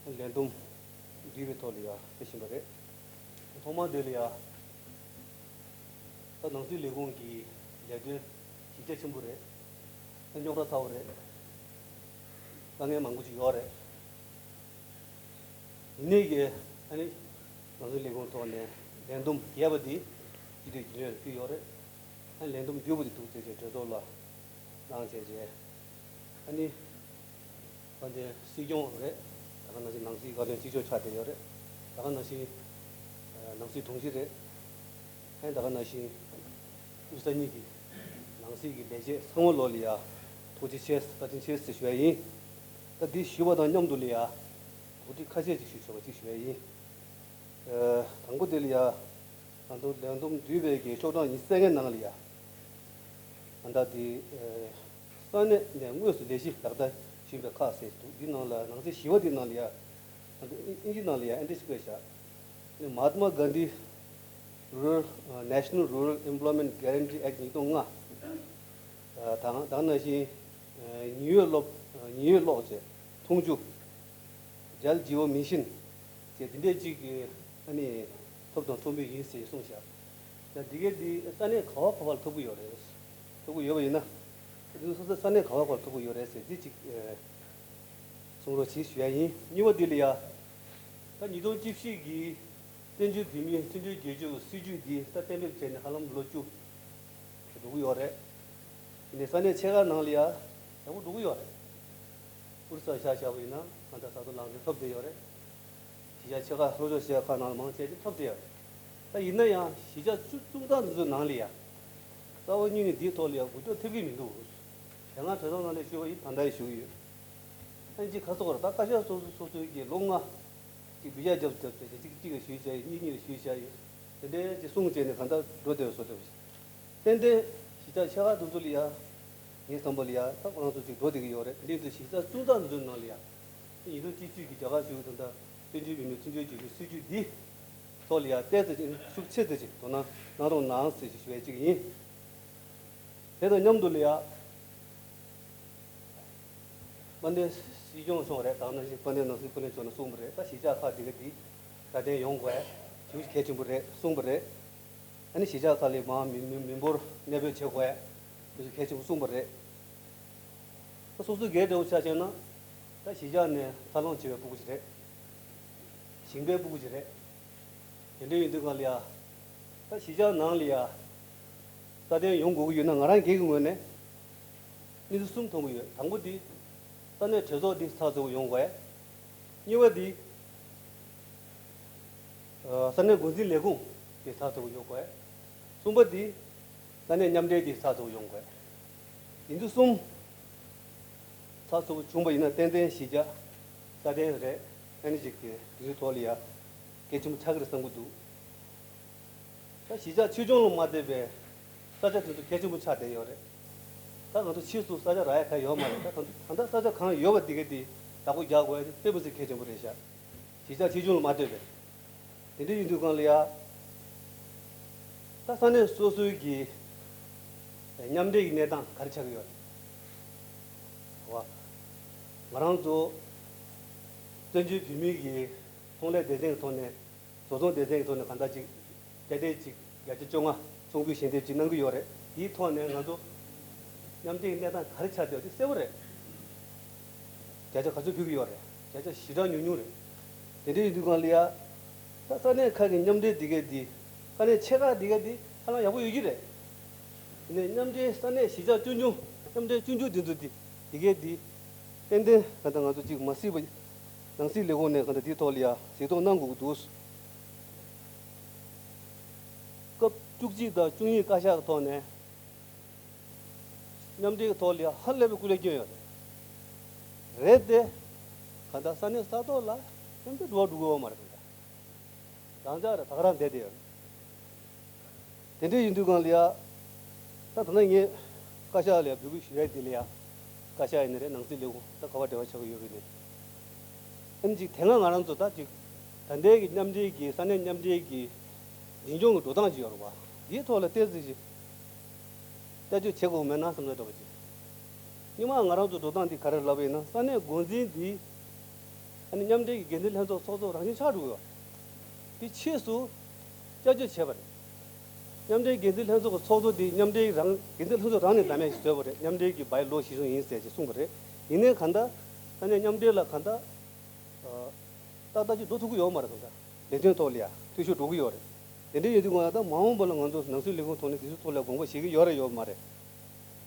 ལས་བསྡོམས་བསྡུས་པའི་ཐོག་ལ་ཡང་ཕེབས་བཞིན་པ་རེད། ཐོག་མར་འདི་ལ་ཡང་ད་ནང་སྲིད་ལས་ཁུངས་ཀྱི་ལས་དོན་གཞི་རྒྱ་ཆེན་པོ་རེད། རྙོག་དྲ་ཚ་པོ་རེད། དཀའ་ངལ་མང་པོ་ཞིག་ཡོད་རེད། ཡིན་ནའི་གི་ཨ་ནི་ང་ཚོའི་ལས་ཁུངས་ཐོག་ནས་ལས་བསྡོམས་རྒྱས་པ་འདི་སྤྱི་འཐུས་རྒྱུན་ལས་ལ་ཕུལ་ཡོད་རེད། ཨ་ནི་ལས་བསྡོམས་བསྡུས་པ་འདི་ཐུགས་རྗེ་ཆེ་གྲོས་ཚོགས་ལ་གནང་བྱས་རྗེས་ཨ་ནི་ད་ལྟའི་སྲིད་སྐྱོང་རེད། ད་ག་ནང་བཞིན་ནང་སྲིད་བཀའ་བློན་གཅིག་ལྕོགས་ཆགས་བསྡད་ཡོད་རེད། ད་ག་ནང་བཞིན་ནང་སྲིད་དྲུང་ཆེ་རེད། ཨ་ནི་ད་ག་ནང་བཞིན་དབུས་ས་གཉིས་ཀྱི་ནང་སྲིད་ཀྱི་ལས་བྱེད་ཚང་མ་ལོ་ལ་ཡ་ཐུགས་རྗེ་ཆེ་བཀའ་དྲིན་ཆེ་ཟེར་ཞུ་ཡ་ཡིན། ད་འདི་ཞུ་བ་དང་མཉམ་དུ་ལ་ཡ་གོ་སྒྲིག་ཁ་ཤས་ཅིག་ཞུ་ཆོག་པ་ཅིག་ཞུ་ཡ་ཡིན། ཨ། དང་པོ་དེ་ལ་ཡ། ང་ཚོ་ལས་བསྡོམས་བསྡུས་པའི་གི་ཤོག་གྲངས་ཉི་ཤུ་རྩ་ལྔའི་ནང་ལ་ཡ། ད་ལྟ་དེ་ས་གནས་ནས་དངོས་སུ་ལས་གཞི་ལག་བསྟར་ཞུས་པའི་ཁག་ཟེར་འདུག་འདི་ནང་ལ་ནང་གསེས་བཞི་པ་འདི་ནང་ལ་ཡ། ང་ཚོ་ཨིན་ཨིན་ཇི་ནང་ལ་ཡ་ཨེ་འདྲ་ཞིག་བཀོད་བཞག Mahatma Gandhi Rural, uh, National Rural Employment Guarantee Act ཉིས་སྟོང་ལྔ། ཨ། དང་དེ་ནང་བཞིན། ཨ། ཉི་འོད་གློག་ཨ། ཉི་འོད་གློག་ཅེས་འཐུང་ཆུ། Jal Jeevan Mission ཅེས་འདི་འདྲའི་ཅིག་གི་ཨ་ནི་ཐོབ་དང་ཐོབ་མུས་ཡིན་ཟེར་གསུངས་བཞག་ད་འདི་གའི་འདི་ས་གནས་ག་བ་ག་བར་ཐོབ་ཀྱི་ཡོད་རེད། ཐོབ་ཀྱི་ཡོད་པ་ཡིན་ན། འདི་སོ་སོའི་ས་གནས་ག་བ་ག་བར་ཐོབ་ཀྱི་ཡོད་རེད་ཟེར་འདི་ཅིག་ཨ། གསུང་རོགས་གྱིས་ཞུ་ཡ་ཡིན། གཉིས་པ་འདི་ལ་ཡ། ད་ཉིས་སྟོང་བཅུ་བཞི་གི་བཙན་བྱོལ་བོད་མིའི་བཙན་བྱོལ་རྒྱལ་ཁབ་སྲིད་ཇུས་འདི་ད་གཏན་འབེབས་བྱས་ནས་ཧ་ལམ་ལོ་བཅུ་འགྲོ་གི་ཡོད་རེད། ཡིན་ནའི་ས་གནས་ཆེ་ཁག་ནང་ལ་ཡ་ཡག་པོ་འགྲོ་གི་ཡོད་རེད། ཨོ་རི་ས་ཆ་བཞག་པ་ཡིན་ན་ང་ཚོ་ས་ཐོག་ལག་འཛིན་ཐོབ་བསྡད་ཡོད་རེད། གཞིས་ཆགས་ཆེ་ཁག་ལྷོ་ཕྱོགས་གཞིས་ཆགས་ཁག་ནང་ལ་མང་ཆེ་ཅིག་ཐོབ་བསྡད་ཡོད་རེད། ད་ཡིན་ན་ཡང་གཞིས་ཆགས་བཅུ་གཙུག་རྩ་འདི་ཚོའི་ནང་ལ་ཡ། རྩ་བ་ཉིད་ནས་འདིའི་ཐོག་ལ་ཡ་འགུལ་སྐྱོད་ཐེབས་ཀྱི་མི་འདུག་དེ་སྔ་གྲོས་ཚོགས་ནང་ལ་ཞུས་པ་ཡིན། ད་ལྟ་ཡང་ཞུ་གི་ཡོད། ཨན་ཅི་ཁ་སོག་ར་ད་བཀའ་ཤག་སོ་སོ་སོ་སོའི་གི་ལོ་ལྔ་ཅིག་བི་ཡ་རྒྱབ་རྒྱབ་བྱས་བྱས་གཅིག་གཅིག་ལ་ཞུས་བྱས་ཡོད། གཉིས་གཉིས་ལ་ཞུས་བྱས་ཡོད། དེ་འདྲའི་ཅིག་གསུང་བྱས་ནས་གང་ལྟར་འགྲོ་བསྡད་པའི་བཟོ་འདྲ་བྱས། ཏན་ཏན་གཞིས་ཆགས་ཆེ་ཁག་དེ་ཚོ་ལ་ཡ། ངའི་བསམ་པ་ལ་ཡ་ད་ཁོ་རང་ཚོ་ཅིག་འགྲོ་བསྡད་ཀྱི་ཡོད་རེད། དེ་འདྲའི་ཚོ་གཞིས་ཆགས་གཙུག་རྩ་དེ་ཚོའི་ནང་ལ་ཡ། ཉིས་སྟོང་བཅུ་གཅིག་གི་རྒྱ་གར་གཞུང་གི་ད་ལྟ་བཙན་བྱོལ་བོད་མིའི་བཙན་བྱོལ་རྒྱལ་ཁབ་སྲིད་ཇུས་འདི་ཐོག་ལ་ཡ་ཏོག་ཙམ་ཅིག་ཤུགས་ཆེ་ཙམ་ཅིག་དོ་སྣང་གནང་རོགས་གནང་ཟེར་ཞུ་ཡས་ཅིག་ཡིན། དེ་དང་མཉམ་དུ་ལ་ཡ། དཔལ་ལྡན་སྲིད་སྐྱོང་མཆོག་རེད། དེ་ནང་བཞིན་དཔལ་ལྡན་ནང་སྲིད་བུ་ལོན་མཆོག་ནས་གསུངས་པ་རེད། ད་གཞིས་ཆགས་ཁག་འདི་ག་འདི་སྲ་བརྟན་ཡོང་དགོས་ཞེ་པོ་གལ་ཆེན་པོ་རེད་གསུངས་པ་རེད། ཨ་ནི་གཞིས་ཆགས་ཁག་ལ་མང་མི་མི་མི་འབོར་གནས་སྤོས་བྱེད་དགོས་ཞེ་པོ་གལ་ཆེན་པོ་གསུངས་པ་རེད། ད་སོ་སོའི་སྒེར་འདྲ་བོ་ཆ་བཞག་ན། ད་གཞིས་ཆགས་ནས་འཚར་ལོངས་བྱེད་པའི་སྤུ་གུ་ཞིག་རེད། ཞིང་པའི་སྤུ་གུ་ཞིག་རེད། དེ་འདྲ་ཡིན་དུས་གང་ལ་ཡ། ད་གཞིས་ཆགས་ནང་ལ་ཡ། སྲ་བརྟན་ཡོང་དགོས་ཀྱི་ཡོད་ན་ང་རང་སྒེར་གྱི་ངོས་ནས། གནས་ཚུལ་གསུམ་མཐོང་གི་ཡོད། དང་པོ་འདི། ས་གནས་གྲོས་ཚོགས་འདི་ཚགས་ཚུད་པོ་ཡོང་དགོས། གཉིས་པ་འདི། ཨ། ས་གནས་འགོ་འཛིན་ལས་ཁུངས་འདི་ཚགས་ཚུད་པོ་ཡོང་དགོས། གསུམ་པ་འདི། ས་གནས་མཉམ་འབྲེལ་འདི་ཚགས་ཚུད་པོ་ཡོང་དགོས། འདི་ཚོ་གསུམ། ཚགས་ཚུད་པོ་བྱུང་པ་ཡིན་ན་ཏན་ཏན་གཞིས་ཆགས་སྲ་བརྟན་རེད། ཨ་ནི་ཅིག་གི་དེ་ཚོའི་ཐོག་ལ་ཡ་གལ་ཆེན་པོ་ཆགས་ཀྱི་རེད་བསམ་གྱི་འདུག་ད་གཞིས་ཆགས་ཆེ་ཆུང་ལ་མ་ལྟོས་པའི་ས་ཆ་དེ་ཚོ་གལ་ཆེན་པོ་ཆགས་བསྡད་ཡོད་རེད། ད་ང་ཚོ་ཕྱིས་སུ་ས་ཆ་རག་ཡ་གང་ཡོད་མ་རེད། ད་ད་ད་ལྟ་ས་ཆ་གང་ཡོད་པ་དེ་ག་དེ་བདག་པོ་རྒྱག་དགོས་ཡ་དེ་དཔེ་མི་སྲིད་གལ་ཆེན་པོ་རེད་ཤག་གཞིས་ཆགས་ཆེ་ཆུང་ལ་མ་ལྟོས་པའི། དེ་འདྲ་ཡིན་དུས་གང་ལ་ཡ། ད་ས་གནས་སོ་སོའི་གི་མཉམ་འབྲེལ་གྱི་གནས་སྟངས་ག་རེ་ཆགས་ཀྱི་ཡོད་རེད། བ། ང་རང་ཚོ་བཙན་བྱོལ་བོད་མིའི་གི་ཚོང་ལས་སྡེ་ཚན་གྱི་ཐོག་ནས་བཟོ་ཚོང་སྡེ་ཚན་གྱི་ཐོག་ནས་གང་ལྟར་ཅིག་བརྒྱ་ཆ་ཅིག་བརྒྱ་ཆ་བཅོ་ལྔ་ཚོང་འབུལ་ཞལ་འདེབས་ཅིག་གནང་གི་ཡོད་རེད། དེའི་ཐོག་ནས་ང་ཚོ་མཉམ་འབྲེལ་གྱི་གནས་སྟངས་ག་རེ་ཆགས་བསྡད་ཡོད་དེ་གསལ་པོ་རེད། བརྒྱ་ཆ་ག་ཚོད་ཕུལ་གྱི་ཡོད་རེད། བརྒྱ་ཆ་ཞེ་དྲག་ཉུང་ཉུང་རེད། དེ་འདྲ་ཡིན་དུས་གང་ལ་ཡ། ད་ས་གནས་ཁག་གི་མཉམ་འབྲེལ་འདི་གས་འདི། ས་གནས་ཆེ་ཁག་འདི་གས་འདི་ཧ་ལམ་ཡག་པོ་ཡོད་ཀྱི་རེད། ཡིན་ནའི་མཉམ་འབྲེལ་ས་གནས་གཞིས་ཆགས་ཆུང་ཆུང་མཉམ་འབྲེལ་ཆུང་ཆུང་འདི་ཚོ་འདི་འདི་གས་འདི། ཏན་ཏན་ག་ད་ང་ཚོ་གཅིག་མ་སྲིད་པ། ནང་སྲིད་ལས་ཁུངས་ནས་ག་ད་འདིའི་ཐོག་ལ་ཡ་གཟིགས་རྟོག་གནང་དགོས་ཀྱི་འདུག་སྐབས་བཅུ་གཅིག་དང་བཅུ་གཉིས་བཀའ་ཤག་གི་ཐོག་ནས། མཉམ་འབྲེལ་གྱི་ཐོག་ལ་ཧ་ལས་པའི་སྐུ་ལས་བསྐྱོན་ཡོད་རེད། རེད་དེ། གང་ལྟར་ས་གནས་ས་ཐོག་ལ་མཉམ་འབྲེལ་འགྲོ་བ་འགྲོ་གི་ཡོད་མ་རེད། གང་ལྟར་རང་ཅག་རེད་ད་ག་རང་བསྡད་དེ་ཡོད་རེད། དེ་འདྲ་ཡིན་དུས་གང་ལ་ཡ། ད་ད་ལྟ་ངས་བཀའ་ཤག་ལ་ཡ་འབོད་སྐུལ་ཞུ་ཡ་དེ་ལ་ཡ། བཀའ་ཤག་ཡིན་ན་རེད། ནང་སྲིད་ལས་ཁུངས་ད་ག་བ་འབྲེལ་བ་ཆགས་ཀྱི་ཡོད་པ་ཡིན་ནའི། ཨ་ནི་ཅིག་དེ་སྔ་ང་རང་ཚོ་ད་ཅིག་ད་ལྟའི་གི་མཉམ་འབྲེལ་གྱི་ས་གནས་མཉམ་འབྲེལ་གྱི་འཛིན་སྐྱོང་གི་འགྲོ་སྟངས་ཅིག་ཡོད་རེད་བ། འདིའི་ཐོག་ལ་ཏོག་ཙམ་ཅིག་བསྐྱར་བཅོས་བྱེད་དགོས་མེད་ན་བསམ་བློ་འདྲ་བ་ཅིག་སྔོན་མ་ང་རང་ཚོ་འགྲོ་སྟངས་འདི་ག་རེ་ལབ་པ་ཡིན་ན། ས་གནས་འགོ་འཛིན་འདི་ཨ་ནི་མཉམ་འབྲེལ་གྱི་འགན་འཛིན་ལྷན་ཚོགས་ཚོགས་གཙོ་རང་བཞིན་ཆགས་འགྲོ་གི་ཡོད། དེ་ཕྱིས་སུ་བསྐྱར་བཅོས་བྱས་པ་རེད། མཉམ་འབྲེལ་འགན་འཛིན་ལྷན་ཚོགས་ཀྱི་ཚོགས་གཙོ་དེ་མཉམ་འབྲེལ་རང་འགན་འཛིན་ལྷན་ཚོགས་རང་ནས་བདམས་ཡ་ཞིག་བཟོས་པ་རེད། མཉམ་འབྲེལ་གྱི་བའི་ལོ་གཞིར་བཟུང་ཡིན་ཟེར་ཞིག་གསུངས་པ་རེད། ཡིན་ནའི་གང་ལྟར་ས་གནས་མཉམ་འབྲེལ་ལ་གང་ལྟར་ཏག་ཏག་ཅིག་འགྲོ་ཐུབ་ཀྱི་ཡོད་མ་རེད། གང་ལྟར་ལས་དོན་ཐོག་ལ་ཡ་འཐུས་ཤོར་འགྲོ་གི་ཡོད་རེད། དེ་འདྲ་ཡིན་དུས་ང་ད་མ་འོངས་པ་ལ་ང་ཚོ་ནང་སྲིད་ལས་ཁུངས་ཐོག་ནས་དེ་ཚོའི་ཐོག་ལ་དགོངས་པ་བཞེས་ཀྱི་ཡོད་རེད་ཡོད་མ་རེད།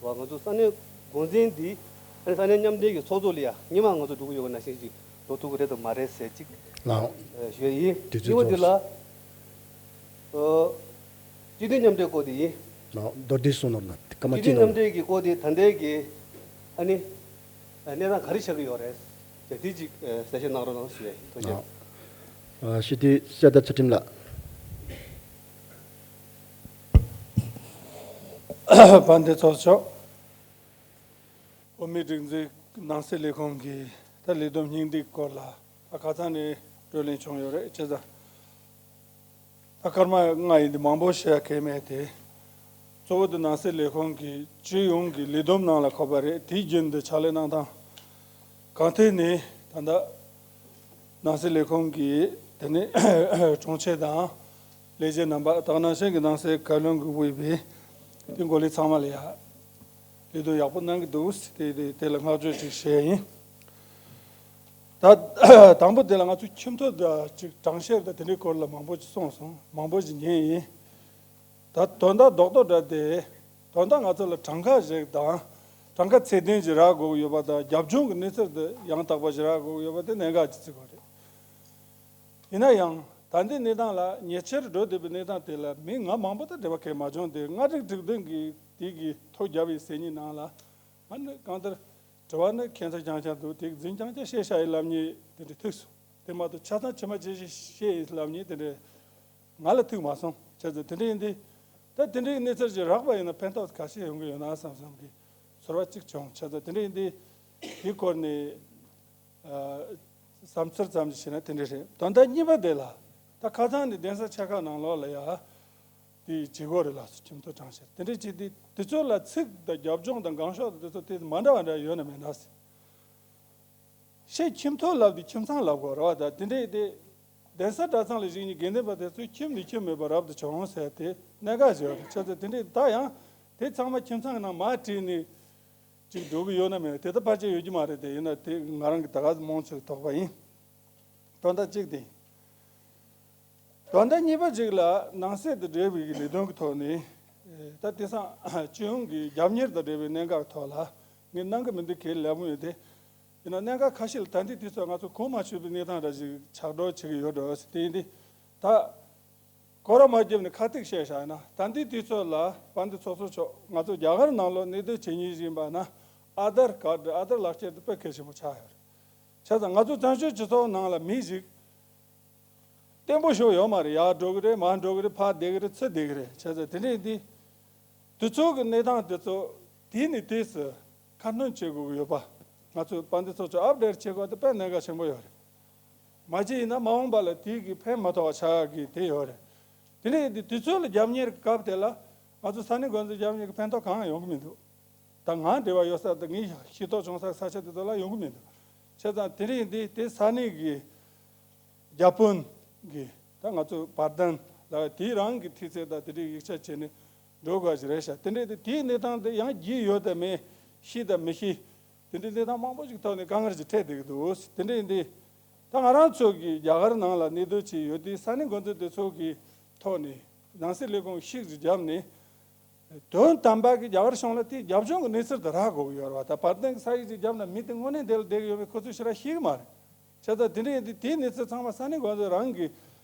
བ་ང་ཚོ་ས་གནས་འགོ་འཛིན་འདི་ཨ་ནི་ས་གནས་མཉམ་འབྲེལ་གྱི་ཚོགས་གཙོ་ལ་ཡ་སྔོན་མ་ང་ཚོ་འགྲོ་གི་ཡོད་པ་ནང་བཞིན་ཅིག་འགྲོ་ཐུབ་ཀྱི་རེད་དམ་མ་རེད་ཟེར་ཅིག་ལའོ། ཨ། ཞུ་ཡ་ཡིན། དུས་ཚོད་གཉིས་པ་འདི་ལ། རྫོགས། ཨ། སྤྱི་མཐུན་མཉམ་འབྲེལ་སྐོར་དེ་ཡིན། ལའོ། མདོར་བསྡུས་གསུང་ནོར་ན་སྐར་མ་སྤྱི་གཅིག་མཐུན་མཉམ་ནང་འབྲེལ་གྱི་སྐོར་དེ་ད་ལྟའི་གི་ཨ་ནི་གནས་སྟངས་ག་རེ་ཆགས་ཀྱི་ཡོད་རེད་ཟེར་དེ་ཅིག་གསལ་བཤད་གནང་རོགས་གནང་ཞུ་ཡ་ཡིན། ཐུགས་རྗེ་ཆེ། ལའོ། ཨ། སྤྱི་འཐུས་གསེར་རྟ་ཚུལ་ཁྲིམས་ལགས། དཔལ་ལྡན་ཚོགས་གཙོ། བོད་མིའི་སྒྲིག་འཛུགས་ནང་སྲིད་ལས་ཁུངས་ཀྱི་ད་ལས་བསྡོམས་སྙིང་བསྡུས་སྐོར་ལ་ད་ཁ་སང་ནས་བགྲོ་གླེང་བྱུང་ཡོད་རེད། བྱས་ཙང་ད་སྐར་མ་ལྔ་ཡིན་དུས་མང་པོ་བཤད་ཡ་གང་ཡང་མེད་དེ། གཙོ་བོ་དེ་ནང་སྲིད་ལས་ཁུངས་ཀྱི་སྤྱི་ཡོངས་ཀྱི་ལས་བསྡོམས་ནང་ལ་འཁོད་པ་རེད། དེའི་རྒྱུན་དུ་ཕྱག་ལས་གནང་སྟངས་གང་ཐད་ནས་ད་ལྟ་ནང་སྲིད་ལས་ཁུངས་ཀྱི་དེ་ནས་དྲུང་ཆེ་དང་ལས་བྱེད་རྣམ་པ་དང་ནང་བཞིན་གྱི་ནང་སྲིད་བཀའ་བློན་གྱི་དབུས་པའི་དེ་འགོ་ལས་ཚང་མ་ལ་ཡ་ལས་དོན་ཡག་པོ་གནང་གི་འདུག། དེ་དེ་དེ་ལ་བསྔགས་བརྗོད་ཅིག་བྱས་ཡིན། ད་དང་པོ་དེ་ལ་ང་ཚོ་ཁྱིམ་ཐོག་ད་ཅིག་གྲངས་བཤེར་ད་དེ་འདྲའི་སྐོར་ལ་མང་པོ་ཅིག་གསུངས་སོང་། མང་པོ་ཅིག་ཉན་ཡིན། ད་དོན་དག་རྡོག་རྡོག་འདྲ་དེ། དོན་དག་ང་ཚོ་ལ་གྲངས་ཀ་ཞིག་དང་གྲངས་ཀ་ཚད་ལྡན་ཞིག་རག་དགོས་ཀྱི་ཡོད་པ་དང་། རྒྱབ་ལྗོངས་ཀྱི་གནས་ཚུལ་དེ་ཡང་དག་པ་ཞིག་རག་དགོས་ཀྱི་ཡོད་པ་དེ་གནད་འགག་ཅིག་བརྩི་དགོས་རེད། ཡིན་ན་ཡང་ད་ལྟའི་གནས་སྟངས་ལ་ཉེ་ཆར་འགྲོ་བསྡད་པའི་གནས་སྟངས་དེ་ལ་མི་ང་མང་པོ་དང་འབྲེལ་བ་གང་ཡང་མ་བྱུང་སྟེ། ལྔ་དྲུག་དྲུག་བདུན་གྱི་དེ་གི་ཐོ་བརྒྱབ་པའི་ཟེར་མཁན་ནང་ལ་ང་ནི་གང་ལྟར་དྲི་བ་ནི་ཁྱད་མཚར་རྐྱང་རྐྱང་འདུག། དེ་གི་རྫུན་རྐྱང་རྐྱང་བཤད་བཞག་ཡིན་ལབ་མཁན་དེ་འདྲ་ཐུག་སོང་། དེ་མ་གཏོགས་ཆ་ཚང་ཇི་མ་ཇི་བཞིན་བཤད་ཡིན་ལབ་མཁན་དེ་འདྲ་ང་ལ་ཐུག་མ་སོང་། བྱས་ཙང་དེ་འདྲ་ཡིན་དུས་ད་དེ་འདྲའི་གནས་ཚུལ་ཞིག་རག་པ་ཡིན་ན་ཕན་ཐོགས་ག་ཤེད་ཡོང་གི་ཡོད་ན་བསམ་བསམ་གྱི་ཚོར་བ་གཅིག་བྱུང་། བྱས་ཙང་དེ་འདྲ་ཡིན་དུས་དེའི་སྐོར་ནས་ཨ་བསམ་ཚུལ་ཙམ་ཞིག་བཤད་ན་དེ་འདྲ་རེད། དོན་དག་གཉིས་པ་དེ་ལ་ད་ཁ་སང་ནས་གདན་ས་ཆེ་ཁག་ནང་ལོགས་ལ་ཡ་དེ་བྱེད་སྒོ་རེད་ལགས་སོ། ཁྱིམ་ཐོག་གྲངས་བཤེར་དེ་འདྲ་བྱས་དུས་དེ་ཚོ་ལ་ཚིག་དང་རྒྱབ་ལྗོངས་དང་འགངས་ཤོག་དང་དེ་ཚོ་དེ་མ་འདྲ་བ་འདྲ་ཡོད་ན་མེད་ན་ཟེར། ཤེས། ཁྱིམ་ཐོག་ལབ་དུས་ཁྱིམ་ཚང་ལབ་དགོས་རེད་བ། ད་དེ་འདྲའི་དེ་གདན་ས་གྲྭ་ཚང་ལ་བཞུགས་མཁན་དགེ་འདུན་པ་དེ་ཚོས་ཁྱིམ་ནས་ཁྱིམ་མེད་པར་རབ་ཏུ་བྱུང་ཟེར་དེ་གནད་འགག་ཅིག་ཡོད་རེད། བྱས་ཙང་དེ་འདྲའི་ད་ཡང་དེ་ཚང་མ་ཁྱིམ་ཚང་གི་ནང་མར་བྲིས་ནས་ཅིག་འགྲོ་གི་ཡོད་ན་མེད་ན་དེ་ལྟ་ཕལ་ཆེར་ཡོད་ཀྱི་མ་རེད། དེ་ཡིན་ན་དེ་ང་རང་གི་ད་ག་ཟེ་རྨོངས་ཚོད་དོགས་པ་ཡིན། དོན་དག་གཅིག་དེ་ཡིན། དོན་དག་གཉིས་པ་ཅིག་ལ་ནང་སྲིད་དང་འབྲེལ་བའི་ལས་དོན་གྱི་ཐོག་ནས་ད་དེང་སང་སྤྱི་ཡོངས་ཀྱི་རྒྱབ་གཉེར་དང་འབྲེལ་བའི་གནད་འགག་ཐོག་ལ་ངས་གནང་གི་མི་འདུག་གས་ལབ་ཀྱི་ཡོད་དེ། ཡིན་ན་གནད་འགག་ཁ་ཤས་ལ་ད་ལྟའི་དུས་ཚོད་ང་ཚོ་གོ་མ་ཆོད་པའི་གནས་སྟངས་འདྲ་ཞིག་ཆགས་འགྲོ་བྱེད་ཀྱི་ཡོད་འགྲོ་ཟེར། དེ་ཡིན་དུས་ད་སྐོར་ར་མ་བརྒྱབ་ནས་ཁ་ཐུག་བཤད་བཞག་ན། ད་ལྟའི་དུས་ཚོད་ལ་དཔལ་ལྡན་ཚོགས་གཙོ་མཆོག་ང་ཚོ་རྒྱ་གར་ནང་ལོགས་གནས་སྡོད་བྱེད་མཁན་ཞིག་ཡིན་པ་ན་ཨ་དྷར་ཀར་ཌི་ཨ་དྷར་ལག་ཁྱེར་དེ་དཔེ་གལ་ཆེན་པོ་ཆགས་ཡོད་རེད། བྱས་ཙང་ང་ཚོ་བཙན་བྱོལ་སྤྱི་ཚོགས་ནང་ལ་མི་ཞིག་བརྟན་པོ་ཞིག་ཡོད་མ་རེད། ཡར་འགྲོ་གི་རེད། མར་འགྲོ་གི་རེད། ཕར་བསྡད་ཀྱི་རེད། ཚུར་བསྡད་ཀྱི་རེད། བྱས་ཙང་དེ་འདྲ་ཡིན་དུས་དུས་ཚོད་ཀྱི་གནས་སྟངས་དེ་ཚོ་དེ་ནས་དེ་སུ་ཁ་སྣོན་བྱེད་དགོས་ཀྱི་ཡོད་པ། ང་ཚོས་དཔལ་ལྡན་ཚོགས་གཙོ་ཨབ་ཌེཊ་བྱེད་དགོས་དེ་དཔེ་གནད་འགག་ཆེན་པོ་ཡོད་རེད། མ་བྱས་ཡིན་ན་མ་འོངས་པ་ལ་དེ་གི་ཕན་མ་ཐོགས་པ་ཆགས་ཀྱི་དེ་ཡོད་རེད། དེ་འདྲ་ཡིན་དུས་དུས་ཚོད་ལ་རྒྱབ་གཉེར་སྐབས་དེ་ལ་ང་ཚོ་ས་གནས་འགོ་འཛིན་རྒྱབ་གཉེར་གྱི་ཕན་ཐོགས་གང་ཡང་ཡོང་གི་མི་འདུག། ད་ང་འབྲེལ་བ་ཡོད་ས་དང་ངའི་ཤེས་རྟོགས་བྱུང་ས་ས་ཆ་དེ་ཚོ་ལ་ཡོང་གི་མི་འདུག། བྱས་ཙང་དེ་འདྲ་ཡིན་དུས་དེ་ས་གནས་ཀྱི་བརྒྱ་དཔོན་གྱི་ད་ང་ཚོ་བར་དན་ལ་དེ་རང་གི་ཐེལ་ཙེ་དང་དེ་འདྲའི་ཡིག་ཆ་བྱས་ནས་འགྲོ་དགོས་ཞིག་རེད་ཤག། དེ་འདྲའི་དེ་དེའི་གནས་སྟངས་དེ་ཡང་རྒྱུས་ཡོད་དམ་མེད། ཤེས་དང་མི་ཤེས། དེ་འདྲའི་གནས་སྟངས་མང་པོ་ཞིག་ཐོག་ནས་དཀའ་ངལ་ཞིག་འཕྲད་བསྡད་ཀྱི་འདུག། དེ་འདྲ་ཡིན་དུས་ད་ང་རང་ཚོ་གི་རྒྱ་གར་ནང་ལ་གནས་སྡོད་བྱས་ཡོད་དུས་ས་གནས་འགོ་འཛིན་དེ་ཚོ་གི་ཐོག་ནས་ནང་སྲིད་ལས་ཁུངས་ཤིག་ཅིག་བརྒྱབ་ནས། དོན་དམ་པ་གི་རྒྱ་གར་གཞུང་ལ་དེའི་རྒྱབ་ལྗོངས་ཀྱི་གནས་ཚུལ་དེ་རག་དགོས་ཀྱི་ཡོད་རེད་བ། ད་བར་དན་གྱི་ས་ཡིག་ཅིག་བརྒྱབ་ན་མི་དེ་དངོས་གནས་དེ་ལ་བསྡད་ཀྱི་ཡོད་མེད་ཁོ་ཚོས་ཞེ་དྲག་ཤེས་ཀྱི་མ་རེད། བྱས་ཙང་དེ་འདྲ་ཡིན་དུས་དེའི་གནས་ཚུལ་ཚང་མ་ས་གནས་འགོ་འཛིན་རང་གིས་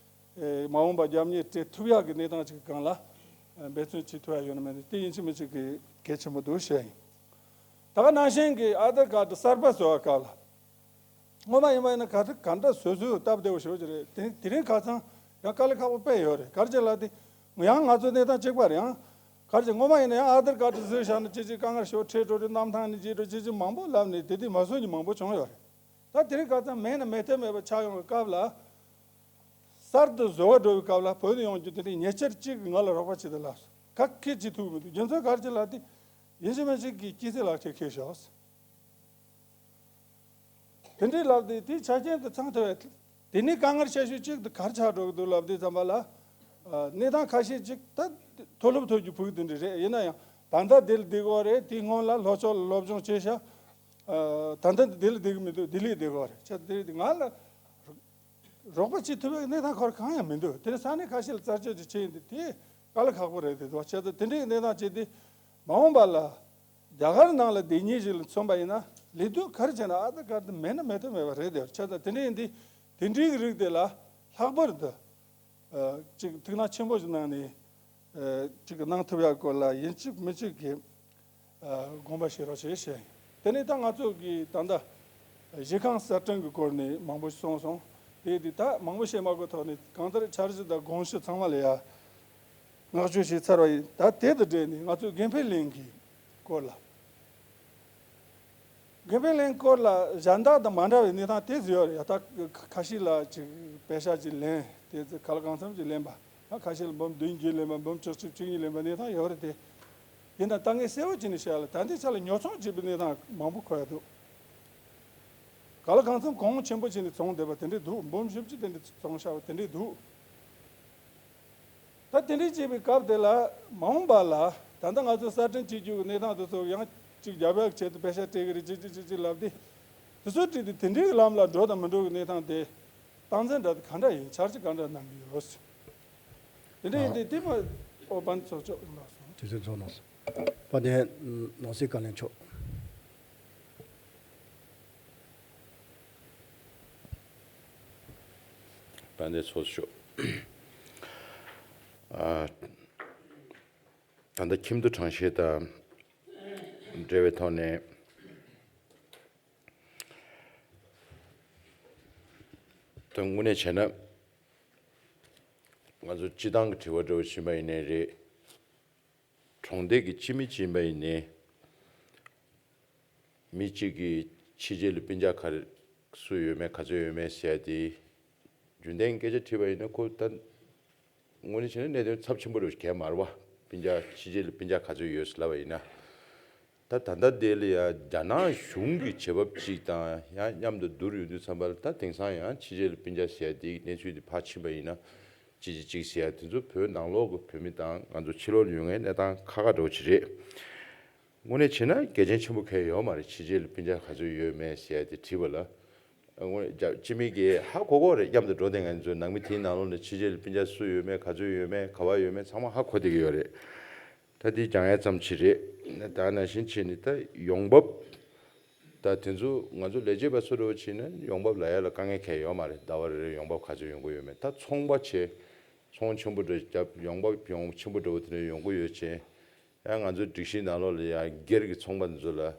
ཨེ་མ་འོངས་པ་རྒྱབ་གཉེར་སྤྲད་ཐུབ་ཡག་གི་གནས་སྟངས་ཅིག་གི་སྒང་ལ་ཨེ་འབད་བརྩོན་བྱེད་ཐུབ་ཡག་ཡོད་ན་མེད་ན་དེ་ཡིན་གཅིག་མིན་གཅིག་གི་གལ་ཆེན་པོ་འདུག་བཤད་ཡིན། ད་ག་ནང་བཞིན་གྱི་ཨ་དྷར་ཀར་ཌི་གསར་པ་བཟོ་བའི་སྐབས་ལ། སྔོན་མ་ཡིན་པ་ཡིན་ན་ག་ཚོད་ག་འདྲ་བཟོ་ཚུལ་སྟབས་བདེ་བོ་ཞེ་པོ་ཅིག་རེད། དེ་དེ་རིང་ཁ་སང་ཡང་དཀའ་ལས་ཁག་པོ་དཔེ་ཡོད་རེད། ག་རེ་བྱས་ལབ་དུས་ཡང་ང་ཚོ་གནས་སྟངས་གཅིག་པ་རེད། ཡང་ག་རེ་བྱས་སྔོན་མ་ཡིན་ན་ཡང་ཨ་དྷར་ཀར་ཌི་བཟོས་བཞག་ན་ཅི་ཅི་དཀའ་ངལ་ཞེ་པོ་འཕྲད་འགྲོ་རེད། གནམ་ཐང་ནས་བརྗེད་འགྲོ་ཅི་ཅི་མང་པོ་ལབ་ནས་དེ་དུས་མ་བཟོ་མཁན་མང་པོ་བྱུང་ཡོད་རེད། ད་དེ་རིང་ཁ་སང་མེད་ན་མེད་ཐབས་མེད་པ་ཆགས་ཡོང་བའི་སྐབས་ལ། གསར་དུ་བཟོ་བ་འགྲོ་བའི་སྐབས་ལ་བོད་ནས་ཡོང་རྒྱུ་དེ་འདྲའི་ཉེ་ཆར་གཅིག་གིས་ང་ལ་རོགས་པ་བྱེད་དང་ལབ་སོང་། ག་གེ་བྱེད་ཐུབ་ཀྱི་མི་འདུག། རྒྱུ་མཚན་ག་རེ་བྱས་ལབ་དུས་ཡིན་གཅིག་མིན་གཅིག་གིས་སྐྱིད་ཚལ་ལག་ཁྱེར་ཁྱེར་ཤོག། དེ་འདྲའི་ལབ་དུས་དེའི་ཆ་རྐྱེན་དེ་ཚང་ཐུབ་པས། དེ་ནས་དཀའ་ངལ་ཆེ་ཤོས་གཅིག་དེ་ག་རེ་ཆགས་འགྲོ་གི་འདུག་ལབ་དུས་ཙམ་པ་ལ། ཨ། གནས་སྟངས་ཁ་ཤས་གཅིག་ད་མཐོ་སློབ་ཐོན་རྒྱུ་ཕྲུ་གུ་དེ་འདྲ་རེད། ཡིན་ན་ཡང་ད་ལྟ་དེ་ལ་བསྡད་དགོས་རེད། དེའི་སྔོན་ལ་ལྷོ་ཕྱོགས་ལ་སློབ་སྦྱོང་བྱས་ཤག། ཨ། ད་ལྟ་དེ་ལ་བསྡད་གི་མི་འདུག། ལྡི་ལིར་བསྡད་དགོས་རེད། བྱས་ཙང་དེ་ང་ལ་རོགས་པ་བྱེད་ཐུབ་པའི་གནས་སྟངས་ཁོ་རང་གང་ཡང་མི་འདུག། དེ་ནས་ས་གནས་ཁ་ཤས་ལ་རྩད་གཅོད་ཅིག་བྱས་ཡིན་དུས་དེ་དཀའ་ལས་ཁག་པོ་རེད་དེ་འདུག། བྱས་ཙང་དེ་འདྲའི་གནས་སྟངས་བྱས་ཏེ་མ་འོངས་པ་ལ། རྒྱ་གར་ནང་ལ་སྡོད་མཁན་ཞིག་ལ་མཚོན་པ་ཡིན་ན་ལས་དོན་ག་རེ་བྱས་ན་ཨ་དྷར་ཀར་ཌི་མེད་ན་མེད་ཐབས་མེད་པ་རེད་དེ། བྱས་ཙང་དེ་འདྲ་ཡིན་དུས་དེ་འདྲའི་རིགས་དེ་ལ་ལྷག་པར་དུ་ཨ་ཅིག་ཐུགས་སྣང་ཆེན་པོ་ཞིག་གནང་ནས་ཨ་ཅིག་གནང་ཐུབ་ཡག་སྐོར་ལ་ཡིན་གཅིག་མིན་གཅིག་གི་ཨ་དགོངས་པ་བཞེས་རོགས་བྱེད་ཞེས། དེ་ནས་ད་ང་ཚོ་གི་ད་ལྟ་གཞི་རྐང་གསར་སྐྲུན་གྱི་སྐོར་ནས་མང་པོ་ཞིག་གསུངས་སོང་། དེ་དེ་ད་མང་པོ་བཤད་མ་དགོས་ཐོག་ནས་གང་ལྟར་འཆར་གཞི་དང་དགོངས་གཞི་ཚང་མ་ལ་ཡ་བསྔགས་བརྗོད་བྱས་ཚར་བ་ཡིན། ད་དེ་དང་འབྲེལ་ནས་ང་ཚོས་དགེ་འཕེལ་གླིང་གི་སྐོར་ལ། དགེ་འཕེལ་གླིང་སྐོར་ལ་གཞན་དག་དང་མ་འདྲ་བའི་གནས་སྟངས་དེ་ཟེར་ཡོད་རེད། ཡ་ད་ཁ་ཤས་ལ་ཅིག་པེ་ཤག་ཅིག་ལེན། དེ་ཚོ་ག་ལ་གང་འཚམ་ཅིག་ལེན་པ། ད་ཁ་ཤས་ལ་འབུམ་བདུན་བརྒྱད་ལེན་པ། འབུམ་བཅུ་གཅིག་བཅུ་གཉིས་ལེན་པ་གནས་སྟངས་ཡོད་རེད་དེ། ཡིན་ན་ད་ངས་གསལ་བོ་བྱས་ནས་བཤད་ཡ་ལ་ད་ལྟའི་ཆ་ལ་ཉོ་ཚོང་བྱེད་པའི་གནས་སྟངས་མང་པོ་གོ་ཡ་འདུག་ག་ལ་གང་འཚམ་གོང་ཆེན་པོ་བྱས་ནས་བཙོང་བསྡད་པ་དེ་འདྲས་འདུག་འབུམ་བཞི་བཅུ་དེ་འདྲས་བཙོང་བཞག་པ་དེ་འདྲས་འདུག་ད་དེ་འདྲས་བྱས་པའི་སྐབས་དེ་ལ་མ་འོངས་པ་ལ་ད་ལྟ་ང་ཚོ་གསར་སྐྲུན་བྱེད་རྒྱུ་གི་གནས་སྟངས་དེ་ཚོ་ཡང་ཅིག་རྒྱབ་ཡག་ཆེད་དུ་པེ་ཤག་སྤྲད་གི་རེད་ཅིག་ཅིག་ཅིག་ཅིག་ལབ་དེ། དེ་ཚོ་བྲིས་ཏེ་དེ་འདྲའི་ལམ་ལ་འགྲོ་དང་མི་འགྲོ་གི་གནས་སྟངས་དེ་སྟངས་འཛིན་འདྲ་དེ་ག་འདྲ་ཡིན། འཆར་གཞི་ག་འདྲ་གནང་གི་ཡོད། དེ་འདྲ་ཡིན་ཏེ་དེ་མ་ཨོ་པན་ཚོགས་མཆོག་ལགས་སོ། དུས་ཚོད་རྫོགས་གནང་སོང་། དཔལ་ལྡན་ནོར་སྲིད་བཀའ་བློན་མཆོག་དཔལ་ལྡན་ཚོགས་གཙོ་མཆོག་ཨ། ད་ལྟ་ཁྱིམ་དུ་དྲང་བཤད་དང་འབྲེལ་བའི་ཐོག་ནས། ད་དངོས་གནས་བྱས་ན། ང་ཚོ་སྤྱི་བཏང་གི་དྲི་བ་འདྲ་བོ་ཕྱིན་པ་ཡིན་ནའི་རེད། གྲོང་སྡེ་གི་སྤྱི་མི་ཅིག་ཡིན་པ་ཡིན་ནའི། མི་གཅིག་གིས་ཕྱི་རྒྱལ་ལ་སྤུན་ཀྱག་ག་རེ་སུ་ཡོད་མེད་ག་ཚོད་ཡོད་མེད་ཟེར་ཡ་དེ། རྒྱུན་ལྡན་སྐད་ཆ་དྲིས་པ་ཡིན་ན་ཁོ་ད། དངོས་གནས་བྱས་ན་གནད་དོན་ཚབས་ཆེན་པོ་རེད་གལ་མ་རེད་བ། སྤུན་ཀྱག་ཕྱི་རྒྱལ་ལ་སྤུན་ཀྱག་ག་ཚོད་ཡོད་ཟེར་ལབ་པ་ཡིན་ན། ད་ད་ལྟ་དེ་ལ་ཡང་རྒྱ་ནག་གཞུང་གི་བྱེད་བབ་ཅིག་དང་ཡང་མཉམ་དུ་བསྡུར་ཡོང་དུས་ཙམ་པ་ལ། ད་དེང་སང་ཡང་ཕྱི་རྒྱལ་ལ་སྤུན་ཀྱག་ཟེར་ཡ་དེའི་གནས་ཚུལ་དེ་ཕར་ཕྱིན་པ་ཡིན་ན། ཅི་ཅི་ཅིག་ཟེར་ཡ་དེ་ཚོ་བོད་ནང་ལོགས་ཀྱི་བོད་མི་དང་ང་ཚོ་ཕྱི་ལོགས་ལ་ཡོད་མཁན་གནས་སྟངས་ཁག་ཁག་འདྲ་བོ་ཅིག་རེད། དངོས་གནས་བྱས་ན་གལ་ཆེན་ཆེན་པོ་གང་ཡང་ཡོད་མ་རེད། ཕྱི་རྒྱལ་ལ་སྤུན་ཀྱག་ག་ཚོད་ཡོད་མེད་ཟེར་ཡ་དེ་དྲིས་པ་ལ། དངོས་གནས་སྤྱི་མི་གིས་ཧ་གོ་གོ་རེད། མཉམ་དུ་འགྲོ་བསྡད་མཁན་ཚོ། ནང་མི་དེའི་ནང་ལོགས་ནས་ཕྱི་རྒྱལ་ལ་སྤུན་ཀྱག་སུ་ཡོད་མེད་ག་ཚོད་ཡོད་མེད་ག་པར་ཡོད་མེད་ཚང་མ་ཧ་གོ་བསྡད་ཀྱི་ཡོད་རེད། ད་འདི་སྦྱང་ཡ་ཙམ་ཅིག་རེད། ད་ནང་བཞིན་བྱས་ནས་ད་ཡོང་འབབ། ད་དེ་ཚོ་ང་ཚོ་ལས་བྱེད་པ་ཚོ་འདྲ་བོ་བྱས་ན་ཡོང་འབབ་ལབ་ཡ་ལ་དཀའ་ངལ་གང་ཡང་ཡོད་མ་རེད། ཟླ་བ་རེ་རེ་ཡོང་འབབ་ག་ཚོད་ཡོང་གི་ཡོད་མེད། ད་ཚོང་པ་བྱས། ཚོང་ཆེན་པོ་འདྲ་བརྒྱབ། ཡོང་འབབ་ཡོང་ཆེན་པོ་འདྲ་བོ་དེ་འདྲ་ཡོང་གི་ཡོད་ཅེ། ཡང་ང་ཚོའི་སྒྲིག་གཞིའི་ནང་ལོགས་ལ་ཡང་སྒེར་གྱི་ཚོང་པ་འདི་ཚོ་ལ།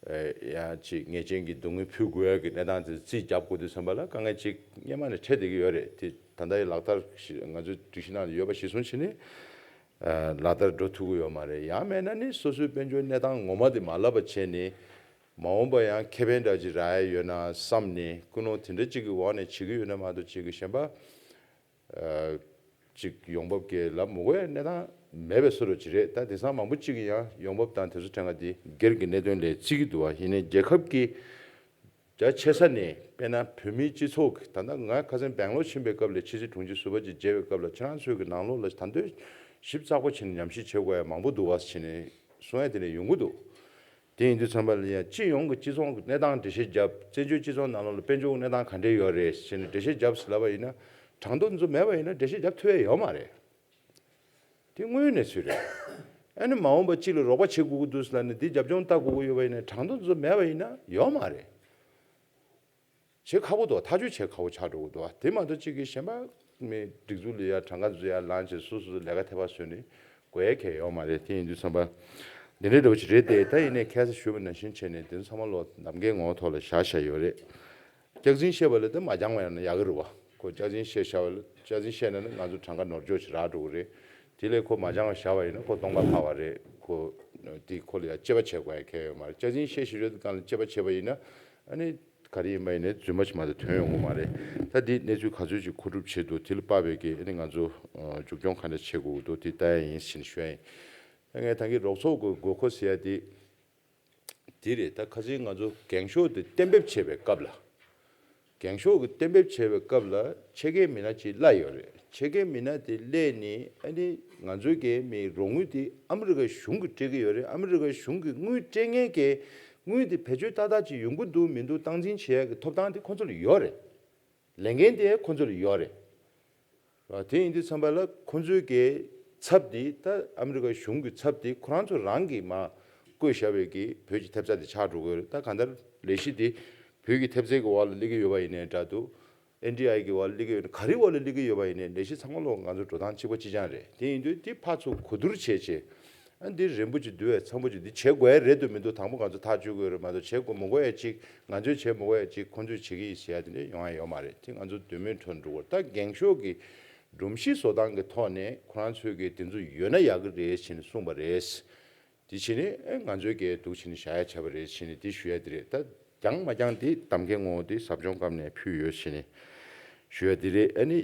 ཨེ། ཡང་ཅིག་ཉེས་ཅན་གྱི་སྡུག་བསྔལ་ཕུད་དགོས་ཡ་གི་གནས་སྟངས་དེ་རྩིས་རྒྱབ་དགོས་དུས་ཙམ་པ་ལ་དཀའ་ངལ་ཅིག་སྔོན་མ་ནས་འཕྲད་བསྡད་ཀྱི་ཡོད་རེད། དེ་ད་ལྟ་ཡི་ལག་བསྟར་ཞིག་ང་ཚོའི་སྒྲིག་གཞི་ནང་ལ་ཡོད་པ་གཞིར་བཟུང་བྱས་ནས། ཨ། ལག་བསྟར་འགྲོ་ཐུབ་ཀྱི་ཡོད་མ་རེད། ཡང་མེད་ན་ནི་སོ་སོའི་དཔལ་འབྱོར་གནས་སྟངས་ངོ་མ་དེ་མ་ལབ་པ་བྱས་ནས། མ་འོངས་པ་ཡང་ཁེ་ཕན་འདྲ་ཅིག་རག་ཡ་ཡོད་ན་བསམ་ནས་ཀུན་སློང་དེ་འདྲ་ཅིག་གི་འོག་ནས་བྱེད་ཀྱི་ཡོད་ན་མ་གཏོགས་ཅིག་གི་གཞན་པ། ཨ། ཅིག་ཡོང་འབབ་ཀྱི་ལམ་མི་དགོས་གནས་སྟངས་མེད་པའི་བཟོ་འདྲ་ཅིག་རེད། ད་དེང་སང་མང་པོ་ཅིག་གིས་ཡང་ཡོང་འབབ་དང་དེ་ཚོ་དྲན་ག་དེ་སྒེར་གྱི་གནད་དོན་ལ་བརྩི་གི་འདུག་བ། ཡིན་ནའི་རྒྱལ་ཁབ་ཀྱི་རྒྱ་ཆེ་ས་ནས་དཔེར་ན་བོད་མིའི་སྤྱི་ཚོགས་ཀྱི། ད་ལྟ་ང་ཁ་སང་སྦེང་ལོར་ཕྱིན་པའི་སྐབས་ལ་ཕྱི་སྲིད་དྲུང་ཆེ་ཟུར་པ་ཅིག་མཇལ་བའི་སྐབས་ལ། ཁྱེད་རང་ཚོའི་གི་ནང་ལོགས་ལ་ད་དུང་ཞིབ་ཚགས་པོ་བྱས་ནས་ཉམས་ཞིབ་བྱེད་དགོས་ཡ་མང་པོ་འདུག་བ་ཟེར་ནས་གསུང་ཡ་དེ་འདྲ་ཡོང་གི་འདུག་དེ་ཡིན་དུས་ཙམ་པ་ལ་ཡང་སྤྱི་ཡོངས་ཀྱི་སྤྱི་ཚོགས་ཀྱི་གནས་སྟངས་འགྲེལ་བཤད་བརྒྱབ། བཙན་བྱོལ་སྤྱི་ཚོགས་ནང་ལོགས་ལ་དཔལ་འབྱོར་གྱི་གནས་སྟངས་ག་འདྲས་ཡོད་རེད་ཟེར་ནས་འགྲེལ་བཤད་བརྒྱབ་ཟེར་ལབ་པ་ཡིན་ན། དྲང་དོ་འདི་ཚོ་མེད་པ་ཡིན་ན་འགྲེལ་བཤད་བརྒྱབ་ཐུབ་ཡ་ཡོད་མ་རེད། དེ་དངོས་ཡོད་གནས་ཚུལ་རེད། ཨ་ནི་མ་འོངས་པ་སྤྱི་ལ་རོགས་པ་བྱེད་དགོས་ཀྱི་འདུག་ཟེར་ལབ་ནས་འདི་རྒྱབ་ལྗོངས་ལྟ་དགོས་ཀྱི་ཡོད་པ་ཡིན་ན། དྲང་དོ་འདི་ཚོ་མེད་པ་ཡིན་ན་ཡོད་མ་རེད། བྱེད་ཁག་པོ་འདུག་ཐག་གཅོད་བྱེད་ཁག་པོ་ཆགས་འགྲོ་གི་འདུག་དེ་མ་གཏོགས་གཅིག་གི་གཞན་པ་མི་སྒྲིག་འཛུགས་ལ་ཡ་གྲངས་ཀ་འཛུལ་ཡ་ལངས་བྱས་སོ་སོ་སོ་ལས་ཀ་ཐེ་བ་བཟོས་ནས་དགོས་ཡ་གང་ཡང་ཡོད་མ་རེད། དེ་ཡིན་དུས་ཙམ་པ་འདི་འདྲའི་འདྲ་བོ་ཅིག་རེད་དེ། ད་ཡིན་ནའི་ཁ་སང་ཞུས་པ་ནང་བཞིན་བྱས་ནས་དེ་ཚོ་ཚང་མ་ལོ་ནམ་མཁའི་ངོ་བོ་ཐོག་ལ་བཞག་བཞག་ཡོད་རེད། སྐྱག་རྫུན་བཤད་པ་ལ་དེ་མ་སྦྱངས་པ་ཡིན་ན་ཡག་གི་རེད་བ། ཁོ་སྐྱག་རྫུན་བཤད་བཞག་པ་ལ། སྐྱག་རྫུན་བཤད་ན་ནི་ང་ཚོ་གྲངས་ཀ་ནོར་འཇོག་ཅིག་རག་འགྲོ་གི་རེད། དེ་ལས་ཁོ་མ་སྦྱངས་པ་བཞག་པ་ཡིན་ན་ཁོ་སྟོང་པ་ལྷག་པ་རེད། ཁོ་དེ་ཁོ་ལ་ཡ་དཔྱད་པ་བྱེད་དགོས་ཡ་གང་ཡང་ཡོད་མ་རེད། སྐྱག་རྫུན་བཤད་བཤད་བཤད་སྒང་ལ་དཔྱད་པ་བྱས་པ་ཡིན་ན། ཨ་ནི། ག་རེ་ཡིན་པ་ཡིན་ནའི་རྫུན་མ་ཞིག་མ་གཏོགས་ཐོན་ཡོང་གི་མ་རེད། ད་འདི་གནས་ཚུལ་ག་ཚོད་ཅིག་མཁོ་སྒྲུབ་བྱས་འདུག་དེ་ལ་དཔག་པའི་གི་ཨ་ནི་ང་ཚོ་ཨ་མཇུག་སྐྱོང་ག་འདྲ་བྱེད་དགོས་འདུག་དེ་ལྟ་ཡ་ཡིན་ཟེར་ནས་ཞུ་ཡ་ཡིན། ད་ངས་ད་གིན་རོགས་ཚོགས་ཀྱི་དགོས་མཁོ་ཟེར་ཡ་དེ་དེ་རེད། ད་ཁ་སང་ང་ཚོ་འགེངས་ཤོག་དེ་གཏན་འབེབས་བྱས་པའི་སྐབས་ལ། འགེངས་ཤོག་གི་གཏན་འབེབས་བྱས་པའི་སྐབས་ལ་ཆེད་མཁས་མི་སྣ་ཅིག་སླེབས་ཡོད་རེད། ཆེད་མཁས་མི་སྣ་དེ་སླེབས་ནས་ཨ་ནི་ང་ཚོའི་གི་མི་རོགས་དངུལ་དེ་ཨ་མི་རི་ཀ་གཞུང་གིས་སྤྲད་ཀྱི་ཡོད་རེད། ཨ་མི་རི་ཀ་གཞུང་གིས་དངུལ་སྤྲད་མཁན་གྱི་དངུལ་དེ་བེད་སྤྱོད་ཏག་ཏག་ཅིག་ཡོང་གི་འདུག་མི་འདུག་སྟངས་འཛིན་བྱེད་ཡག་གི་ཐོབ་ཐང་དེ་ཁོ་ཚོ་ལ་ཡོད་རེད། ལས་འགན་དེ་ཁོ་ཚོ་ལ་ཡོད་རེད། དེ་ཡིན་དུས་ཙམ་པ་ལ་ཁོ་ཚོའི་གི་ཚབ་དེ། ད་ཨ་མི་རི་ཀ་གཞུང་གི་ཚབ་དེ་ཁོ་རང་ཚོ་རང་གིས་མར་བསྐོས་བཞག་པའི་གི་བོད་ཀྱི་ཐེབས་རྩ་དེ་ཆགས་འགྲོ་གི་ཡོད་རེད། ད་གང་ལྟར་ལས་གཞི་དེ་བོད་ཀྱི་ཐེབས་རྩའི་གི་འོག་ལ་སླེབས་ཀྱི་ཡོད་པ་ཡིན་ནའི་འདྲ་འདུག་ཨེན་ཌི་ཨའི་གི་འོག་ལ་སླེབས་ཀྱི་ཡོད་ན། ག་རེའི་འོག་ལ་སླེབས་ཀྱི་ཡོད་པ་ཡིན་ནའི་ལས་གཞི་ཚང་མ་ལོག་ང་ཚོ་འགྲོ་སྟངས་གཅིག་པ་གཅིག་རྐྱང་རེད། དེ་ཡིན་དུས་དེ་ཕར་ཚུར་གོ་བསྡུར་བྱས་བྱས། ཨ་འདི་རན་པོ་ཅིག་འདུག་བས། འཚམ་པོ་ཅིག་འདི་བྱེད་དགོས་ཡ་རེད་འདུག་མི་འདུག་དང་པོ་ང་ཚོ་ཐག་གཅོད་དགོས་རེད་མ་གཏོགས། བྱེད་དགོས་མི་དགོས་ཡ་ཅིག་ང་ཚོས་བྱེད་མི་དགོས་ཡ་ཅིག་ཁོང་ཚོས་བྱེད་ཀྱི་ཡིན་ཟེར་ཡ་དེ་འདྲ་ཡོང་ཡ་ཡོད་མ་རེད། དེ་ང་ཚོ་འདོད་མོས་འཕྲོ་འགྲོ་དགོས། ད་འགེངས་ཤོག་གི་སྒྲོམ་གཞི་བཟོ་སྟངས་ཀྱི་ཐོག་ནས་ཁོ་རང་ཚོས་ཀྱི་དེ་ཚོ་ཡོད་ན་ཡག་གི་རེད་ཟེར་ནས་གསུངས་པ་རེད། དེ་བྱས་ནས་ཨེ་ང་ཚོའི་གས་འདུག་བྱས་ནས་བཞག་ཡ་བྱས་པ་རེད་བྱས་ནས་དེ་ཞུ་ཡ་དེ་རེད། ད་འགྱངས་མ་འགྱངས་དེ་གཏམ་མཁན་ངོ་དེ་ཟབ་སྦྱོང་སྐབས་ནས་ཕུལ་ཡོད་བྱས་ནས་ཞུ་ཡ་དེ་རེད། ཨ་ནི་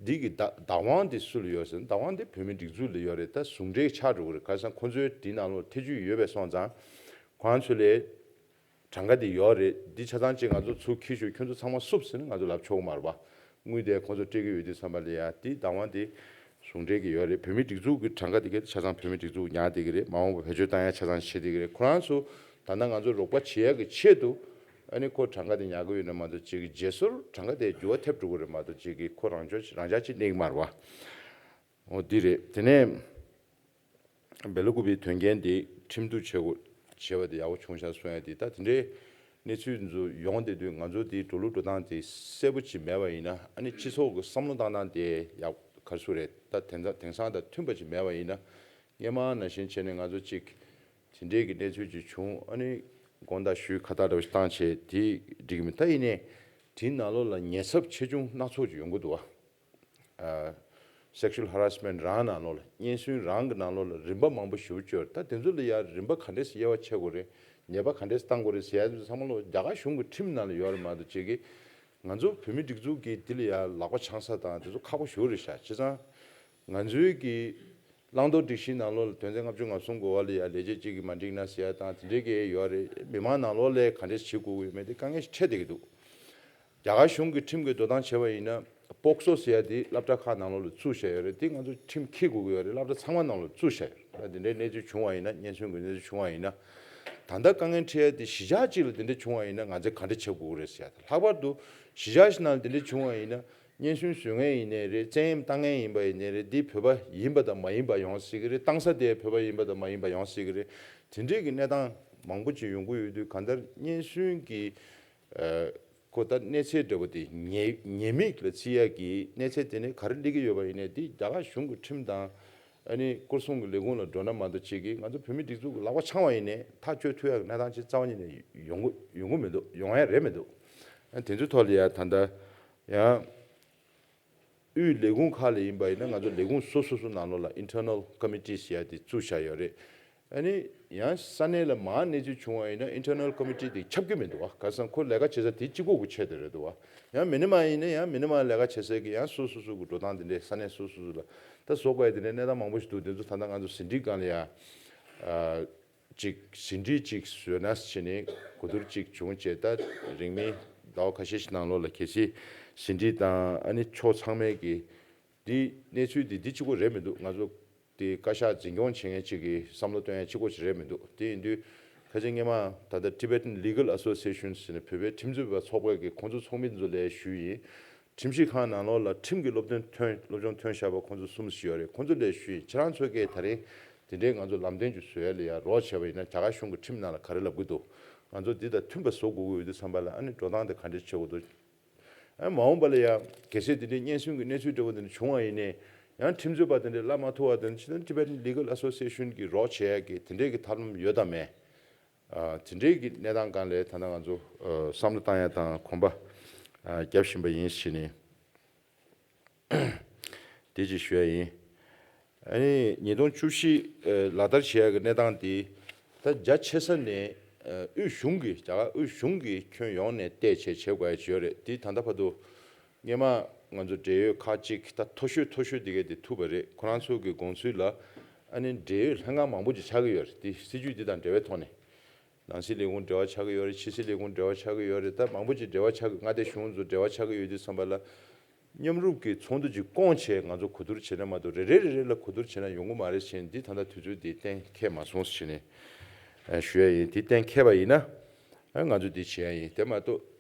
འདི་གི་བདག་བདག་དབང་དེ་སུ་ལ་ཡོད་ཟེར་ན། བདག་དབང་དེ་བོད་མི་སྒྲིག་འཛུགས་ལ་ཡོད་རེད། ད་ཟུང་འབྲེལ་ཆགས་འགྲོ་གི་རེད། ག་རེ་ཟེར་ན་ཁོང་ཚོའི་དེའི་ནང་ལོགས་ཐེ་བྱུས་ཡོད་པའི་སོང་ཙང་ཁོང་ཚོ་ལས་གྲངས་ཀ་དེ་ཡོད་རེད། འདི་ཆ་ཚང་ཅིག་ང་ཚོ་ཚུར་འཁྱེར་ཤོག་ཁྱོད་ཚོ་ཚང་མ་བསུབ་ཟེར་ན་ང་ཚོ་ལབ་ཆོག་གི་མ་རེད་པ། དངུལ་དེ་ཁོང་ཚོ་སྤྲད་ཀྱི་ཡོད་དུས་ཙམ་པ་ལ་ཡ་དེ་བདག་དབང་དེ་ཟུང་འབྲེལ་གྱི་ཡོད་རེད། བོད་མིའི་སྒྲིག་འཛུགས་ཀྱི་གྲངས་ཀ་དེ་ག་ཆ་ཚང་བོད་མིའི་སྒྲིག་འཛུགས་ཉར་བསྡད་ཀྱི་རེད། མ་འོངས་པ་བེད་སྤྱོད་བཏང་ཡ་ཆ་ཚང་བྱེད་བསྡད་ཀྱི་རེད། ཁོ་རང་ཚོ་ད་ལྟ་ང་ཚོ་རོགས་པ་བྱེད་ཡ་གི་ཆེད་དུ་ཨ་ནི་ཁོ་གྲངས་ཀ་དེ་ཉར་གི་ཡོད་ན་མ་གཏོགས་ཅིག་གི་རྗེས་སོར་གྲངས་ཀ་དེ་འགྱུར་བ་ཐེབས་འགྲོ་གི་རེད་མ་གཏོགས་ཅིག་གི་ཁོ་རང་ཕྱོགས་རང་འཇགས་ཅིག་གནས་ཀྱི་མ་རེད་པ། འོ་འདི་རེད། དེ་ནས་བེ་ལ་ཀུ་པའི་དོན་རྐྱེན་དེ་ཁྲིམས་གཏུག་བྱེད་དགོས་བྱས་པ་དེ་ཡག་པོ་བྱུང་ཤག་གསུང་ཡ་དེ། ད་དེ་འདྲའི་གནས་ཚུལ་ཚོ་ཡོང་བསྡད་དུས་ང་ཚོ་དེའི་འགྲོ་ལུགས་འགྲོ་སྟངས་དེ་གསལ་པོ་ཅིག་མེད་པ་ཡིན་ན། ཨ་ནི་སྤྱི་ཚོགས་ཀྱི་བསམ་བློ་བཏང་སྟངས་དེ་ཡག་ག་རེ་ཟེར་དགོས་རེད། ད་དེང་སང་དེང་སང་དང་མཐུན་པ་ཅིག་མེད་པ་ཡིན་ན། སྔོན་མ་ནང་བཞིན་བྱས་ནས་ང་ཚོ་ཅིག་དེ་འདྲའི་གི་གནས་ཚུལ་ཅིག་བྱུང་། ཨ་ནི་དགོངས་དག་ཞུས་ཁ་བཏགས་འདྲ་བོ་ཞིག་བཏང་བྱས་དེ་འགྲིག་གི་མེད། ད་ཡིན་ནའི་དེའི་ནང་ལོགས་ལ་ཉེས་ཚབས་ཆེ་ཆུང་སྣ་ཚོགས་ཅིག་ཡོང་གི་འདུག་བ། sexual harassment རང་ནང་ལོགས་ལ། བརྙན་སྲུང་རང་གི་ནང་ལོགས་ལ་རིམ་པ་མང་པོ་ཞེ་པོ་ཅིག་ཡོད་རེད། ད་དེ་ཚོ་ལ་ཡ་རིམ་པ་ག་འདྲས་སེ་དབྱེ་བ་ཕྱེ་དགོས་རེད། ཉེས་པ་ག་འདྲས་སེ་བཏང་དགོས་རེད་ཟེར་ཡ་ཚང་མ་ལོ་རྒྱ་གར་གཞུང་གི་ཁྲིམས་ནང་ལ་ཡོད་རེད་མ་གཏོགས་ཅིག་གི་ང་ཚོ་བོད་མི་སྒྲིག་འཛུགས་ཀྱིས་དེ་ལ་ཡ་ལག་པ་འཆང་ས་དང་དེ་ཚོ་ཁག་པོ་ཞེ་པོ་རེད་ཤག་བྱས་ཙང་ང་ཚོའི་གི་བླང་དོར་སྒྲིག་གཞིའི་ནང་ལོགས་ལ་དོན་ཚན་ལྔ་བཅུ་ང་གསུམ་གོ་བ་ལ་ཡ་ལས་བྱེད་ཅིག་གིས་མ་འགྲིག་ན་ཟེར་ཡ་དང་དེ་འདྲའི་གི་ཡོད་རེད། མི་མང་ནང་ལོགས་ལ་ག་འདྲས་བྱེད་དགོས་ཀྱི་ཡོད་མེད་དེ་དཀའ་ངལ་ཞིག་འཕྲད་བསྡད་ཀྱི་འདུག་རྒྱ་གར་གཞུང་གི་ཁྲིམས་ཀྱི་འགྲོ་སྟངས་བྱས་པ་ཡིན་ན། པོག་སོ་ཟེར་ཡ་དེ་སློབ་གྲྭ་ཁག་ནང་ལོགས་ལ་བཙུགས་བཞག་ཡོད་རེད། དེ་ང་ཚོ་ཁྲིམས་འཁྱེར་དགོས་ཀྱི་ཡོད་རེད། སློབ་གྲྭ་ཚང་མ་ནང་ལོགས་བཙུགས་བཞག་ཡོད་རེད། ད་དེ་འདྲའི་གནས་ཚུལ་བྱུང་བ་ཡིན་ན། བརྙན་སྲུང་གི་གནས་ཚུལ་བྱུང་བ་ཡིན་ན། ད་ལྟ་དཀའ་ངལ་འཕྲད་ཡ་དེ་གཞིས་ཆགས་གཅིག་ལ་དེ་འདྲ་བྱུང་བ་ཡིན་ན་ང་ཚོས་ག་འདྲ་བྱེད་དགོས་ཀྱི་རེད་ཟེར་ཡ་དང་། ལྷག་པར་དུ་གཞིས་ཆགས་ཤིག་ནང་ལ་དེ་འདྲ་བྱུང་བ་ཡིན་ན། བརྙན་སྲུང་བཟོ་མཁན་ཡིན་ནའི་རེད། བཙན་གཡེམ་བཏང་མཁན་ཡིན་པ་ཡིན་ནའི་རེད། འདི་བོད་པ་ཡིན་པ་དང་མ་ཡིན་པ་ཡོང་སྲིད་ཀྱི་རེད། བཏང་ས་དེ་བོད་པ་ཡིན་པ་དང་མ་ཡིན་པ་ཡོང་སྲིད་ཀྱི་རེད། དེ་འདྲའི་གི་གནས་སྟངས་མང་པོ་ཅིག་ཡོང་གི་ཡོད་དུས། གང་ལྟར་བརྙན་སྲུང་གི་ཨ་ཁོ་ད་གནས་ཚད་འདྲ་བོ་དེ་ཉེས་ཉེས་དམིགས་ལ་བརྩི་ཡག་གི་གནས་ཚད་དེ་ནི་ག་རེ་སླེབས་ཀྱི་ཡོད་པ་ཡིན་ནའི་དེ་རྒྱ་གར་གཞུང་གི་ཁྲིམས་དང་། ཨ་ནི་སྐོར་སྲུང་གི་ལས་ཁུངས་ལ་འགྲོ་ན་མ་གཏོགས་ཅིག་གིས་ང་ཚོ་བོད་མི་སྒྲིག་འཛུགས་ཀྱི་ལག་པ་འཆང་བ་ཡིན་ནའི་ཐག་གཅོད་ཐུབ་ཡག་གི་གནས་སྟངས་ཅིག་རྩ་བ་ཉིད་ནས་ཡོང་གི་ཡོང་གི་མི་འདུག་ཡོང་ཡ་རེད་མི་འདུག་ཨ་དེ་ཚོའི་ཐོག་ལ་ཡ་ད་ལྟ་ཡང་དབུས་ལས་ཁུངས་ཁག་ལ་ཡིན་པ་ཡིན་ན། ང་ཚོ་ལས་ཁུངས་སོ་སོ་སོ་ནང་ལོགས་ལ་internal committee ཟེར་ཡ་དེ་བཙུགས་བཞག་ཡོད་རེད། ཨ་ནི་ཡང་ས་གནས་ལ་མར་གནས་ཚུལ་བྱུང་བ་ཡིན་ན་internal committee དེ་ཁྱབ་ཀྱི་མི་འདུག་བ། ག་རེ་ཟེར་ན་ཁོ་ལས་ཀ་བྱེད་ས་དེ་གཅིག་པོ་གི་ཆེད་དུ་རེད་འདུག་བ། ཡང་མི་ནི་མ་ཡིན་ན་ཡང་མི་ནི་མ་ལས་ཀ་བྱེད་ས་གི་ཡང་སོ་སོ་སོ་གི་འགྲོ་སྟངས་དེ་འདྲའི་ས་གནས་སོ་སོ་སོ་ལ་ད་བཟོ་དགོས་ཡ་དེ་འདྲའི་གནས་སྟངས་མང་པོ་ཞིག་འདུག་དེ་ཚོ་ད་ལྟ་ང་ཚོ་ཟིན་བྲིས་སྒང་ལ་ཡ་ཨ། ཅིག་ཟིན་བྲིས་ཅིག་བཟོས་ན་བྱས་ནས་གོ་བསྡུར་ཅིག་བྱུང་བྱས། ད་རིང་མིན་ཟླ་བ་ཁ་ཤས་ཤིག་ནང་ལོགས་ལ་གལ་སྲིད་ཟིན་བྲིས་དང་ཨ་ནི་ཕྱོགས་ཚང་མས་ཀྱི་འདི་གནས་ཚུལ་འདི་འདི་གཅིག་པོ་རེད་མི་འདུག་ང་ཚོ་དེ་བཀའ་ཤག་འཛིན་སྐྱོང་བྱེད་མཁན་ཅིག་གིས་བསམ་བློ་བཏོན་ཡ་གཅིག་པོ་ཅིག་རེད་མི་འདུག་དེ་ཡིན་དུས་ཁ་ཅིག་སྔོན་མ་ད་ལྟ་Tibetan Legal Association ཟེར་ནས་བོད་པའི་ཁྲིམས་རྩོད་པ་ཚོགས་པ་གིས་ཁོང་ཚོ་ཚོགས་མི་ཚོ་ལ་ཞུས་ཡིན། ཁྲིམས་ཞིབ་ཁང་ནང་ལོགས་ལ་ཁྲིམས་ཀྱི་སློབ་སྟོན་ཐོན་སློབ་སྦྱོང་ཐོན་བཞག་པ་ཁོང་ཚོ་གསུམ་ཞིག་ཡོད་རེད། ཁོང་ཚོ་ལས་ཞུས་ཡིན། ཁྱེད་རང་ཚོ་གིས་ད་རིང་དེ་འདྲའི་ང་ཚོ་ལམ་སྟོན་ཅིག་བཟོ་ཡ་ལ་ཡ་རོགས་བྱས་པ་ཡིན་ན་རྒྱ་གར་གཞུང་གི་ཁྲིམས་ནང་ལ་ག་རེ་ལབ་ཀྱི་འདུག་ང་ཚོ་འདི་དང་མཐུན་པ་བཟོ་དགོས་ཀྱི་ཡོད་དུས་ཙམ་པ་ལ་ཨ་ནི་འགྲོ་སྟངས་དེ་ག་འདྲས་བྱེད་དགོས་འདུག་ཨ་མ་འོངས་པ་ལ་ཡ་གལ་སྲིད་དེ་འདྲའི་བརྙན་སྲུང་གི་གནས་ཚུལ་འདྲ་བོ་དེ་འདྲ་བྱུང་བ་ཡིན་ནའི་ཡང་ཁྲིམས་རྩོད་པ་དེ་འདྲས་བརླག་མ་ཐུབ་པ་དེ་འདྲ་ཅིག་དང་Tibetan Legal Association གིས་རོགས་བྱེད་ཡ་གི་དེ་འདྲའི་གི་ཐབས་ལམ་ཡོད་དམ་མེད། ཨ་དེ་འདྲའི་གི་གནས་སྟངས་སྒང་ལ་ད་ལྟ་ང་ཚོ་ཨ་བསམ་བློ་བཏང་ཡ་དང་གོམ་པ་ཨ་རྒྱབ་བཞིན་པ་ཡིན་ཞེས་ནས་དེ་ཅིག་ཞུ་ཡ་ཡིན། ཨ་ནི་ཉིས་སྟོང་བཅུ་བཞི་ཨ་ལག་བསྟར་བྱེད་ཡ་གི་གནས་སྟངས་དེ་ད་རྒྱ་ཆེ་ས་ནས་ཨ་དབུས་གཞུང་གི་རྒྱ་གར་དབུས་གཞུང་གི་ཁྱོན་ཡོངས་ནས་བལྟས་བྱས་བྱེད་དགོས་ཡ་ཅིག་ཡོད་རེད། དེ་ད་ལྟ་བར་དུ་སྔོན་མ་ང་ཚོ་འབྲེལ་ཡོད་ཁག་ཅིག་ད་མཐོ་ཤོས་མཐོ་ཤོས་དེ་གས་དེ་ཐུབ་པ་རེད། ཁོ་རང་ཚོ་གི་དགོངས་ཚུལ་ལ་ཨ་ནི་འབྲེལ་ཡོད་ལྷན་ཁང་མང་པོ་ཅིག་ཆགས་ཀྱི་ཡོད་རེད། དེ་སྲིད་ཇུས་འདི་དང་འབྲེལ་བའི་ཐོག་ནས་ནང་སྲིད་ལས་ཁུངས་འབྲེལ་བ་ཆགས་ཀྱི་ཡོད་རེད། ཕྱི་སྲིད་ལས་ཁུངས་འབྲེལ་བ་ཆགས་ཀྱི་ཡོད་རེད། ད་མང་པོ་ཅིག་འབྲེལ་བ་ཆགས་ཀྱི། མངའ་སྡེ་གཞུང་ཚོ་འབྲེལ་བ་ཆགས་ཀྱི་ཡོད་དུས་ཙམ་པ་ལ་མཉམ་རུབ་ཀྱི་ཚོགས་འདུ་ཅིག་བསྐོང་བྱས་ང་ཚོ་གོ་བསྡུར་བྱས་ན་མ་གཏོགས་རེ་རེ་རེ་རེ་ལ་གོ་བསྡུར་བྱས་ན་ཡོང་གི་མ་རེད་ཟེར་ནས་འདི་ད་ལྟ་དུས་ཚོད་འདི་གཏན་འཁེལ་མ་སོང་ཟེར་ནས་ཞུ་ཡ་ཡིན། འདི་གཏན་འཁེལ་བ་ཡིན་ན་ང་ཚོ་འདི་བྱེད་ཡ་ཡིན། དེ་མ་གཏོགས།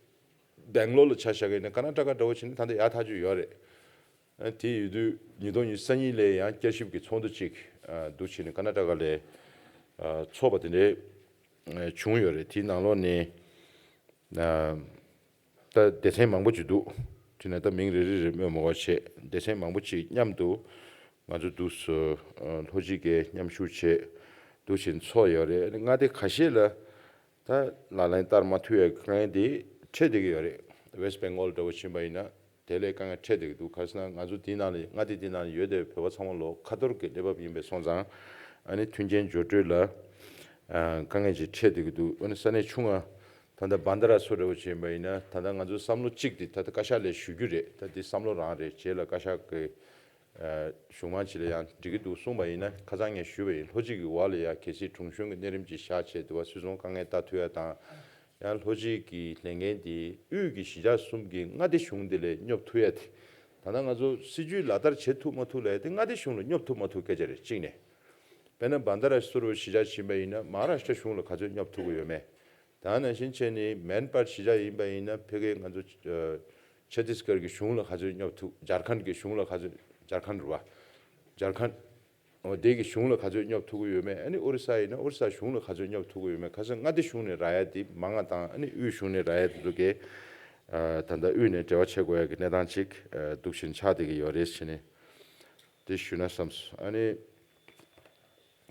སྦེང་ལོར་ལ་ཆ་བཞག་གི་ཡིན་ན་ཀར་ན་ཊ་ཀ་འདྲ་བོ་བྱས་ན་ད་ལྟ་ཡག་ཐག་ཆོད་ཡོད་རེད། ཨ་དེ་ཡོད་དུས་ཉིས་སྟོང་ཉི་ཤུ་རྩ་གཉིས་ལ་ཡང་བསྐྱར་ཞིབ་ཀྱི་ཚོགས་འདུ་གཅིག་ཨ་འདུག་བྱས་ནས་ཀར་ན་ཊ་ཀ་ལ་ཨ་ཚོགས་པ་དེ་འདྲའི་ཨ་བྱུང་ཡོད་རེད། དེའི་ནང་ལོགས་ནས་ཨ་ད་སྡེ་ཚན་མང་པོ་ཅིག་འདུག་དེ་ནས་ད་མིང་རེ་རེ་རེ་སྨོས་མི་དགོས་པ་བྱས། སྡེ་ཚན་མང་པོ་ཅིག་མཉམ་དུ་ང་ཚོ་འདུག་སེ་ཨ་ལྷོ་སྤྱི་འགན་མཉམ་ཞུགས་བྱས། འདུག་བཞིན་ཚོགས་ཡོད་རེད། ཨ་ནི་མངའ་སྡེ་ཁ་ཤས་ལ་ད་ལག་ལེན་བསྟར་མ་ཐུབ་ཡ་དཀའ་ངལ་དེ་འཕྲད་བསྡད་ཀྱི་ཡོད་རེད། West Bengal འདྲ་བོ་ཕྱིན་པ་ཡིན་ན་དེ་ལས་དཀའ་ངལ་འཕྲད་བསྡད་ཀྱི་འདུག་ག་རེ་ཟེར་ན་ང་ཚོ་དེའི་ནང་ལ་མངའ་སྡེ་དེའི་ནང་ལ་ཡོད་བསྡད་པའི་བོད་པ་ཚང་མ་ལོ་ཁ་ཐོར་གྱི་གནས་བབ་ཡིན་པས་སོང་ཙང་ཨ་ནི་མཐུན་རྐྱེན་སྦྱོར་སྤྲོད་ལ་ཨ་དཀའ་ངལ་ཅིག་འཕྲད་བསྡད་ཀྱི་འདུག་ཨ་ནི་ས་གནས་ཆུང་ང་ད་ལྟ་བན་ད་ར་སོ་འདྲ་བོ་ཅིག་ཡིན་པ་ཡིན་ན་ད་ལྟ་ང་ཚོ་བསམ་བློ་གཅིག་དེ་ད་ལྟ་བཀའ་ཤག་ལ་ཞུ་རྒྱུ་རེད། ད་དེ་བསམ་བློ་རང་རེད། རྗེས་ལ་བཀའ་ཤག་གི་གཞུང་མང་ཅིག་ལ་ཡང་འགྲིག་གི་འདུག་གསུངས་པ་ཡིན་ན་ཁ་སང་ངས་ཞུས་པ་ཡིན། ལྷོ་སྤྱི་གི་འོག་ལ་ཡང་གལ་སྲིད་དྲུང་གཞོན་གྱི་གནས་རིམ་ཅིག་བཞག་བྱས་དེ་བ་སུད་ཚོང་དཀའ་ངལ་ལྟ་ཐུབ་ཡ་དང་། ཡང་ལྷོ་སྤྱི་གི་ལས་འགན་དེ་དབུས་ཀྱི་གཞིས་ཆགས་གསུམ་གྱི་མངའ་སྡེ་གཞུང་དེ་ལས་སྙོབ་ཐུབ་ཡ་དེ། ད་ལྟ་ང་ཚོ་སྲིད་ཇུས་ལག་བསྟར་བྱེད་ཐུབ་མ་ཐུབ་ལ་ཡ་དེ་མངའ་སྡེ་གཞུང་ལ་སྙོབ་ཐུབ་མ་ཐུབ་སྐད་ཆ་རེད། གཅིག་ནས། དཔེར་ན་བན་ད་ར་སུ་རུ་གཞིས་ཆགས་ཕྱིན་པ་ཡིན་ན་མ་ཧཱ་རཱ་ཤི་ཏྲ་གཞུང་ལ་ག་ཚོད་སྙོབ་ཐུབ་ཀྱི་ཡོད་མེད། ད་ནང་བཞིན་བྱས་ནས་མན་པར་གཞིས་ཆགས་ཡིན་པ་ཡིན་ན་ཕ་གིའི་ང་ཚོ་ཆ་ཏིས་གར་གྱི་གཞུང་ལ་ག་ཚོད་སྙོབ་ཐུབ། ཇར་ཁན་གྱི་གཞུང་ལ་ག་ཚོད། ཇར་ཁན་རེད་བ། ཇར་ཁན། འོ་དེ་གི་གཞུང་ལ་ག་ཚོད་སྙོབ་ཐུབ་ཀྱི་ཡོད་མེད། ཨ་ནི་ཨོ་རི་ས་ཡིན་ན་ཨོ་རི་ས་གཞུང་ལ་ག་ཚོད་སྙོབ་ཐུབ་ཀྱི་ཡོད་མེད། ཁ་སང་མངའ་སྡེ་གཞུང་ནས་རག་ཡ་དེ་མང་ང་དང་ཨ་ནི་དབུས་གཞུང་ནས་རག་ཡ་དེ་ཚོ་གས་ད་ལྟ་དབུས་ནས་འབྲེལ་བ་བྱེད་དགོས་ཡ་གི་གནས་སྟངས་ཅིག་འདུག་བཞིན་ཆགས་བསྡད་ཀྱི་ཡོད་རེད་ཟེར་ནས་དེ་ཞུས་ན་བསམས་སོང་། ཨ་ནི།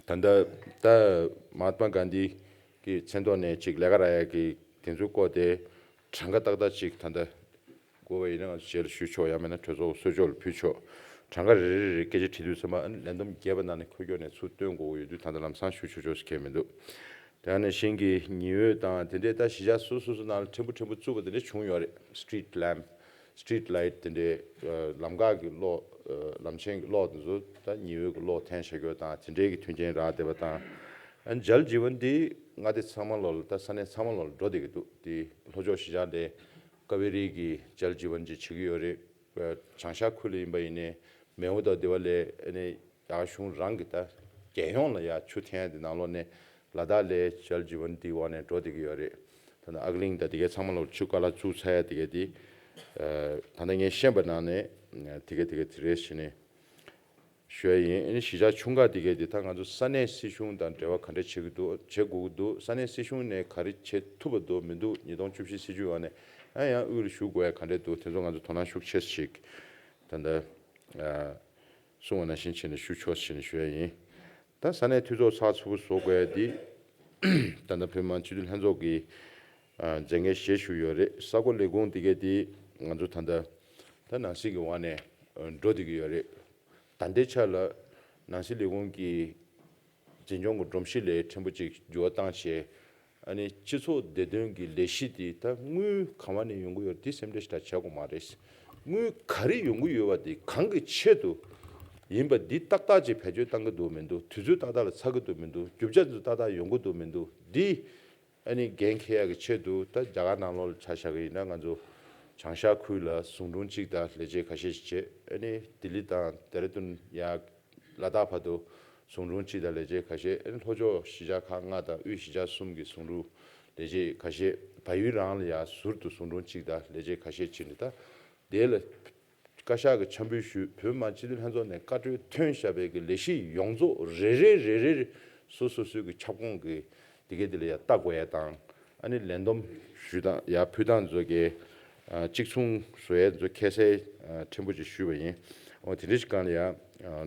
ད་ལྟ་ད་མ་ཧཱ་ཏྨ་གྷན་དྷི་གི་མཚན་ཐོག་ནས་ཅིག་ལས་ཀ་རག་ཡ་གི་དེ་ཚོའི་སྐོར་དེ་གྲངས་ཀ་ཏག་ཏག་ཅིག་ད་ལྟ་དགོས་པ་ཡིན་ན་ང་ཚོ་རྗེས་ལ་ཞུ་ཆོག་ཡང་མིན་ན་གྲོས་ཚོགས་གསོལ་ཕྱོགས་ལ་ཕུལ་ཆོག་གྲངས་ཀ་རེ་རེ་རེ་སྐད་ཆ་དྲིས་དུས་ཙམ་པ་ཨ་ནི་ལས་བསྡོམས་རྒྱས་པ་ནང་ནས་འཁོད་སྐྱོར་ནས་ཚུར་སྟོན་དགོས་ཀྱི་ཡོད་དུས་ད་ལྟ་ལམ་སང་ཞུ་ཆོག་ཟེར་མཁན་མི་འདུག་དེ་ནང་བཞིན་གྱི་ཉི་འོད་དང་དེ་འདྲའི་ད་གཞིས་ཆགས་སོ་སོ་སོ་ནང་ལ་ཕྲན་བུ་ཕྲན་བུ་བཙུགས་པ་དེ་འདྲ་བྱུང་ཡོད་རེད། Street lamp, street light དེ་འདྲའི་ལམ་འགག་གི་གློག་ལམ་ཆེན་གྱི་གློག་དེ་ཚོ་ད་ཉི་འོད་ཀྱི་གློག་འཐེན་བྱ་རྒྱུ་དང་དེ་འདྲའི་གི་མཐུན་རྐྱེན་རག་བསྡད་པ་དང་། ཨ་ནི་ཇལ་ཇི་ཝན་འདི་མངའ་སྡེ་ཚང་མ་ལོ་ལ་ད་ས་གནས་ཚང་མ་ལོ་ལ་འགྲོ་བསྡད་ཀྱི་འདུག་དེ་ལྷོ་ཕྱོགས་གཞིས་ཆགས་དེ་ཀ་ཝེ་རི་གི་ཇལ་ཇི་ཝན་ཅིག་བྱེད་ཀྱི་ཡོད་རེད། བྱང་ཤར་ཁུལ་ལ་ཡིན་པ་ཡིན་ནའི་མེའོ་དང་དེ་བ་ལས་ཨ་ནི་ཡག་གཞུང་རང་གི་ད་རྒྱལ་ཡོངས་ལ་ཡ་ཆུ་འཐེན་ཡ་དེ་ནང་ལོགས་ནས་ལ་དྭགས་ལས་ཇལ་ཇི་ཝན་དེའི་འོག་ནས་འགྲོ་བསྡད་ཀྱི་ཡོད་རེད། ད་ནི་ཨག་གླིང་དང་དེ་གའི་ཚང་མ་ལོ་ཆུ་ཀ་ལ་བཙུགས་ཚར་ཡ་དེ་གའི་དེ་ད་ནི་ངས་ཤེས་པ་ནང་ནས་དེ་གའི་དེ་གའི་དེ་རེད་ཟེར་ནས་ཞུ་ཡ་ཡིན། ཨ་ནི་གཞིས་ཆགས་ཆུང་ཁག་དེ་གའི་དེ་ད་ང་ཚོ་ས་གནས་སྲིད་གཞུང་དང་འབྲེལ་བ་ག་འདྲ་བྱེད་ཀྱི་འདུག་བྱེད་དགོས་ཀྱི་འདུག་ས་གནས་སྲིད་གཞུང་ནས་ག་རེ་བྱེད་ཐུབ་པ་འདུག་མི་འདུག་ཉིས་སྟོང་བཅུ་བཞི་སྲིད་ཇུས་འོག་ནས་ཨ་ཡང་དབུས་ལ་ཞུ་དགོས་ཡ་ག་འདྲ་འདུག་དེ་ཚོ་ང་ཚོ་དོ་སྣང་ཤུགས་ཆེ་ཞིག་ད་ལྟ་གསུང་བ་ནང་བཞིན་བྱས་ནས་ཞུ་ཆོག་ཟེར་ནས་ཞུ་ཡ་ཡིན། ད་ས་གནས་འཐུས་ཚོགས་ཚགས་ཚུད་པོ་བཟོ་དགོས་ཡ་དེ་ད་ལྟ་བོད་མི་མང་སྤྱི་འཐུས་ལྷན་ཚོགས་ཀྱི་མཛད་འགན་བཞེས་བཞུགས་ཡོད་རེད། ས་གོ་ལས་ཁུངས་དེ་གས་དེ་ང་ཚོ་ད་ལྟ་ད་ནང་སྲིད་ཀྱི་འོག་ནས་འགྲོ་བསྡད་ཀྱི་ཡོད་རེད། ད་ལྟའི་ཆ་ལ་ནང་སྲིད་ལས་ཁུངས་ཀྱི་འཛིན་སྐྱོང་གི་སྒྲོམ་གཞི་ལས་ཕྲན་བུ་ཅིག་འགྱུར་བ་བཏང་བྱས། ཨ་ནི་སྤྱི་ཚོགས་བདེ་དོན་གྱི་ལས་གཞི་དེ་ད་དངུལ་གང་བ་ནས་ཡོང་གི་ཡོད་དེ་སེམས་ཁྲལ་ཞེ་དྲག་བྱེད་དགོས་མ་རེད། དངུལ་ག་རེ་ཡོང་གི་ཡོད་པ་དེ་གང་གི་ཆེད་དུ་ཡིན་པ་འདི་ཏག་ཏག་ཅིག་བེད་སྤྱོད་བཏང་གི་འདུག་མི་འདུག་དུས་ཚོད་ཏག་ཏག་ལ་ཚར་གི་འདུག་མི་འདུག་རྒྱུ་ཆ་ཚོ་ཏག་ཏག་ཡོང་གི་འདུག་མི་འདུག་འདི་ཨ་ནི་འགན་འཁྱེར་ཡག་གི་ཆེད་དུ་ད་རྒྱ་གར་ནང་ལོགས་ལ་ཆ་བཞག་གི་ཡིན་ན་ང་ཚོ་བྱང་ཤར་ཁུལ་ལ་ཟུང་དྲུང་གཅིག་དང་ལས་བྱེད་ཁ་ཤས་ཤིག་བྱས། ཨ་ནི་ལྡི་ལི་དང་ལྡེ་ར་ལྡུན་ཡ་ལ་དྭགས་བར་དུ་ཟུང་དྲུང་གཅིག་དང་ལས་བྱེད་ཁ་ཤས། ཨ་ནི་ལྷོ་ཕྱོགས་གཞིས་ཆགས་ཁག་ལྔ་དང་དབུས་གཞིས་ཆགས་གསུམ་གྱི་ཟུང་དྲུང་ལས་བྱེད་ཁ་ཤས། བལ་ཡུལ་རང་ལ་ཡ་ཟུར་དུ་ཟུང་དྲུང་གཅིག་དང་ལས་བྱེད་ཁ་ཤས་བྱས་ནས་ད་དེ་ལ་བཀའ་ཤག་གི་འཆར་འབུལ་ཞུས། བོད་མི་མང་སྤྱི་འཐུས་ལྷན་ཚོགས་ནས་བཀའ་འཁྲོལ་ཐོན་བཞག་པའི་གི་ལས་གཞི་ཡོངས་རྫོགས་རེ་རེ་རེ་རེ་སོ་སོ་སོའི་གི་ཁྱབ་ཁོངས་གི་དེ་གའི་དེ་ལ་ཡ་ལྟ་དགོས་ཡ་དང་། ཨ་ནི་ལས་བསྡོམས་ཞུ་སྟངས་ཡ་ཕུལ་སྟངས་ཚོ་གི་གཅིག་མཚུངས་བཟོ་ཡ་ཚོ་ཁ་གསལ་ཕྲན་བུ་ཅིག་ཞུས་པ་ཡིན། འོ་དེ་འདྲ་ཞིག་སྒང་ལ་ཡ་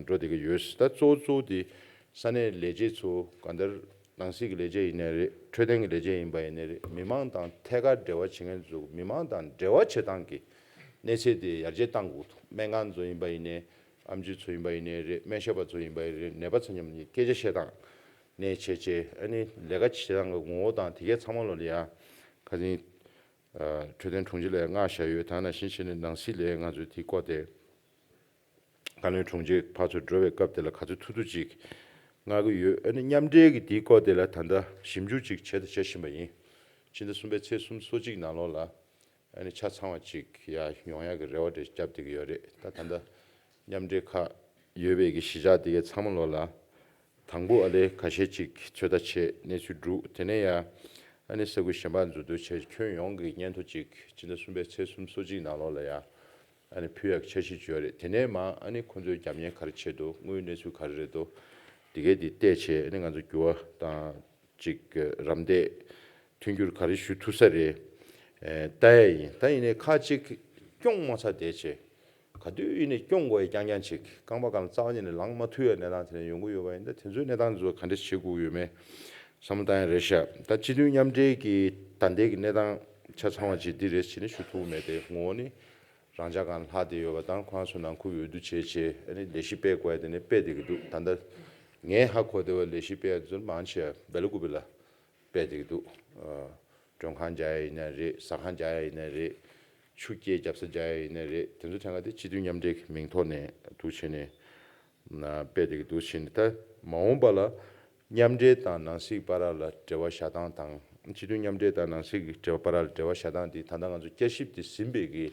འགྲོ་བསྡད་ཀྱི་ཡོད། ད་གཙོ་བོ་གཙོ་བོ་དེ་ས་གནས་ལས་བྱེད་ཚོ་གང་ལྟར་ནང་སྲིད་ཀྱི་ལས་བྱེད་ཡིན་ནའི་རེད། འཕྲོད་བསྟེན་གྱི་ལས་བྱེད་ཡིན་པ་ཡིན་ནའི་རེད། མི་མང་དང་ཐད་ཀར་འབྲེལ་བ་བྱེད་མཁན་ཚོ་མི་མང་དང་འབྲེལ་བ་བྱེད་སྟངས་ཀྱི་གནས་ཚད་དེ་ཡར་རྒྱས་གཏང་དགོས་འདུག་སྨན་ཁང་ཚོ་ཡིན་པ་ཡིན་ནའི་ཨེམ་ཆི་ཚོ་ཡིན་པ་ཡིན་ནའི་རེད། སྨན་ཞབས་པ་ཚོ་ཡིན་པ་ཡིན་ནའི་རེད། ནད་པ་ཚོ་མཉམ་ནས་སྐད་ཆ་བཤད་སྟངས་ནས་བྱས་བྱས་ཨ་ནི་ལས་ཀ་བྱེད་སྟངས་ཀྱི་ངོ་བོ་དང་དེ་གའི་ཚང་མ་ལོ་ལ་ཡ་ཁ་སང་འཕྲོད་བསྟེན་དྲུང་ཆེ་ལ་ཡ་མངགས་བཞག་ཡོད། ད་ནང་བཞིན་བྱས་ནས་ནང་སྲིད་ལ་ཡ་ང་ཚོས་དེའི་སྐོར་དེ། བཀའ་བློན་དྲུང་ཆེ་ཕར་ཚུར་འགྲོ་བའི་སྐབས་དེ་ལ་ག་ཚོད་ཐུབ་ཐུབ་ཅིག་མངགས་ཀྱི་ཡོད། ཨ་ནི་མཉམ་འབྲེལ་གྱི་དེའི་སྐོར་དེ་ལ་ད་ལྟ་ཞིབ་འཇུག་ཅིག་བྱས་དང་བྱེད་བཞིན་པ་ཡིན། ཕྱི་ཟླ་གསུམ་པའི་ཚེས་སོ་གཅིག་ནང་ལོགས་ལ་ཨ་ནི་ཆ་ཚང་བ་ཅིག་ཡ་ཡོང་ཡག་གི་རེ་བ་དེ་བརྒྱབ་བསྡད་ཀྱི་ཡོད་རེད། ད་ད་ལྟ་མཉམ་འབྲེལ་ཁག་ཡོད་པའི་གི་གཞིས་ཆགས་དེ་གའི་ཚང་མ་ལོགས་ལ་དང་པོ་ཨ་ལེ་ཁ་ཤས་ཅིག་ཚོད་ལྟ་བྱས་གནས་ཚུལ་བསྒྲུགས། དེ་ནས་ཡ་ཨ་ནི་ས་ཁུལ་གཞན་པ་ཚོ་འདུ་བྱས་ཁྱོན་ཡོངས་ཀྱི་སྙན་ཐོ་ཅིག་ཕྱི་ཟླ་གསུམ་པའི་ཚེས་སོ་གཅིག་ནང་ལོགས་ལ་ཡ། ཨ་ནི་ཕུལ་ཡག་འཆར་གཞི་བྱས་ཡོད་རེད། དེ་ནས་མ་ཨ་ནི་ཁོང་ཚོའི་རྒྱབ་གཉེར་ག་རེ་བྱས་འདུག་དངུལ་གནས་ཚུལ་ག་རེ་རེད་འདུག་དེ་གས་དེ་བལྟས་བྱས་ཨ་ནི་ང་ཚོ་འགྱུར་བ་དང་ཅིག་རམ་འདེགས་མཐུན་འགྱུར་ག་རེ་ཞུ་ཐུབ་ས་རེད། ཨེ་ལྟ་ཡ་ཡིན། ད་ཡིན་ནའི་ཁག་ཅིག་སྐྱོང་མ་ཚར་བསྡད་བྱས། ག་དུས་ཡིན་ནའི་སྐྱོང་དགོས་ཡ་རྐྱང་རྐྱང་ཅིག་རྐང་པ་སྒང་ལ་རྩ་བ་ཉིད་ནས་ལངས་མ་ཐུབ་ཡ་གནས་སྟངས་དེ་འདྲ་ཡོང་གི་ཡོད་པ་ཡིན་ན། དེ་ཚོའི་གནས་སྟངས་ཚོ་ག་འདྲ་བྱེད་དགོས་ཡོད་མེད་བསམ་བློ་བཏང་ཡ་རེད་ཤག་ད་སྤྱི་མཐུན་མཉམ་འབྲེལ་གྱི་ད་ལྟའི་གི་གནས་སྟངས་ཆ་ཚང་བ་ཅིག་འདི་རེད་ཅེས་ནི་ཞུ་ཐུབ་མེད་དེ། ངོ་བོ་ནི་རང་འཇགས་སྒང་ལྷག་བསྡད་ཡོད་པ་དང་། ཁོ་རང་ཚོ་ནང་ཁུལ་འོས་བསྡུ་བྱས་བྱས་ཨ་ནི་ལས་གཞི་སྤེལ་དགོས་ཡ་དེ་ནི་སྤེལ་བསྡད་ཀྱི་འདུག་ད་ལྟ་ངས་ཧ་གོ་བདེ་བ་ལས་གཞི་སྤེལ་ཡ་ཚོ་མང་ཆེ་བ་སྦེ་ལ་ཀུ་པེ་ལ་སྤེལ་བསྡད་ཀྱི་འདུག་མགྲོན་ཁང་རྒྱག་ཡ་ཡིན་ན་རེད། ཟ་ཁང་རྒྱག་ཡ་ཡིན་ན་རེད། ཆུ་སྐྱེལ་རྒྱབ་ས་རྒྱག་ཡ་ཡིན་ན་རེད། དེ་ཚོ་ཐད་ཀ་དེ་སྤྱི་མཐུན་མཉམ་འབྲེལ་གྱི་མིང་ཐོག་ནས་འདུག་བྱས་ནས་ན་སྤེལ་བསྡད་ཀྱི་འདུག་བྱས་ནས། ད་མ་འོངས་པ་ལ་མཉམ་འབྲེལ་དང་ནང་སྲིད་བར་ལ་འབྲེལ་བ་བཞག་སྟངས་དང་། སྤྱི་མཐུན་མཉམ་འབྲེལ་དང་ནང་སྲིད་ཀྱི་འབྲེལ་བ་བར་ལ་འབྲེལ་བ་བཞག་སྟངས་དེ་ད་ལྟ་ང་ཚོ་བསྐྱར་ཞིབ་དེ་ཟིན་པའི་གི་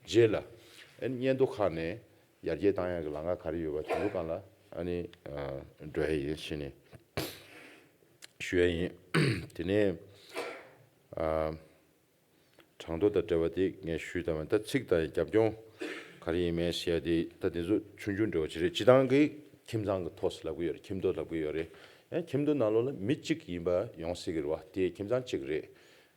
རྗེས་ལ་ཨ་ནི་སྙན་ཐོ་ཁག་ནས་ཡར་རྒྱས་བཏང་ཡག་གི་ལམ་ཁ་ག་རེ་ཡོད་པ་དེ་ཚོ་སྒང་ལ་ཨ་ནི་འགྲོ་ཡ་ཡིན་ཞེས་ནས་ཞུ་ཡ་ཡིན། དེ་ནས་ཨ། གྲངས་ཐོ་དང་འབྲེལ་བ་དེ་ངས་ཞུས་དང་། ད་ཚིག་དང་རྒྱབ་ལྗོངས་ག་རེ་ཡིན་མིན་ཟེར་ཡ་དེ་ད་དེ་ཚོ་ཆུང་ཆུང་འབྲེལ་བ་ཅིག་རེད། སྤྱི་བཏང་གི་ཁྱིམ་ཚང་གི་ཐོག་ལབ་ཀྱི་ཡོད་རེད། ཁྱིམ་ཐོག་ལབ་ཀྱི་ཡོད་རེད། ཡང་ཁྱིམ་ཐོག་ནང་ལོགས་ལ་མི་གཅིག་ཡིན་པ་ཡོང་སྲིད་ཀྱི་རེད་བ། དེ་ཁྱིམ་ཚང་གཅིག་རེད།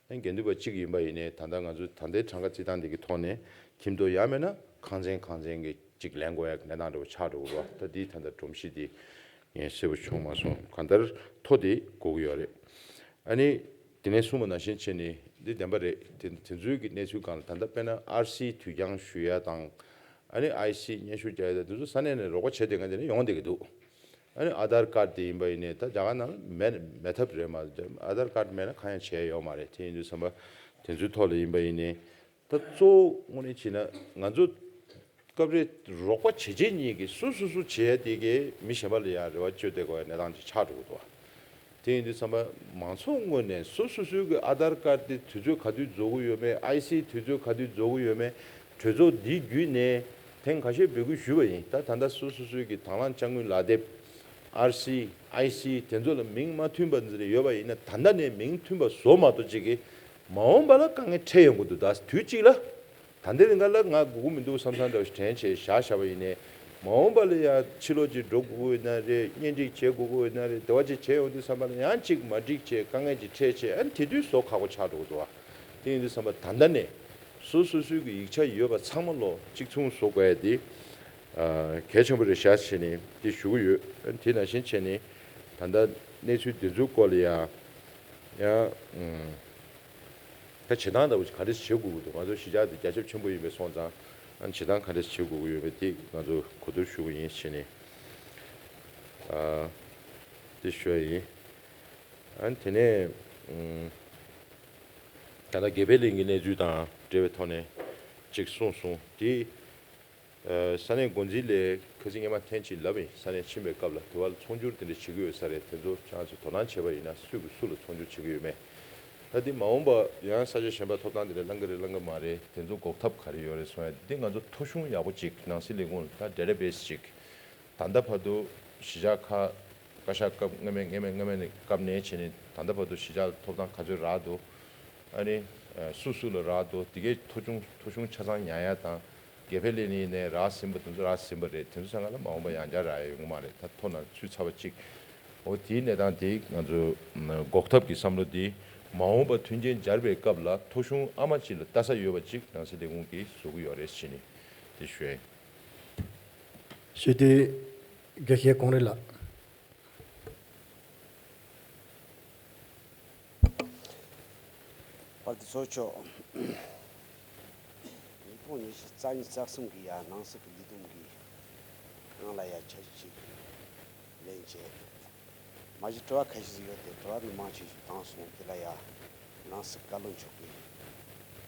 ཡང་དགེ་འདུན་པ་གཅིག་ཡིན་པ་ཡིན་ནའི་ད་ལྟ་ང་ཚོ་ད་ལྟའི་གྲངས་ཀ་རྩིས་སྟངས་འདི་གི་ཐོག་ནས་ཁྱིམ་ཐོག་ཡང་མིན་ན་ཁང་ཚན་ཁང་ཚན་གྱི་གཅིག་ལེན་དགོས་ཡ་གི་གནས་སྟངས་འདྲ་བོ་ཆགས་འགྲོ་གི་རེད་བ། ད་འདི་ད་ལྟ་སྒྲོམ་གཞི་འདི་ངས་གསལ་པོ་བྱུང་མ་སོང་། གང་ལྟར་ཐོ་དེ་དགོས་ཀྱི་ཡོད་རེད། ཨ་ནི་དེ་ནས་གསུངས་པ་ནང་བཞིན་བྱས་ནས་འདི་བདེན་པ་རེད། དེ་དེ་ཚོའི་གི་གནས་ཚུལ་སྒང་ལ་ད་ལྟ་དཔེར་ན་ཨར་སི་དུས་འགྱངས་ཞུ་ཡ་དང་། ཨ་ནི་ཨའི་སི་སྙན་ཞུ་རྒྱག་ཡ་དང་དེ་ཚོ་ས་གནས་ནས་རོགས་པ་བྱེད་བསྡད་མཁན་དེ་ནས་ཡོང་བསྡད་ཀྱི་འདུག་ཨ་ནི་ཨ་དྷར་ཀར་དེ་ཡིན་པ་ཡིན་ནའི་ད་རྒྱ་གར་ནང་ལ་མེད་མེད་ཐབས་རེད་མ་གཏོགས། ཨ་དྷར་ཀར་མེད་ན་གང་ཡང་བྱས་ཡོད་མ་རེད། དེ་ཡིན་དུས་ཙམ་པ་དེ་ཚོའི་ཐོག་ལ་ཡིན་པ་ཡིན་ནའི། ད་གཙོ་བོ་དངོས་གནས་བྱས་ན་ང་ཚོ་སྐབས་རེ་རོགས་པ་བྱེད་བྱེད་གཉིས་ཀྱིས་སོ་སོ་སོ་བྱེད་ཡ་དེ་གས་མི་གཞན་པ་ལ་ཡང་རེ་བ་བཅོལ་བསྡད་དགོས་ཡ་གནས་སྟངས་ཅིག་ཆགས་འགྲོ་གི་འདུག་བ། དེ་ཡིན་དུས་ཙམ་པ་མང་ཚོགས་ངོས་ནས་སོ་སོ་སོའི་གི་ཨ་དྷར་ཀར་དེ་དུས་ཚོད་ག་དུས་རྫོགས་ཀྱི་ཡོད་མེད། ཨའི་སི་དུས་ཚོད་ག་དུས་རྫོགས་ཀྱི་ཡོད་མེད། གྲོས་ཚོགས་འདི་བརྒྱུད་ནས་ཐེངས་ཁ་ཤས་འབོད་སྐུལ་ཞུས་པ་ཡིན། ད་ད་ལྟ་སོ་སོ་སོའི་གི་དང་བླངས་དཔྱ་དངུལ་ལག་དེབ། ཨར་སི། ཨའི་སི་དེ་ཚོ་ལ་མིང་མ་མཐུན་པ་འདི་འདྲ་ཡོད་པ་ཡིན་ན། ད་ལྟ་ནས་མིང་མཐུན་པ་བཟོ་མ་གཏོགས་ཅིག་གི་མ་འོངས་པ་ལ་དཀའ་ངལ་འཕྲད་ཡོང་གི་འདུག་ད་དུས་གཅིག་ལ་ད་ལྟའི་རིང་ག་ལ་ང་དགོས་ཀྱི་མི་འདུག་བསམ་བསམ་འདྲ་བོ་ཞིག་དྲན་བྱས་བཞག་བཞག་པ་ཡིན་ནའི། མ་འོངས་པ་ལ་ཡང་ཕྱི་ལོགས་ཅིག་འགྲོ་དགོས་ཀྱི་ཡོད་ན་རེད། གཉེན་སྒྲིག་བྱེད་དགོས་ཀྱི་ཡོད་ན་རེད། དེ་བ་ཅིག་བྱས་ཡོང་དུས་ཙམ་པ་ལ་ཡང་ཅིག་མ་འགྲིག་བྱས་དཀའ་ངལ་ཅིག་འཕྲད་བྱས། ཨ་ནི་དེ་དུས་བཟོ་ཁག་པོ་ཆགས་འགྲོ་གི་འདུག་བ། དེ་ཡིན་དུས་ཙམ་པ་ད་ལྟ་ནས་སོ་སོ་སོའི་གི་ཡིག་ཆ་ཡོད་པ་ཚང་མ་ལོ་གཅིག་མཚུངས་བཟོ་དགོས་ཡ་དེ་གལ་ཆེན་པོ་རེད་ཤག་བྱས་ནས་དེ་ཞུ་གི་ཡོད། དེ་ནང་བཞིན་བྱས་ནས་ད་ལྟ་གནས་ཚུལ་འདི་ཚོའི་སྐོར་ལ་ཡང་ཡང་ད་བྱེད་སྟངས་ལྟ་བུ་ག་འདྲ་བྱེད་དགོས་ཀྱི་འདུག་ང་ཚོ་གཞིས་ཆགས་དེ་རྒྱ་ཁྱབ་ཆེན་པོ་ཡིན་པ་སོང་ཙང་། ཨ་ནི་བྱེད་སྟངས་ག་འདྲ་བྱེད་དགོས་ཀྱི་ཡོད་པ་དེ་ང་ཚོ་གོ་བསྡུར་ཞུ་གི་ཡིན་བྱས་ནས་དེ་ཞུ་ཡ་ཡིན། ཨ་ནི་དེ་ནས་ད་ལྟ་དགེ་འཕེལ་གླིང་གི་གནས་ཚུལ་དང་འབྲེལ་བའི་ཐོག་ནས་ཅིག་གསུངས་སོང་། དེ། ས་གནས་འགོ་འཛིན་ལས་ཁ་སང་སྔོན་མ་ཐེངས་གཅིག་ལབ་ཡིན། ས་གནས་ཕྱིན་པའི་སྐབས་ལ་དེ་བ་ལ་ཚོང་སྒྱུར་དེ་འདྲ་བྱེད་ཀྱི་ཡོད་ས་རེད། དེ་ཚོ་ཁྱེད་རང་ཚོས་དོ་སྣང་བྱས་པ་ཡིན་ན་སུས་ཀྱིས་སུ་ལ་ཚོང་སྒྱུར་བྱེད་ཀྱི་ཡོད་མེད། ད་དེ་མ་འོངས་པ་ཡང་ས་ཆ་གཞན་པ་ཐོབ་ཐང་དེ་འདྲ་བླང་གི་རེད་བླང་གི་མ་རེད། དེ་ཚོ་འགོག་ཐབས་ག་རེ་ཡོད་རེད་གསུང་ཡ་དེ་ང་ཚོ་ཐོ་གཞུང་ཡག་པོ་ཅིག་ནང་སྲིད་ལས་ཁུངས་ལ་ད་ཌེ་ཊ་བེ་སི་ཅིག་ད་ལྟ་བར་དུ་གཞིས་ཆགས་ཁག་བཀའ་ཤག་སྐབས་སྔ་མའི་སྔ་མའི་སྔ་མའི་སྐབས་ནས་བྱས་ནས་ད་ལྟ་བར་དུ་གཞིས་ཆགས་ལ་ཐོབ་ཐང་ག་ཚོད་རག་འདུག་ཨ་ནི་སུ་སུ་ལ་རག་འདུག་དེ་གའི་ཐོ་གཞུང་ཐོ་གཞུང་ཆ་ཚང་ཉར་ཡ་དང་། དགེ་འཕེལ་གླིང་ནས་རག་ཟིན་པ་དེ་ཚོ་རག་ཟིན་པ་རེད། དེ་ཚོ་ཚང་མ་ལ་མ་འོངས་པ་ཡང་བསྐྱར་རག་ཡ་ཡོང་གི་མ་རེད། ད་ཐོ་ནང་ཚུད་ཚར་བ་གཅིག་འོ་དེའི་གནས་སྟངས་དེ་ང་ཚོ་འགོག་ཐབས་ཀྱི་བསམ་བློ་དེ་མ་འོངས་པ་མཐུན་རྐྱེན་སྦྱར་བའི་སྐབས་ལ་ཐོ་གཞུང་ཨ་མ་གཅིག་ལ་ལྟ་ས་ཡོད་པ་གཅིག་ནང་སྲིད་ལས་ཁུངས་ཀྱིས་བཟོ་གི་ཡོད་རེད་ཟེར་ནས་དེ་ཞུ་ཡ་ཡིན། ཞུ་དེ་དགེ་བཤེས་ཀོང་རི་ལགས། དཔལ་ལྡན་ཚོགས་གཙོ། ཉིས་སྟོང་ཉི་ཤུ་རྩ་གཉིས་རྩ་གསུམ་གི་ཡ་ནང་སྲིད་ཀྱི་ལས་བསྡོམས་ཀྱི་ནང་ལ་ཡ་འཆར་གཞི་ཅིག་ལེན་བྱས། མ་གཞི་དྲི་བ་ཁ་ཤས་ཤིག་ཡོད་དེ་དྲི་བ་ནི་མང་ཆེ་ཞིག་བཏང་སོང་། དེ་ལ་ཡ་ནང་སྲིད་བཀའ་བློན་མཆོག་གིས་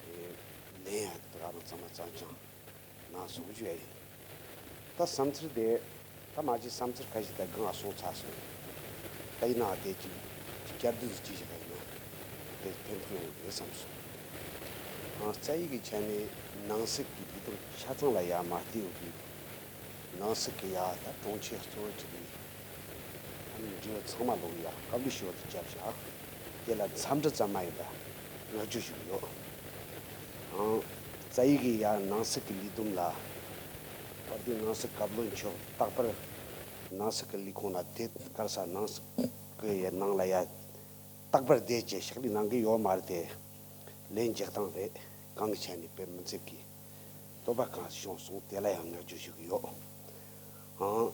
ལན་ཡ་དེ་ག་རང་ཚང་མ་གཙང་རྐྱང་ནང་བཟོ་རྒྱུ་ཡ་ཡིན། ད་བསམ་ཚུལ་དེ་ད་མ་གཞི་བསམ་ཚུལ་ཁ་ཤས་ད་སྒང་ང་སོང་ཚར་སོང་། ད་ཡིན་ནའང་དེ་ཅིག་བསྐྱར་ཟློས་ཅིག་བྱེད་པ་ཡིན་ན་དེ་ཕན་ཐོགས་ཡོང་གི་རེད་བསམ་སོང་། ཨང་རྩ་ཡིག་གི་ཆ་ནས་ནང་སྲིད་ཀྱི་ལས་དོན་ཆ་ཚང་ལ་ཡ་མ་བལྟས་ཡོད་དུས། ནང་སྲིད་ཀྱི་ཡ་ད་དྲུང་ཆེ་གཙོ་བོ་གཅིག་གིས་ཨ་ནི་འབྲེལ་ཡོད་ཚང་མ་ལོག་ཡ་བཀའ་བློན་ཞུ་བ་དེ་བརྒྱབ་བཞག་དེ་ལ་འཚམས་འདྲི་ཙམ་མ་ཡིན་པ་བསྔགས་བརྗོད་ཞུ་གི་ཡོད། ཨང་རྩ་ཡིག་གི་ཡ་ནང་སྲིད་ཀྱི་ལས་བསྡོམས་ལ་བར་དུ་ནང་སྲིད་བཀའ་བློན་མཆོག་རྟག་པར་ནང་སྲིད་ཀྱི་ལས་ཁུངས་ལ་དེ་གར་ས་ནང་སྲིད་ཀྱི་ཡ་ནང་ལ་ཡ་རྟག་པར་བསྡད་ཀྱི་ཕྱག་ལས་གནང་གི་ཡོད་མ་རེད་དེ། ལན་རྒྱག་སྟངས་རེད། གང་གི་ཆ་ནས་དཔེ་མི་སྲིད་ཀི། བསྟོད་པ་གང་བྱུང་སོང་། དེ་ལ་ཡང་བསྔགས་བརྗོད་ཞུ་གི་ཡོད། ཨང་།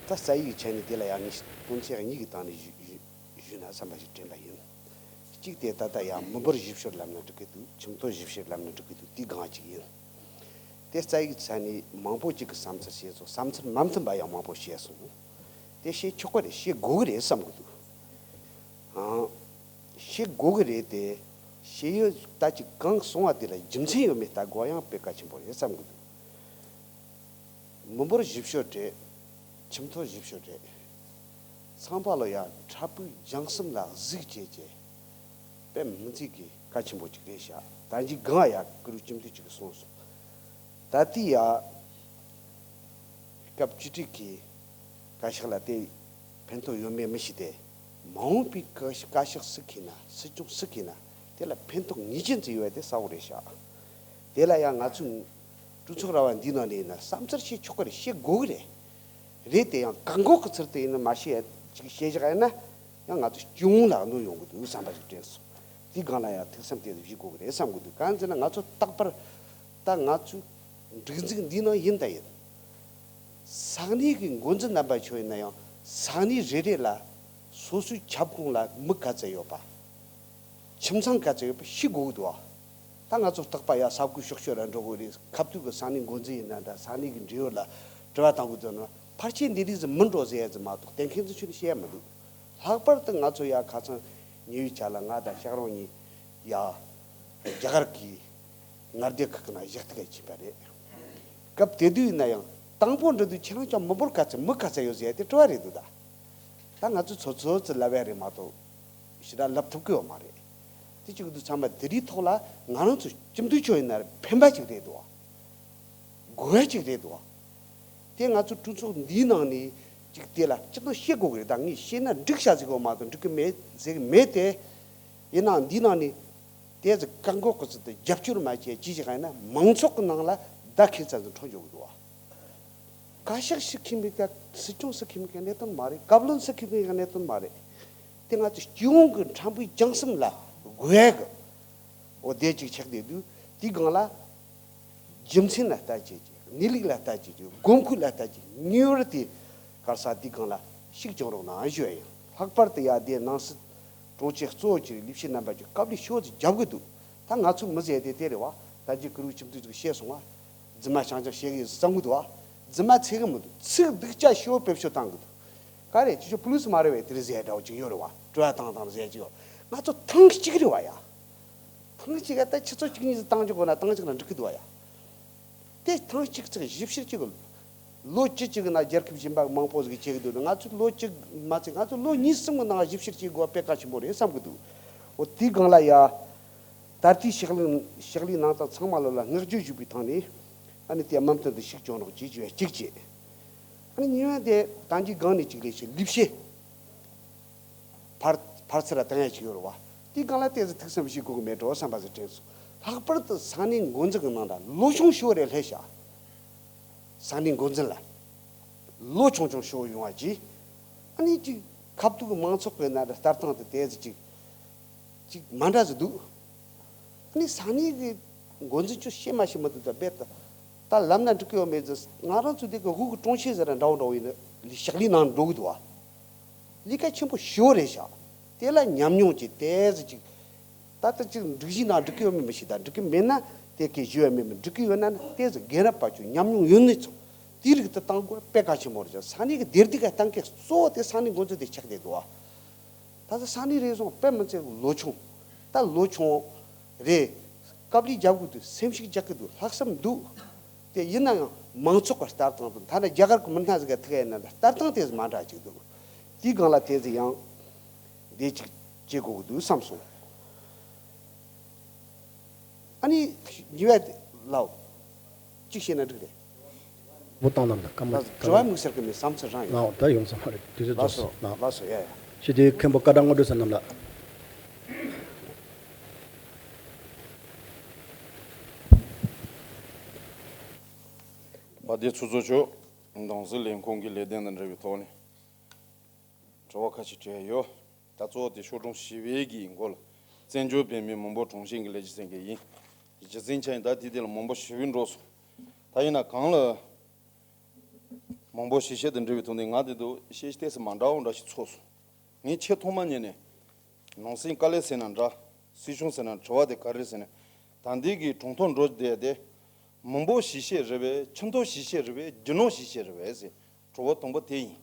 ད་རྩ་ཡིག་ཆ་ནས་དེ་ལ་ཡང་ངས་དོན་ཚན་གཉིས་ཀྱི་སྟེང་ནས་ཞུ་ཞུ་ཞུས་ན་བསམ་པ་ཞིག་དྲན་པ་ཡིན། གཅིག་དེ་ད་ལྟ་ཡང་མི་འབོར་ཞིབ་བཤེར་ལབ་ན་འགྲིག་གི་འདུག་ཁྱིམ་ཐོག་ཞིབ་བཤེར་ལབ་ན་འགྲིག་གི་འདུག་དེ་སྒང་གཅིག་ཡིན། དེ་རྩ་ཡིག་ཆ་ནས་མང་པོ་གཅིག་གི་བསམ་ཚུལ་བཤད་སོང་། བསམ་ཚུལ་མ་མཐུན་པ་ཡང་མང་པོ་བཤད་སོང་། དེ་བཤད་ཆོག་གི་རེད། བཤད་དགོས་གི་རེད་བསམ་གི་འདུག་ཨང་། བཤད་དགོས་གི་རེད་དེ། བཤད་ཡོད་ད་ཅིག་གང་གསུང་བ་དེ་ལ་རྒྱུ་མཚན་ཡོད་མེད་ལྟ་དགོས་ཡང་དཔེ་གལ་ཆེན་པོ་རེད་བསམ་གི་འདུག་མི་འབོར་ཞིབ་བཤེར་རེད། ཁྱིམ་ཐོག་ཞིབ་བཤེར་རེད། ཚང་མ་ལོ་ཡང་ཕྲུ་གུའི་སྦྱང་གསུམ་ལ་གཟིགས་བྱས་བྱས། དཔེ་མི་སྲིད་ཀྱི་གལ་ཆེན་པོ་ཅིག་རེད་ཤག་ད་ཅིག་གང་ཡང་བཀུར་འོས་ཁྱིམ་དུད་ཅིག་གིས་གསུངས་སོང་། ད་ལྟའི་ཡ། སྐབས་བཅུ་དྲུག་གི་བཀའ་ཤག་ལ་དེ་ཕན་ཐོགས་ཡོད་མེད་མི་ཤེས་ཏེ། མ་འོངས་པའི་བཀའ་ཤག་བཀའ་ཤག་སུ་འཁྱེར་ན། སྲིད་སྐྱོང་སུ་འཁྱེར་ན། དེ་ལ་ཕན་ཐོགས་ངེས་ཅན་ཅིག་ཡོད་པ་དེ་གསལ་པོ་རེད་ཤག་དེ་ལ་ཡང་ང་ཚོས་གྲོས་ཚོགས་ར་བ་འདིའི་ནང་ནས་ཡིན་ན་བསམ་ཚུལ་བཤད་ཆོག་གི་རེད། བཤད་དགོས་གི་རེད། རེད་དེ་ཡང་བཀག་འགོག་གི་ཚུལ་དུ་ཡིན་ན་མ་བཤད་ཅིག་བཤད་བཞག་ཡིན་ན། ཡང་ང་ཚོ་སྤྱི་ཡོངས་ལ་གནོད་ཡོང་གི་འདུག་བསམ་པ་ཞིག་དྲན་སོང་། དེའི་སྒང་ལ་ཡང་ཐུགས་བསམ་དེ་ཚོ་བཞེས་དགོས་ཀྱི་རེད་བསམ་གྱི་འདུག་གང་ཟེར་ན་ང་ཚོ་རྟག་པར་ད་ང་ཚོའི་སྒྲིག་འཛུགས་འདིའི་ནང་ཡིན་དང་ཡིན། ས་གནས་ཀྱི་འགོ་འཛིན་རྣམ་པ་ཚོ་ཡིན་ན་ཡང་ས་གནས་རེ་རེ་ལ་སོ་སོའི་ཁྱབ་ཁོངས་ལ་མི་ག་ཚད་ཡོད་པ། ཁྱིམ་ཚང་ག་ཚད་ཡོད་པ་ཤེས་དགོས་ཀྱི་འདུག་ཨ། ད་ང་ཚོ་རྟག་པར་ཡ་ས་ཁུལ་ཕྱོགས་སྐྱོད་ལ་འགྲོ་དགོས་རེད། ཁ་ཐུག་གི་ས་གནས་འགོ་འཛིན་ཡིན་ན་འདྲ། ས་གནས་ཀྱི་འབྲེལ་ཡོད་ལ་དྲི་བ་བཏང་དགོས་འདུག་ན་ཕལ་ཆེར་འདི་རིགས་སུ་མི་འགྲོ་ཟེར་ཡ་ཟིག་མ་གཏོགས་གཏན་འཁེལ་ཚུལ་ཆུ་ནས་བཤད་ཡ་མི་འདུག་ལྷག་པར་དུ་ང་ཚོ་ཡ་ཁ་སང་ཉེ་བའི་ཆར་ལ་ང་དང་ཤག་རོང་གཉིས་ཡ་རྒྱ་གར་གྱི་མངའ་སྡེ་ཁག་གི་ནང་ཞུགས་ཐུག་ག་ཕྱིན་པ་རེད། སྐབས་དེ་དུས་ཡིན་ན་ཡང་དང་པོ་འགྲོ་དུས་ཁྱེད་རང་ཅག་མི་འབོར་ག་ཚད་མི་ག་ཚད་ཡོད་ཟེར་ཡ་དེ་དྲི་བ་རེད་འདུག་ད་ད་ང་ཚོ་ཚོ་ཚོ་ཚོ་ལབ་ཡ་རེད་མ་གཏོགས་ཞེ་དྲག་ལབ་ཐུབ་ཀྱི་ཡོད་མ་རེད། དེ་གཅིག་འདུག་ཚང་མ་དེ་རིགས་ཐོག་ལ་ང་རང་ཚོ་སྤྱི་འཐུས་ཆོ་ཡིན་ན་རེད། ཕན་པ་ཅིག་རེད་འདུག་བ། དགོས་ཡ་ཅིག་རེད་འདུག་བ། དེ་ང་ཚོ་གྲོས་ཚོགས་འདིའི་ནང་ནས་ཅིག་དེ་ལ་སྤྱི་དོན་བཤད་དགོས་ཀྱི་རེད། ད་ངས་བཤད་ན་འགྲིག་ཤག་ཟེར་གི་ཡོད་མ་གཏོགས་འགྲིག་གི་མེད་ཟེར་གི་མེད་དེ། ཡིན་ནའང་འདིའི་ནང་ནས་དེ་ཚོ་བཀག་འགོག་གི་ཚུལ་དུ་རྒྱབ་སྐྱོར་མ་བྱས་ཅི་ཞིག་ཡིན་ན་མང་ཚོགས་ཀྱི་ནང་ལ་བརྡ་ཁྱད་མཚར་ཞིག་འཕྲོ་འཇུག་གི་འདུག་བ། བཀའ་ཤག་སུ་འཁྱེར་མིན་ག་སྲིད་སྐྱོང་སུ་འཁྱེར་མིན་ག་གནད་དོན་མ་རེད། བཀའ་བློན་སུ་འཁྱེར་མིན་ག་གནད་དོན་མ་རེད། དེ་ང་ཚོ་སྤྱི་ཡོངས་ཀྱི་ཕྲན་བུའི་སྦྱང་གསུམ་ལ་དགོས་ཡ་གི་འོ་དེ་ཅིག་ཆགས་བསྡད་དུས་དེའི་སྒང་ལ་རྒྱུ་མཚན་ལ་ལྟ་བྱེད་ཀྱི། གནས་ལུགས་ལ་ལྟ་བྱེད་ཀྱི། དགོས་མཁོ་ལ་ལྟ་བྱེད་ཀྱི། ངེས་པར་དེ་ག་རེ་ཟེར་དེའི་སྒང་ལ་ཤུགས་རྒྱག་རོགས་གནང་ཞུ་ཡ་ཡིན། ལྷག་པར་དུ་ཡ་དེ་ནང་སྲིད་དྲུང་ཆེ་གཙོ་བོ་གྱུར་བའི་ལས་བྱེད་རྣམ་པ་ཀྱིས་དཀའ་ལས་ཤོར་ཅིག་རྒྱབ་གི་འདུག་ད་ང་ཚོ་མི་ཟེར་དེ་དེ་རེད་བ། ད་རྒྱུ་ཀུ་རུ་ཁྱིམ་དུད་ཅིག་བཤད་སོང་བ། རྫུན་མ་ཆང་ཆང་བཤད་གི་བསམ་གི་འདུག་བ། རྫུན་མ་ཚིག་གི་མི་འདུག་ཚིག་སྡུག་ཅག་ཤོར་བེད་སྤྱོད་བཏང་གི་འདུག་ག་རེ་ཅི་ཆོ་པུ་ལིས་མ་རེད་བས་དེ་རེད་ཟེར་འདྲ་བོ་ཅིག་ཡོད་རེད་བ། དྲི་བ་བཏང་བཏང་ཟེར་ཅིག་ཡོད། ང་ཚོ་ཐེངས་གཅིག་རེད་བ་ཡ། ཐེངས་གཅིག་ག་ད་ཆུ་ཚོད་གཅིག་གཉིས་སུ་བཏང་ཆོག་གོ་ན་ཐེངས་གཅིག་ལ་འགྲིག་གི་འདུག་བ་ཡ། དེ་ཐེངས་གཅིག་ཚིག་ཞིབ་བཤེར་བྱེད་དགོས། ལོ་བཅུ་གཅིག་གི་ནང་རྒྱལ་ཁབ་གཞན་པ་མང་པོ་ཟིག་བྱེད་གི་འདུག་ང་ཚོ་ལོ་གཅིག་མ་ཚད་ང་ཚོ་ལོ་གཉིས་གསུམ་གི་ནང་ཞིབ་བཤེར་བྱེད་དགོས་པ་དཔེ་གལ་ཆེན་པོ་རེད་བསམ་གི་འདུག་འོ་དེའི་སྒང་ལ་ཡ། ད་ལྟའི་ཕྱག་ལས་ཕྱག་ལས་གནང་སྟངས་ཚང་མ་ལོ་ལ་བསྔགས་བརྗོད་ཞུ་བའི་ཐོག་ནས་ཨ་ནི་དེ་མུ་མཐུད་དུ་ཤུགས་སྐྱོན་རོགས་བྱེད་ཅེས་གཅིག་བྱས། ཨ་ནི་གཉིས་པ་དེ་ད་གིན་སྒང་ནས་གཅིག་ལས་བྱེད་ལས་བྱེད། ཕར་ཕར་ཚུར་ལ་བཏང་ཡ་ཅིག་ཡོད་རེད་བ། དེའི་སྒང་ལ་ཏོག་ཙམ་ཐུགས་བསམ་བཞེས་དགོས་ཀྱི་མེད་འགྲོ་བསམ་པ་ཟིག་དྲན་སོང་། ལྷག་པར་དུ་ས་གནས་འགོ་འཛིན་གྱི་ནང་ལ་ལོ་ཆུང་ཤོས་རེ་སླེབས་ཤག་ས་གནས་འགོ་འཛིན་ལ་ལོ་ཆུང་ཆུང་ཤོས་ཡོང་བ་གྱིས། ཨ་ནི་ཅིག་ཁ་ཐུག་གི་མང་ཚོགས་ཀྱི་ནང་ལ་ལྟ་སྟངས་དེ་ཏོག་ཙམ་ཅིག་ཅིག་མ་འདྲ་ཟིག་འདུག་ཨ་ནི་ས་གནས་ཀྱི་འགོ་འཛིན་ཚོས་ཤེས་མ་ཤེས་མི་འདུག་ད་རྦད་དེ་ད་ལབ་ན་འགྲིག་གི་ཡོད་མེད་ཟེར། ང་རང་ཚོ་དེ་གི་དབུས་ཀྱི་དྲུང་ཆེ་ཟེར་ར་འདྲ་བོ་འདྲ་བོ་ཡིན་ན་ཕྱག་ལས་གནང་འགྲོ་གི་འདུག་བ། ལས་ཀ་ཆེན་པོ་ཞེ་པོ་རེད་ཤག་དེ་ལ་ཉམས་མྱོང་ཅིག་ཏོག་ཙམ་ཅིག་ད་ལྟ་ཅིག་འགྲིག་གཞི་ན་འགྲིག་གི་ཡོད་མེད་མི་ཤེས། ད་འགྲིག་གི་མེད་ན་དེ་གི་ཞུ་ཡ་མེད། མི་འགྲིག་གི་ཡོད་ན་ནི་ཏོག་ཙམ་རྒན་རབས་པ་ཚོས་ཉམས་མྱོང་ཡོད་ནི་ཚོ་དེའི་རིགས་དེ་བཏང་དགོས་དཔེ་གལ་ཆེན་པོ་རེད་ཤག་ས་གནས་ཀྱི་བདེ་སྡུག་ག་གཏན་འཁེལ་གཙོ་བོ་དེ་ས་གནས་འགོ་འཛིན་དེ་ཆགས་བསྡད་འདུག་བ། ད་ལྟ་ས་གནས་རེ་ཟུང་དཔེ་མི་སྲིད་ལོ་ཆུང་། ད་ལོ་ཆུང་རེད། དཀའ་ལས་རྒྱབ་དགོས་འདུག་སེམས་ཤུགས་རྒྱག་གི་འདུག་ལྷག་བསམ་འདུག་དེ་ཡིན་ན་ཡང་མང་ཚོགས་ཀྱི་ལྟ་སྟངས་དང་ཐ་ན་རྒྱ་གར་གྱི་མི་སྣ་ཟིག་ག་ཐུག་ཡིན་ན་ལྟ་སྟངས་དེ་མ་འདྲ་ཅིག་འདུག་དེའི་སྒང་ལ་དེ་ཚོ་ཡང་འདི་ཅིག་བྱེད་དགོས་ཀྱི་འདུག་བསམ་སོང་། ཨ་ནི་ཉི་བ་ལའོ། གཅིག་བཤད་ན་འགྲིག་རེད། མུ་བཏང་ལམ་ལ་སྐར་མ། ལགས་སོ། དྲི་བ་དམིགས་བསལ་གྱི་མེད། བསམ་ཚུལ་རང་ཡིན། ལགས་སོ། ད་ཡོང་ས་མ་རེད། དུས་ཚོད་ལགས་སོ། རྫོགས་སོང་། ལགས་སོ། ཡ་ཡ། ཞི་བདེའི་མཁན་པོ་ཀ་ད་དངོས་གྲུབ་ཟེར་རྣམས་ལ། བ་དེ་ཚོ་ཚོ་ཆོག་གདོང་གཟིགས་ལས་ཁུངས་ཀྱི་ལས་དོན་དང་འབྲེལ་བའི་ཐོག་ནས་དྲི་བ་ཁ་ཤས་དྲིས་ཡོད། ད་གཙོ་བོ་དེ་ཤོག་གྲངས་བཞི་པའི་གི་མགོ་ལ་བཙན་བྱོལ་བོད་མིའི་མི་འབོར་གྲངས་བཤེར་གྱི་ལས་གཞི་ཟེར་མཁན་ཡིན། རྒྱུ་མཚན་ཆ་ཡིན་ད་དེ་དེ་ལ་མི་འབོར་ཞེ་པོ་འགྲོ་སོང་། ད་ཡིན་ན་གང་ལ་མང་པོ་ཞིག་བཤད་དེ་འབྲེལ་བའི་ཐོག་ནས་ང་དེ་དུ་བཤད་ཏོག་ཙམ་མ་འདྲ་བོ་འདྲ་ཞིག་ཚོར་སོང་། ངས་ཆེས་ཐོག་མ་ཉིད་ནས་ནང་སེམས་དཀའ་ལས་ཟེར་ན་འདྲ། སྲིད་གཞུང་ཟེར་ན་དྲི་བ་དེ་ག་རེ་ཟེར་ན། ད་ལྟའི་གི་གྲོང་ཐོག་འགྲོ་བསྡད་དེ། མང་པོ་ཞིག་བཤད་རེད་པས། ཆུང་ཐོག་ཞིག་བཤད་རེད་པས། རྒྱུ་ནོར་ཞིག་བཤད་རེད་པས་ཟེར། དྲི་བ་དང་པོ་དེ་ཡིན།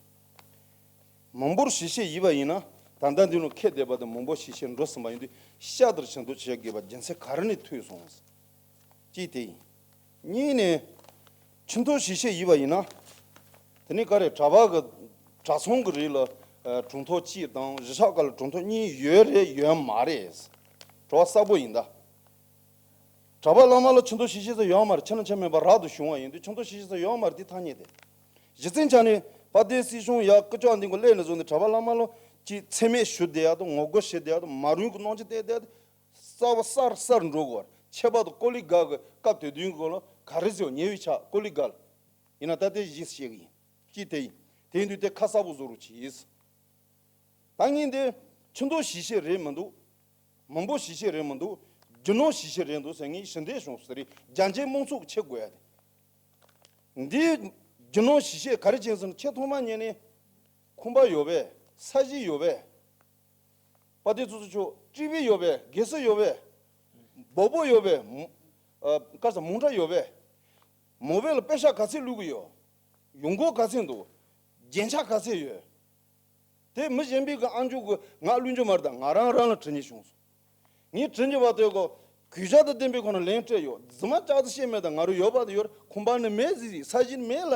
མང་པོར་ཞིག་བཤད་ཡིན་པ་ཡིན་ན། ད་ལྟ་འདི་ནང་ཁེལ་བསྡད་པ་དང་མང་པོ་ཞིག་བཤད་འགྲོ་ཟིན་པ་ཡིན་དུས། ཤ་དར་བཞིན་དུ་བྱེད་དགོས་པ་རྒྱུ་མཚན་ག་རེ་ནས་ཐོས་སོང་། གཅིག་དེ་ཡིན། གཉིས་ནས། ཆུང་ཐོག་ཞིག་བཤད་ཡིན་པ་ཡིན་ན། དེ་ནི་ག་རེ། གྲྭ་པ་གི་གྲྭ་ཚང་གི་རིགས་ལ་ཨ་གྲོང་ཐོག་གཅིག་དང་གཞིས་ཆགས་ཁག་ལ་གྲོང་ཐོག་གཉིས་ཡོད་རེད་ཡོད་མ་རེད། དྲི་བ་གསལ་པོ་ཡིན་ད། གྲྭ་པ་བླ་མ་ལ་ཆུང་ཐོག་ཞིག་བཤད་ས་ཡོད་མ་རེད། ཆ་ན་ཆ་མེད་པ་རབ་ཏུ་བྱུང་བ་ཡིན་དུས་ཆུང་ཐོག་ཞིག་བཤད་ས་ཡོད་མ་རེད། དེ་ཐ་སྙད་དེ། གཞི་རྩའི་ཆ་ནས་དཔལ་ལྡན་སྲིད་གཞུང་ཡ་སྐུ་ཕྱོགས་འདི་གི་སླེབས་ནས་བཟུང་ནས་གྲྭ་པ་བླ་མ་ལ་ཅིག་མཚན་སྨད་ཞུ་བསྡད་ཡ་དང་ངོ་རྒོལ་བྱེད་བསྡད་ཡ་དང་མ་རུང་གི་གནོང་ཆ་སྟེར་བསྡད་ཡ་དེ། རྩ་བ་གསར་གསར་འགྲོ་དགོས། ཁྱད་པར་དུ་ཀོ་ལི་ག་གི་སྐབས་དེ་དུས་ཀྱི་ལོ་ག་རེ་ཟེར་ཉེ་བའི་ཆ་ཀོ་ལི་ག་ལ། ཡིན་ན་ད་ལྟའི་གཞི་བཤད་གི་ཡིན། གཅིག་དེ་ཡིན། དེ་ཡིན་དུས་དེ་ཁ་གསལ་པོ་བཟོ་རོགས་གྱིས། ད་ངས་འདི་ཆུང་ཐོག་ཞིག་བཤད་རེད་མི་འདུག་མང་པོ་ཞིག་བཤད་རེད་མི་འདུག་རྒྱུ་ནོར་ཞིག་བཤད་རེད་འདུག་ཟེར། ངས་ཞི་བདེ་བྱུང་ཟེར་རེད། རྒྱ་ཆེའི་དམངས་གཙོ་གི་ཆེད་དགོས་ཡ་དེ། འདིའི་རྒྱུ་ནོར་ཞིག་བཤད་ག་རེ་བྱས་ཟེར་ན། ཆེས་ཐོག་མ་ཉིད་ནས་ཁང་པ་ཡོད་པས། ས་གཞི་ཡོད་པས། དཔལ་ལྡན་ཚོགས་གཙོ་མཆོག་སྤྲེལ་པོ་ཡོད་པས། རྒས་གསོ་ཡོད་པས། སྦོ་སྦོ་ཡོད་པས། མོ་ཨ་ག་ས་མོ་ཊ་ཡོད་པས། མོ་བེལ་ལ་པེ་ཤ་ག་ཚད་བླུག་གི་ཡོད། ཡོང་སྒོ་ག་ཚད་འདུག་རྒྱན་ཆ་ག་ཚད་ཡོད། དེ་མི་གཞན་པའི་གི་ཨ་མཆོག་གི་ང་བླུག་རྒྱུ་མ་རེད། ད་ང་རང་རང་ལ་དྲི་ཉེ་བྱུང་སོང་། ངས་དྲི་ཉེ་བ་དེ་གོ་གུས་ཞབས་དང་ལྡན་པའི་ཁོ་ན་ལན་སྤྲད་ཡོད། རྫུན་མ་ཅག་ཏུ་བཤད་མེད། ད་ང་རུ་ཡོད་པ་དེ་ཡོད་རེད། ཁང་པ་ནི་མེད་ཟེར། ས་གཞི་ནི་མེད་ལ་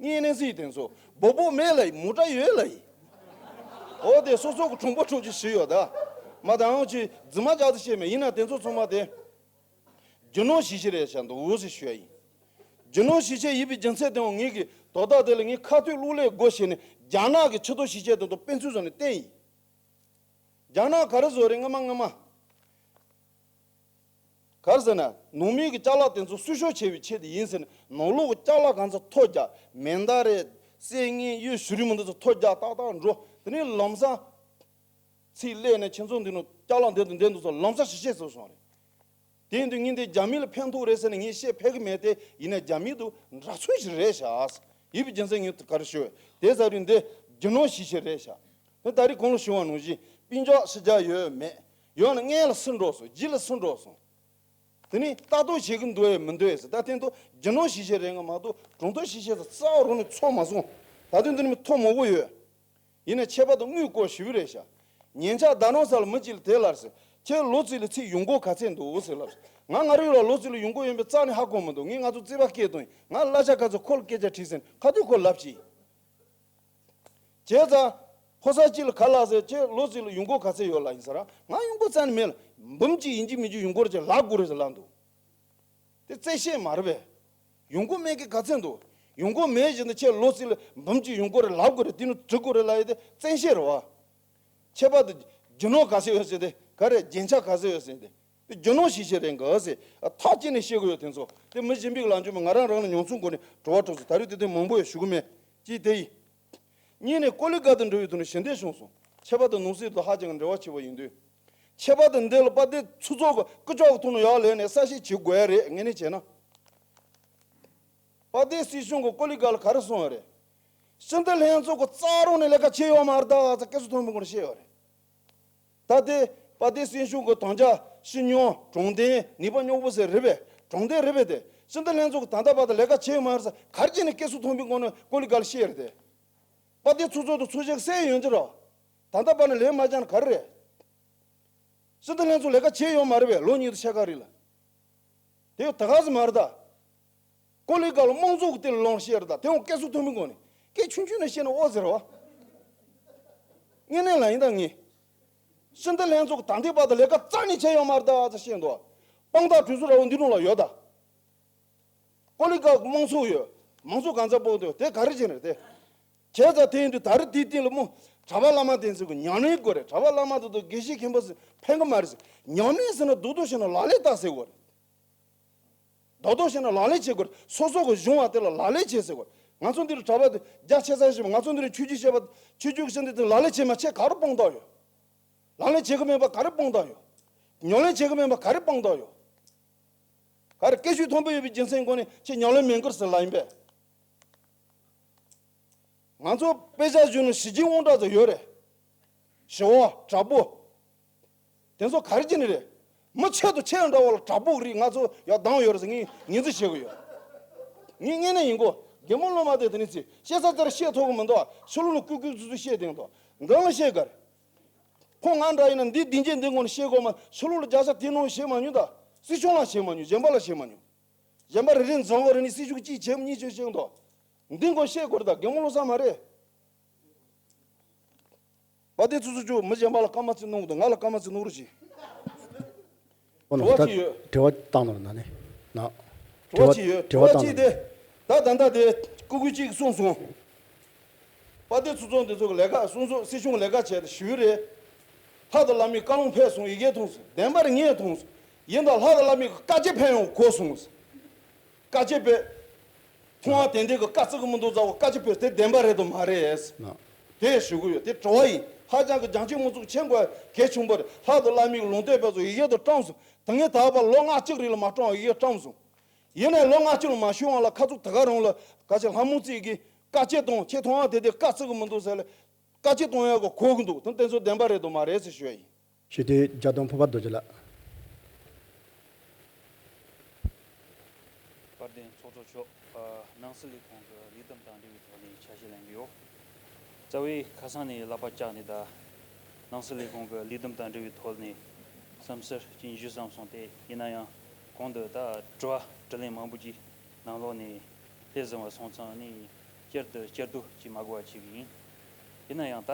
ཡིན། ངས་ནས་ཟེར་དེ་ཚོ་སྦོ་སྦོ་མེད་ལ་ཡིན། མོ་ཊ་ཡོད་ལ་ཡིན། འོ་དེ་སོ་སོ་གི་གྲོང་པ་གྲོང་ཆུ་ཞིག་ཡོད་ད། མ་ད་ཨང་ཆི་རྫུན་མ་ཅག་ཏུ་བཤད་མེད། ཡིན་ན་དེ་ཚོ་ཚང་མ་དེ། རྒྱུ་ནོར་ཞིག་བཤད་རེད་བྱ་འདུག་ཟེར་ཞུ་ཡ་ཡིན། རྒྱུ་ནོར་ཞིག་བཤད་ཡིན་པའི་རྒྱུ་མཚན་དེའང་ངེད་ཀྱིས་དོ་བདག་དེ་ལ་ངས་ཁ་ཐུག་གློག་ཀླད་སྒོ་ཕྱེ་ནས་རྒྱ་ནག་གི་ཆུ་ཐོག་ཞིག་བཤད་དེ་ཚོ་དཔེ་མཚོན་བཟོས་ནས་བསྟན་ཡིན། རྒྱ་ནག་ག་རེ་བཟོ་རེད། སྔ་མ་སྔ་མ། ག་རེ་ཟེར་ན། ནང་མི་གི་ཅ་ལག་དེ་ཚོ་སུས་ཤོར་བྱས་པའི་ཆེད་དུ་ཡིན་ཟེར་ནས་ནང་ལོགས་ཀྱི་ཅ་ལག་གང་ཚ་ཐོ་རྒྱག་མེ་མདའ་རེད། བསད་ངན་གཡུ་བྱུ་རུ་མི་འདི་ཚོ་ཐོ་རྒྱག་ཏག་ཏག་འགྲོ། དེ་ནས་ལམ་སང་ཚིག་སླེབས་ནས་ཁྱེད་ཚོ་འདི་ནང་ཅ་ལག་འདི་དང་འདི་འདུག་ཚོ་ལམ་སང་ཞིག་བཤད་ཟེར་སོང་རེད། དེ་ཡིན་དུས་ངས་འདི་རྒྱ་མི་ལ་ཕན་ཐོགས་རེད་ཟེར་ནས་ངས་བཤད་ཕེབས་ཀྱི་མེད་དེ། ཡིན་ན་རྒྱ་མི་དང་འདྲ་མཚུངས་ཤིག་རེད་ཤག་ཡིན་པའི་རྒྱུ་མཚན་ངས་ག་རེ་ཞུ། དེ་ཟེར་དུས་འདི་རྒྱུ་ནོར་ཞིག་ཞིག་རེད་ཤག་དེ་ད་རེས་གོང་ལ་ཞུ་བ་ནང་བཞིན་སྤུན་ཀྱག་ཕྱི་རྒྱལ་ཡོད་མེད། ཡོད་ན་སྔོན་ལ་སུ་འགྲོ་སོང་། རྗེས་ལ་སུ་འགྲོ་སོང་། དེ་ནས་ལྟ་རྟོག་བྱེད་ཀྱི་འདུག་ཡོད་མི་འདུག་ཡོད་ཟེར། ད་དེ་འདུག་རྒྱུ་ནོར་ཞིག་ཞིག་རེད་ང་མ་གཏོགས་གྲོང་ཐོག་ཞིག་ཞིག་ཟེར་རྩ་བ་རང་ནས་ཚོར་མ་སོང་། ད་དུང་འདི་ནས་མི་ཐོ་མང་པོ་ཡོད། ཡིན་ན་ཁྱད་པར་དུ་དངུལ་སྐོར་ཞེ་པོ་རེད་ཤག་ཉེ་ཆར་ཟླ་ནོར་ས་ལ་མི་གཅིག་ལ་དེ་ལབ་ཟེར། ཁྱེད་ལོ་གཅིག་ལ་ཚིག་ཡོང་སྒོ་ག་ཚད་འདུག་ཟེར་ལབ་ཟེར། ང་ང་རང་ཡུལ་ལ་ལོ་གཅིག་ལ་ཡོང་སྒོ་ཡོད་པའི་རྩ་ནས་ཧ་གོ་མི་འདུག་ངས་ང་ཚོ་རྩིས་པ་སྐད་གཏོང་ཡིན། ང་གླ་ཆ་ག་ཚོད་ཁོ་ལ་སྐད་ཆ་དྲིས་ཟེར་ན་ག་དུས་ཁོ་ལབ་ཅི། བྱས་ཙང་། ཕོ་གསར་གཅིག་ལ་ག་ལབ་ཟེར། ཁྱེད་ལོ་གཅིག་ལ་ཡོང་སྒོ་ག་ཚད་ཡོད་ལབ་ཡིན་ཟེར། ང་ཡོང་སྒོ་རྩ་ནས་མེད་ལ། འབུམ་གཅིག་ཡིན་གཅིག་མིན་གཅིག་ཡོང་སྒོ་རེད་ཅེས་ལབ་དགོས་རེད་ཟེར་ལབ་འདུག་དེ་རྩེད་བཤད་མ་རེད་པས། ཡོང་སྒོ་མེད་མཁན་ག་ཚད་འདུག་ཡོང་སྒོ་མེད་བཞིན་དུ་ཁྱེད་ལོ་གཅིག་ལ་འབུམ་གཅིག་ཡོང་སྒོ་རེད་ལབ་དགོས་རེད། དེ་ནི་འགྲིག་དགོས་རེད་ལབ་ཡ་དེ་རྩེད་བཤད་རེད་བ། ཁྱད་པར་དུ་རྒྱུ་ནོར་ག་ཚད་ཡོད་ཟེར་དེ་ག་རེ། རྒྱན་ཆ་ག་ཚད་ཡོད་ཟེར་དེ། དེ་རྒྱུ་ནོར་ཞིག་ཞིག་རེད་འགའ་ཟེར། ཐག་བཅད་ནས་བཤད་དགོས་ཡོད་དེ་ཚོ། དེ་མི་གཞན་པའི་ལ་འཇོག་མི། ང་རང་རང་ལ་ཉོ་ཚོང་སྒོ་ནས་བྲོ་བ་འཕྲོག་ཚོ། ད་རེས་དེ་དོན་མང་པོ་ཡོད་ཞུ་གི་མེད། ཅིག་དེ་ཡིན། གཉིས་ནས་ཀོ་ལི་ག་དང་འབྲེལ་བའི་ཐོག་ནས་ཞི་བདེ་བྱུང་སོང་། ཁྱད་པར་དུ་ནང་སྲིད་དང་ཧ་ཅང་གི་འབྲེལ་བ་ཆེ་བ་ཡིན་དུས། ཁྱད་པར་དུ་འདི་ལ་དཔལ་ལྡན་ཚོགས་གཙོ་གི་སྐུ་ཕྱོགས་ཀྱི་ཐོག་ནས་ཡར་སླེབས་ནས་གསལ་བཤད་བྱེད་དགོས་ཡ་རེད། ངས་ནས་བྱས་ན། དཔལ་ལྡན་སྲིད་གཞུང་གི་ཀོ་ལི་ག་ལ་ག་རེ་གསུངས་ཡོད་རེད། སྤྱི་འཐུས་ལྷན་ཚོགས་ཀྱི་རྩ་རང་ནས་ལས་ཀ་བྱས་ཡོད་མ་རེད་ད་ཟེར་སྐད་ཆ་ཐོན་པའི་སྒོ་ནས་བཤད་ཡོད་རེད། ད་ལྟའི་དཔལ་ལྡན་སྲིད་གཞུང་གི་དམ་བཅའ་སྤྱི་སྙོམས་དྲང་བདེན་ནུས་པ་སྙོམས་པོ་ཟེར་རེད་པས། དྲང་བདེན་རེད་པས། དེ་སྤྱི་འཐུས་ལྷན་ཚོགས་ཀྱི་ད་ལྟ་བར་དུ་ལས་ཀ་བྱས་ཡོད་མ་རེད་ཟེར་ག་རེ་བྱས་ནས་སྐད་ཆ་ཐོན་པའི་སྒོ་ནས་ཀོ་ལི་ག་ལ་བཤད་ཡོད་རེད་དེ། དཔལ་ལྡན་ཚོགས་གཙོ་དང་ཚོགས་གཞོན་གསལ་ཡོད་ཀྱི་རེད། ད་ལྟ་བར་ནས་ལས་མ་བྱས་ན་ག་རེ་རེད། སྤྱི་འཐུས་ལྷན་ཚོགས་ལས་ཀ་བྱས་ཡོད་མ་རེད་པས། ལོ་གཉིས་དང་ཕྱེད་ཀ་རིང་ལ། དེ་ད་ག་ཟེ་མ་རེད་ད། ཀོ་ལི་ག་ལ་དམངས་གཙོ་གི་དེ་ལ་ལོངས་བཤད་རེད་ད། དེ་འོང་སྐད་ཚུགས་ཐུབ་མི་དགོས་ནི། སྐད་ཆུང་ཆུང་ནས་བཤད་ན་ཨོ་ཟེར་བ། དངོས་གནས་ལ་ཡིན་ད་ངས། སྤྱི་འཐུས་ལྷན་ཚོགས་ཀྱི་ད་ལྟའི་བར་དུ་ལས་ཀ་རྩ་ནས་བྱས་ཡོད་མ་རེད་ད་ཟེར་བཤད་འདུག་དཔང་རྟགས་གྲོས་ཚོགས་ར་བ་འདི་ནང་ལ་ཡོད་ད། ཀོ་ལི་ག་དམངས་གཙོ་ཡོད། མང་གཙོ་གང་ཚ་པོ་འདུག་དེ་ག་རེ་བྱས་ནས་དེ། བྱས་ཙང་དེ་ཡིན་དུས་ད་རེས་དེའི་སྟེང་ལ་མོ། གྲྭ་པ་བླ་མ་དེ་ཚོ་གི་ཉམས་ལེན་དགོས་རེད། གྲྭ་པ་བླ་མ་དེ་ཚོ་དགེ་བཤེས་མཁན་པོ་ཚོ་ཕན་གི་མ་རེད་ཟེར། ཉམས་ལེན་ཟེར་ན་རྡོག་རྡོག་བྱས་ན་ལག་ལེན་བསྟར་ཟེར་དགོས་རེད། རྡོག་རྡོག་བྱས་ན་ལག་ལེན་བྱེད་དགོས་རེད། སོ་སོ་གི་གཞུང་བ་དེ་ལ་ལག་ལེན་བྱེད་ཟེར་དགོས་རེད། ང་ཚོ་འདི་རུ་གྲྭ་པ་དེ་རྒྱ་ཆེ་ས་ཞིག་ང་ཚོ་འདི་རུ་ཆོས་བརྒྱུད་བཤད་པ། ཆོས་བརྒྱུད་ཀྱི་བཤད་འདི་དེ་ལག་ལེན་བྱེད་མ་བྱེད་ག་རེ་དཔང་རྟགས་ཡོད། ལག་ལེན་བྱེད་གི་མེད་པ་ག་རེ་དཔང་རྟགས་ཡོད། ཉམས་ལེན་བྱེད་གི་མེད་པ་ག་རེ་དཔང་རྟགས་ཡོད། ཨ་རེ་སྐད་ཤུགས་མཐོན་པོ་ཡོད་པའི་རྒྱུ་མཚན་སྒོ་ནས་ཁྱེད་ཉམས་ལེན་མི་དགོས་ཟེར་ལབ་ཡིན་པས། ང་ཚོ་དཔེ་ཆ་བཞུགས་ནས་ཞི་ཅིན་ཝང་འདྲ་ཚོ་ཡོད་རེད། ཞི་བ་དྲག་པོ། དེ་ཚོ་ག་རེ་བྱས་ནས་རེད། མི་ཆེད་དུ་ཆེ་འདྲ་བ་ལ་དྲག་པོ་རིགས་ང་ཚོ་ཡག་སྡང་ཡོད་རེད་ཟེར་ངས་ངོས་འཛིན་བྱེད་དགོས་ཡོད། ངས་ངས་ནས་ཡིན་གོ། རྒན་མོ་སློབ་མ་དེ་དེ་ནས་ཚིག་བཤད་ས་ཙེར་བཤད་ཐུབ་གི་མི་འདུག་ཕྱི་ལོགས་ལ་ཀུ་ཀུ་ཙུ་ཙུ་བཤད་དེ་འདུག་འདང་ལ་བཤད་གར། ཁོ་ང་འདྲ་ཡིན་ན་འདི་སྡིངས་ཆའི་འདི་ངོ་ནས་བཤད་དགོས་མ་ཕྱི་ལོགས་ལ་རྒྱལ་ས་དེ་ནང་བཤད་མ་མྱོང་ད། སྲིད་སྐྱོང་ལ་བཤད་མ་མྱོང་། གཞན་པ་ལ་བཤད་མ་མྱོང་། གཞན་པ་རེ་རེ་འཛིན་གོ་རེ་ནས་སྲིད་ཤུགས་གཅིག་བྱེད་མི་གཉིས་བྱེད་བཤད་འདུག་འདི་ངོ་བཤད་དགོས་རེད་ད་རྒན་མོ་བློ་བཟང་མ་རེད། པ་དེ་ཚོ་ཚོ་ཅུ་མི་གཞན་པ་ལ་སྐར་མ་ཚིག་གནོང་གི་འདུག་ང་ལ་སྐར་མ་ཚིག་གནོང་རོགས་གྱིས། ཨོ་ན་དྲི་བ་ད་ཅི་ཡོད། དྲི་བ་བཏང་ནོར་ན་ནི་ན། དྲི་བ་ཅི་ཡོད། དྲི་བ་ཅི་དེ། ད་ད་ལྟ་དེ་ཀུ་ཀུ་གཅིག་གསུངས་སོང་། པ་དེ་ཚོ་ཚོ་འདི་ཚོ་གི་ལས་ཀ་སོང་ཚོ་སྲིད་སྐྱོང་ལས་ཀ་བྱས་ཏེ་ཞུས་རེད། ལྷ་དང་བླ་མའི་བཀའ་ལུང་ཕེབས་སོང་ཡི་གེ་མཐོང་སོང་བདེན་པར་ངས་མཐོང་སོང་། ཡིན་ད་ལྷ་དང་བླ་མའི་བཀའ་རྒྱ་ཕན་ཡོང་གོ་སོང་། བཀའ་ཆད་པས། མཐོང་བ་དེ་འདྲའི་གི་བཀའ་བརྩི་གི་མི་འདུག་ཟེར་བ་བཀའ་ཆད་པས་དེ་བདེན་པ་རེད་དམ་མ་རེད། ན། དེ་ཞུ་གི་ཡོད་དེ་དྲི་བ་ཡིན། ཧ་ཅང་གི་རྒྱང་ཆེན་མི་ཚུགས་ཆེན་པོ་གལ་ཆེན་པོ་རེད། ལྷ་དང་བླ་མའི་ལུང་བསྟན་པ་ཚོ་ཡི་གེ་དུ་བཀྲམ་སོང་། དེ་ངས་ད་བར་ལོ་ལྔ་གཅིག་རིང་ལ་མ་བཀྲམ་བ་ཡི་གེ་བཀྲམ་སོང་། ཡིན་ནའི་ལོ་ལྔ་གཅིག་ལ་མ་ཞུ་བ་ལ་ཁ་ཚུགས་ད་ག་རང་ལ་ག་ཅི་ལྷ་མོ་རྩིས་ཀྱི་བཀའ་ཆད་གཏོང་ཁྱེད་མཐོང་བ་དེ་དེ་བཀའ་བརྩི་གི་མི་འདུག་ཟེར་ལ་བཀའ་ཆད་གཏོང་ཡག་གི་གོ་གི་འདུག་དེ་དེ་ཚོ་བདེན་པ་རེད་དམ་མ་རེད་ཟེར་ཞུ་ཡ་ཡིན། ཞུ་དེ་རྒྱ་དོན་ཕུར་པ་རྡོ་རྗེ་ལགས། དཔལ་ལྡན་ཚོགས་གཙོ་མཆོག་ཨ། ནང་སྲིད་ལས་ཁུངས་ཀྱི་ལས་བསྡོམས་དང་འབྲེལ་བའི་ཐོག་ནས་འཆར་གཞི་ལེན་གྱི་ཡོད། རྩ་བའི་ཁ་སང་ནས་ལག་པ་བཅག་ནས་ད་ནང་སྲིད་ལས་ཁུངས་ཀྱི་ལས་བསྡོམས་དང་འབྲེལ་བའི་ཐོག་ནས་བསམ་ཚུལ་ཅིག་ཞུ་བསམ་སོང་སྟེ། ཡིན་ན་ཡང་གོང་དུ་ད་དྲི་བ་དྲིས་ལན་མང་པོ་ཅིག་ནང་ལོགས་ནས་སླེབས་ཟིན་པ་སོང་ཙང་ནི་སྤྱིར་དུ་སྤྱིར་བསྡུས་ཅིག་མ་དགོས་པ་བྱེད་ཀྱི་ཡིན། ཡིན་ན་ཡང་ད་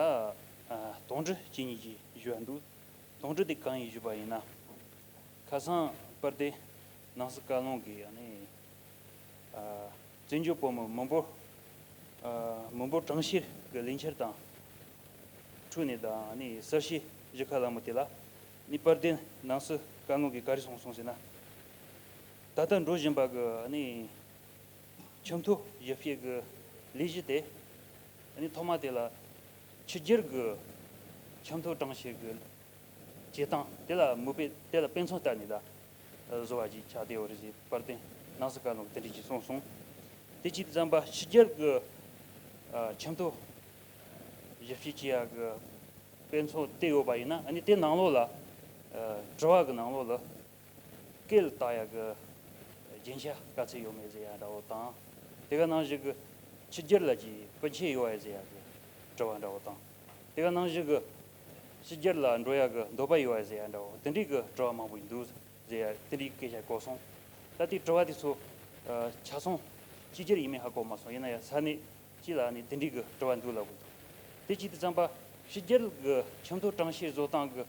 ཨ། དོན་འགྲུབ་ཅིག་གཉིས་ཅིག་ཞུ་ཡ་འདུག་དོན་འགྲུབ་དེ་གང་ཡིན་ཞུས་པ་ཡིན་ན། ཁ་སང་པར་དེ་ནང་སྲིད་བཀའ་བློན་གྱིས་ཨ་ནི་ཨ། བཙན་བྱོལ་བོད་མི་མི་འབོར་ཨ། མི་འབོར་གྲངས་བཤེར་གྱི་ལས་འཆར་དང་འཁྲིལ་ནས་དང་ཨ་ནི་གསལ་བཤད་ཞུ་ཁ་ལ་མོ་དེ་ལ་ནི་པར་དེ་ནང་སྲིད་བཀའ་བློན་གྱིས་ག་རེ་གསུངས་སོང་ཟེར་ན། ད་ལྟ་འགྲོ་བཞིན་པ་གི་ཨ་ནི་ཆེས་མཐོའི་ཞིབ་བཤེར་གྱི་ལས་གཞི་དེ་ཨ་ནི་ཐོག་མ་དེ་ལ་ཕྱི་རྒྱལ་གྱི་ཆེས་མཐོའི་གྲངས་བཤེར་གྱི་བྱེད་སྟངས་དེ་ལ་མིག་དཔེ་དེ་ལ་དཔེ་མཚོན་བལྟས་ནས་ད་བཟོ་བ་ཅིག་ཆགས་བསྡད་ཡོད་རེད་ཟེར་པར་དེ་ནང་སྲིད་བཀའ་བློན་དེ་འདྲ་ཅིག་གསུངས་སོང་། དེ་ཅིག་དུས་ཙམ་པ་ཕྱི་རྒྱལ་གྱི་ཨ། ཆེས་མཐོའི་ཞིབ་བཤེར་བྱེད་ཡག་གི་དཔེ་མཚོན་བལྟས་ཡོད་པ་ཡིན་ན་ཨ་ནི་དེ་ནང་ལོགས་ལ་ཨ། དྲི་བ་གི་ནང་ལོགས་ལ་སྐད་བཏགས་ཡག་གི་རྒྱན་ཆ་ག་ཚད་ཡོད་མེད་ཟེར་ཡག་འདྲ་བོ་དང་། དེ་ག་ནང་བཞིན་གི་ཕྱི་རྒྱལ་ལ་ཅིག་སྤུན་མཆེད་ཡོད་ཨེ་ཟེར་ཡག་གི་དྲི་བ་འདྲ་བོ་དང་། དེ་ག་ནང་བཞིན་གི་ཕྱི་རྒྱལ་ལ་འགྲོ་ཡག་གི་འདོད་པ་ཡོད་ཨེ་ཟེར་ཡག་འདྲ་བོ་དེ་འདྲའི་གི་དྲི་བ་མང་པོ་ཡིན་འདུག་ཟེར་ཡག་དེ་འདྲའི་སྐད་ཆ་གོ་སོང་། ད་ལྟའི་དྲི་བ་དེ་ཚོ་ཨ། ཆ་ཚང་ཕྱི་རྒྱལ་ཡིན་མིན་ཧ་གོ་མ་སོང་། ཡིན་ན་ཡང་ས་གནས་སྤྱི་ལ་ནི་དེ་འདྲའི་གི་དྲི་བ་འདུག་ལབ་དགོས་འདུག་དེ་ཅིག་དུས་ཙམ་པ་ཕྱི་རྒྱལ་གི་ཆེས་མཐོའི་གྲངས་བཤེར་བཟོ་སྟངས་གི་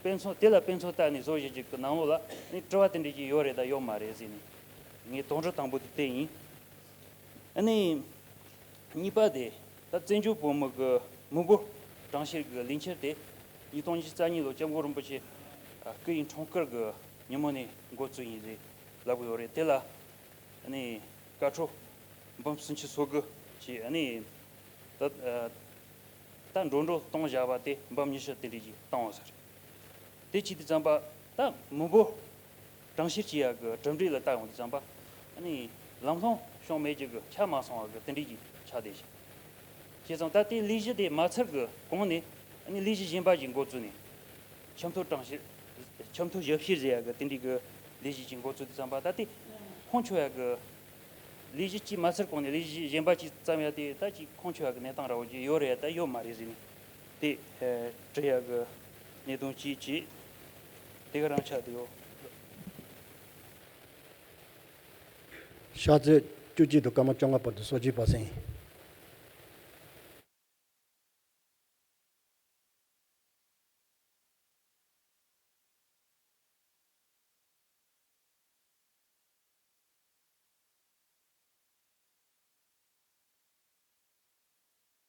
དཔེ་མཚོན་དེ་ལ་དཔེ་མཚོན་བལྟས་ནས་བཟོ་བཞིན་གྱི་གི་ནང་ལོགས་ལ་ནི་དྲི་བ་དེ་འདྲ་ཅིག་ཡོད་རེད་དང་ཡོད་མ་རེད་ཟེར་ནས་ངས་དོན་འགྲུབ་དང་པོ་དེ་དེ་ཡིན། ཨ་ནི་གཉིས་པ་དེ་ད་བཙན་བྱོལ་བོད་མི་གི་མི་འབོར་གྲངས་བཤེར་གི་ལས་འཆར་དེ་ཉིས་སྟོང་ཉི་ཤུ་རྩ་གཉིས་ལོ་སྐྱབས་མགོན་རིན་པོ་ཆེ་སྐུ་ཡི་འཁྲུངས་སྐར་གི་ཉིན་མོ་ནས་འགོ་བཙུགས་ཡིན་ཟེར་ལབ་གི་ཡོད་རེད། དེ་ལ་ཨ་ནི་བཀའ་ཁྲོལ་འབུམ་སུམ་ཅུ་སོ་དགུ་ཅིག་ཨ་ནི་ད་ད་འགྲོ་འགྲོ་གཏོང་བཞག་པ་དེ་འབུམ་ཉི་ཤུ་དེ་འདྲ་ཅིག་བཏང་བ་ཟེར། དེ་བྱེད་དུས་ཙམ་པ་ད་མི་འབོར་གྲངས་བཤེར་བྱེད་ཡག་གི་གྲུབ་འབྲས་ལ་ལྟ་ཡོང་དུས་ཙམ་པ་ཨ་ནི་ལམ་ལྷོང་བྱུང་མེད་ཀྱི་གི་ཆ་མ་ཚང་བ་གི་དེ་འདྲ་ཅིག་ཆགས་བསྡད་ཤག་བྱས་ཙང་ད་ལྟའི་ལས་གཞི་དེ་མ་ཚར་གི་གོང་ནས་ཨ་ནི་ལས་གཞི་གཞན་པ་ཞིག་འགོ་བཙུགས་ནས། ཆེས་མཐོའི་གྲངས་བཤེར། ཆེས་མཐོའི་ཞིབ་བཤེར་ཟེར་ཡག་གི་དེ་འདྲའི་གི་ལས་གཞི་ཅིག་འགོ་བཙུགས་དུས་ཙམ་པ་ད་ལྟའི་ཁོང་ཆོད་ཡག་གི་ལས་གཞི་གཅིག་མ་ཚར་གོང་ནས་ལས་གཞི་གཞན་པ་ཅིག་བརྩམས་ཡག་དེ་ད་ཅིག་ཁོང་ཆོད་ཡག་གི་གནས་སྟངས་འདྲ་བོ་ཅིག་ཡོད་རེད་ད་ཡོད་མ་རེད་ཟེར་ནས་དེ་དྲི་ཡག་གི་གནད་དོན་གཅིག་བྱས། དེ་ག་རང་ཆགས་བསྡད་ཡོད། ཕྱག་ཚོད་བཅུ་གཅིག་དང་སྐར་མ་བཅོ་ལྔ་བར་དུ་གསོལ་ཇ་ཕབ་སེང་།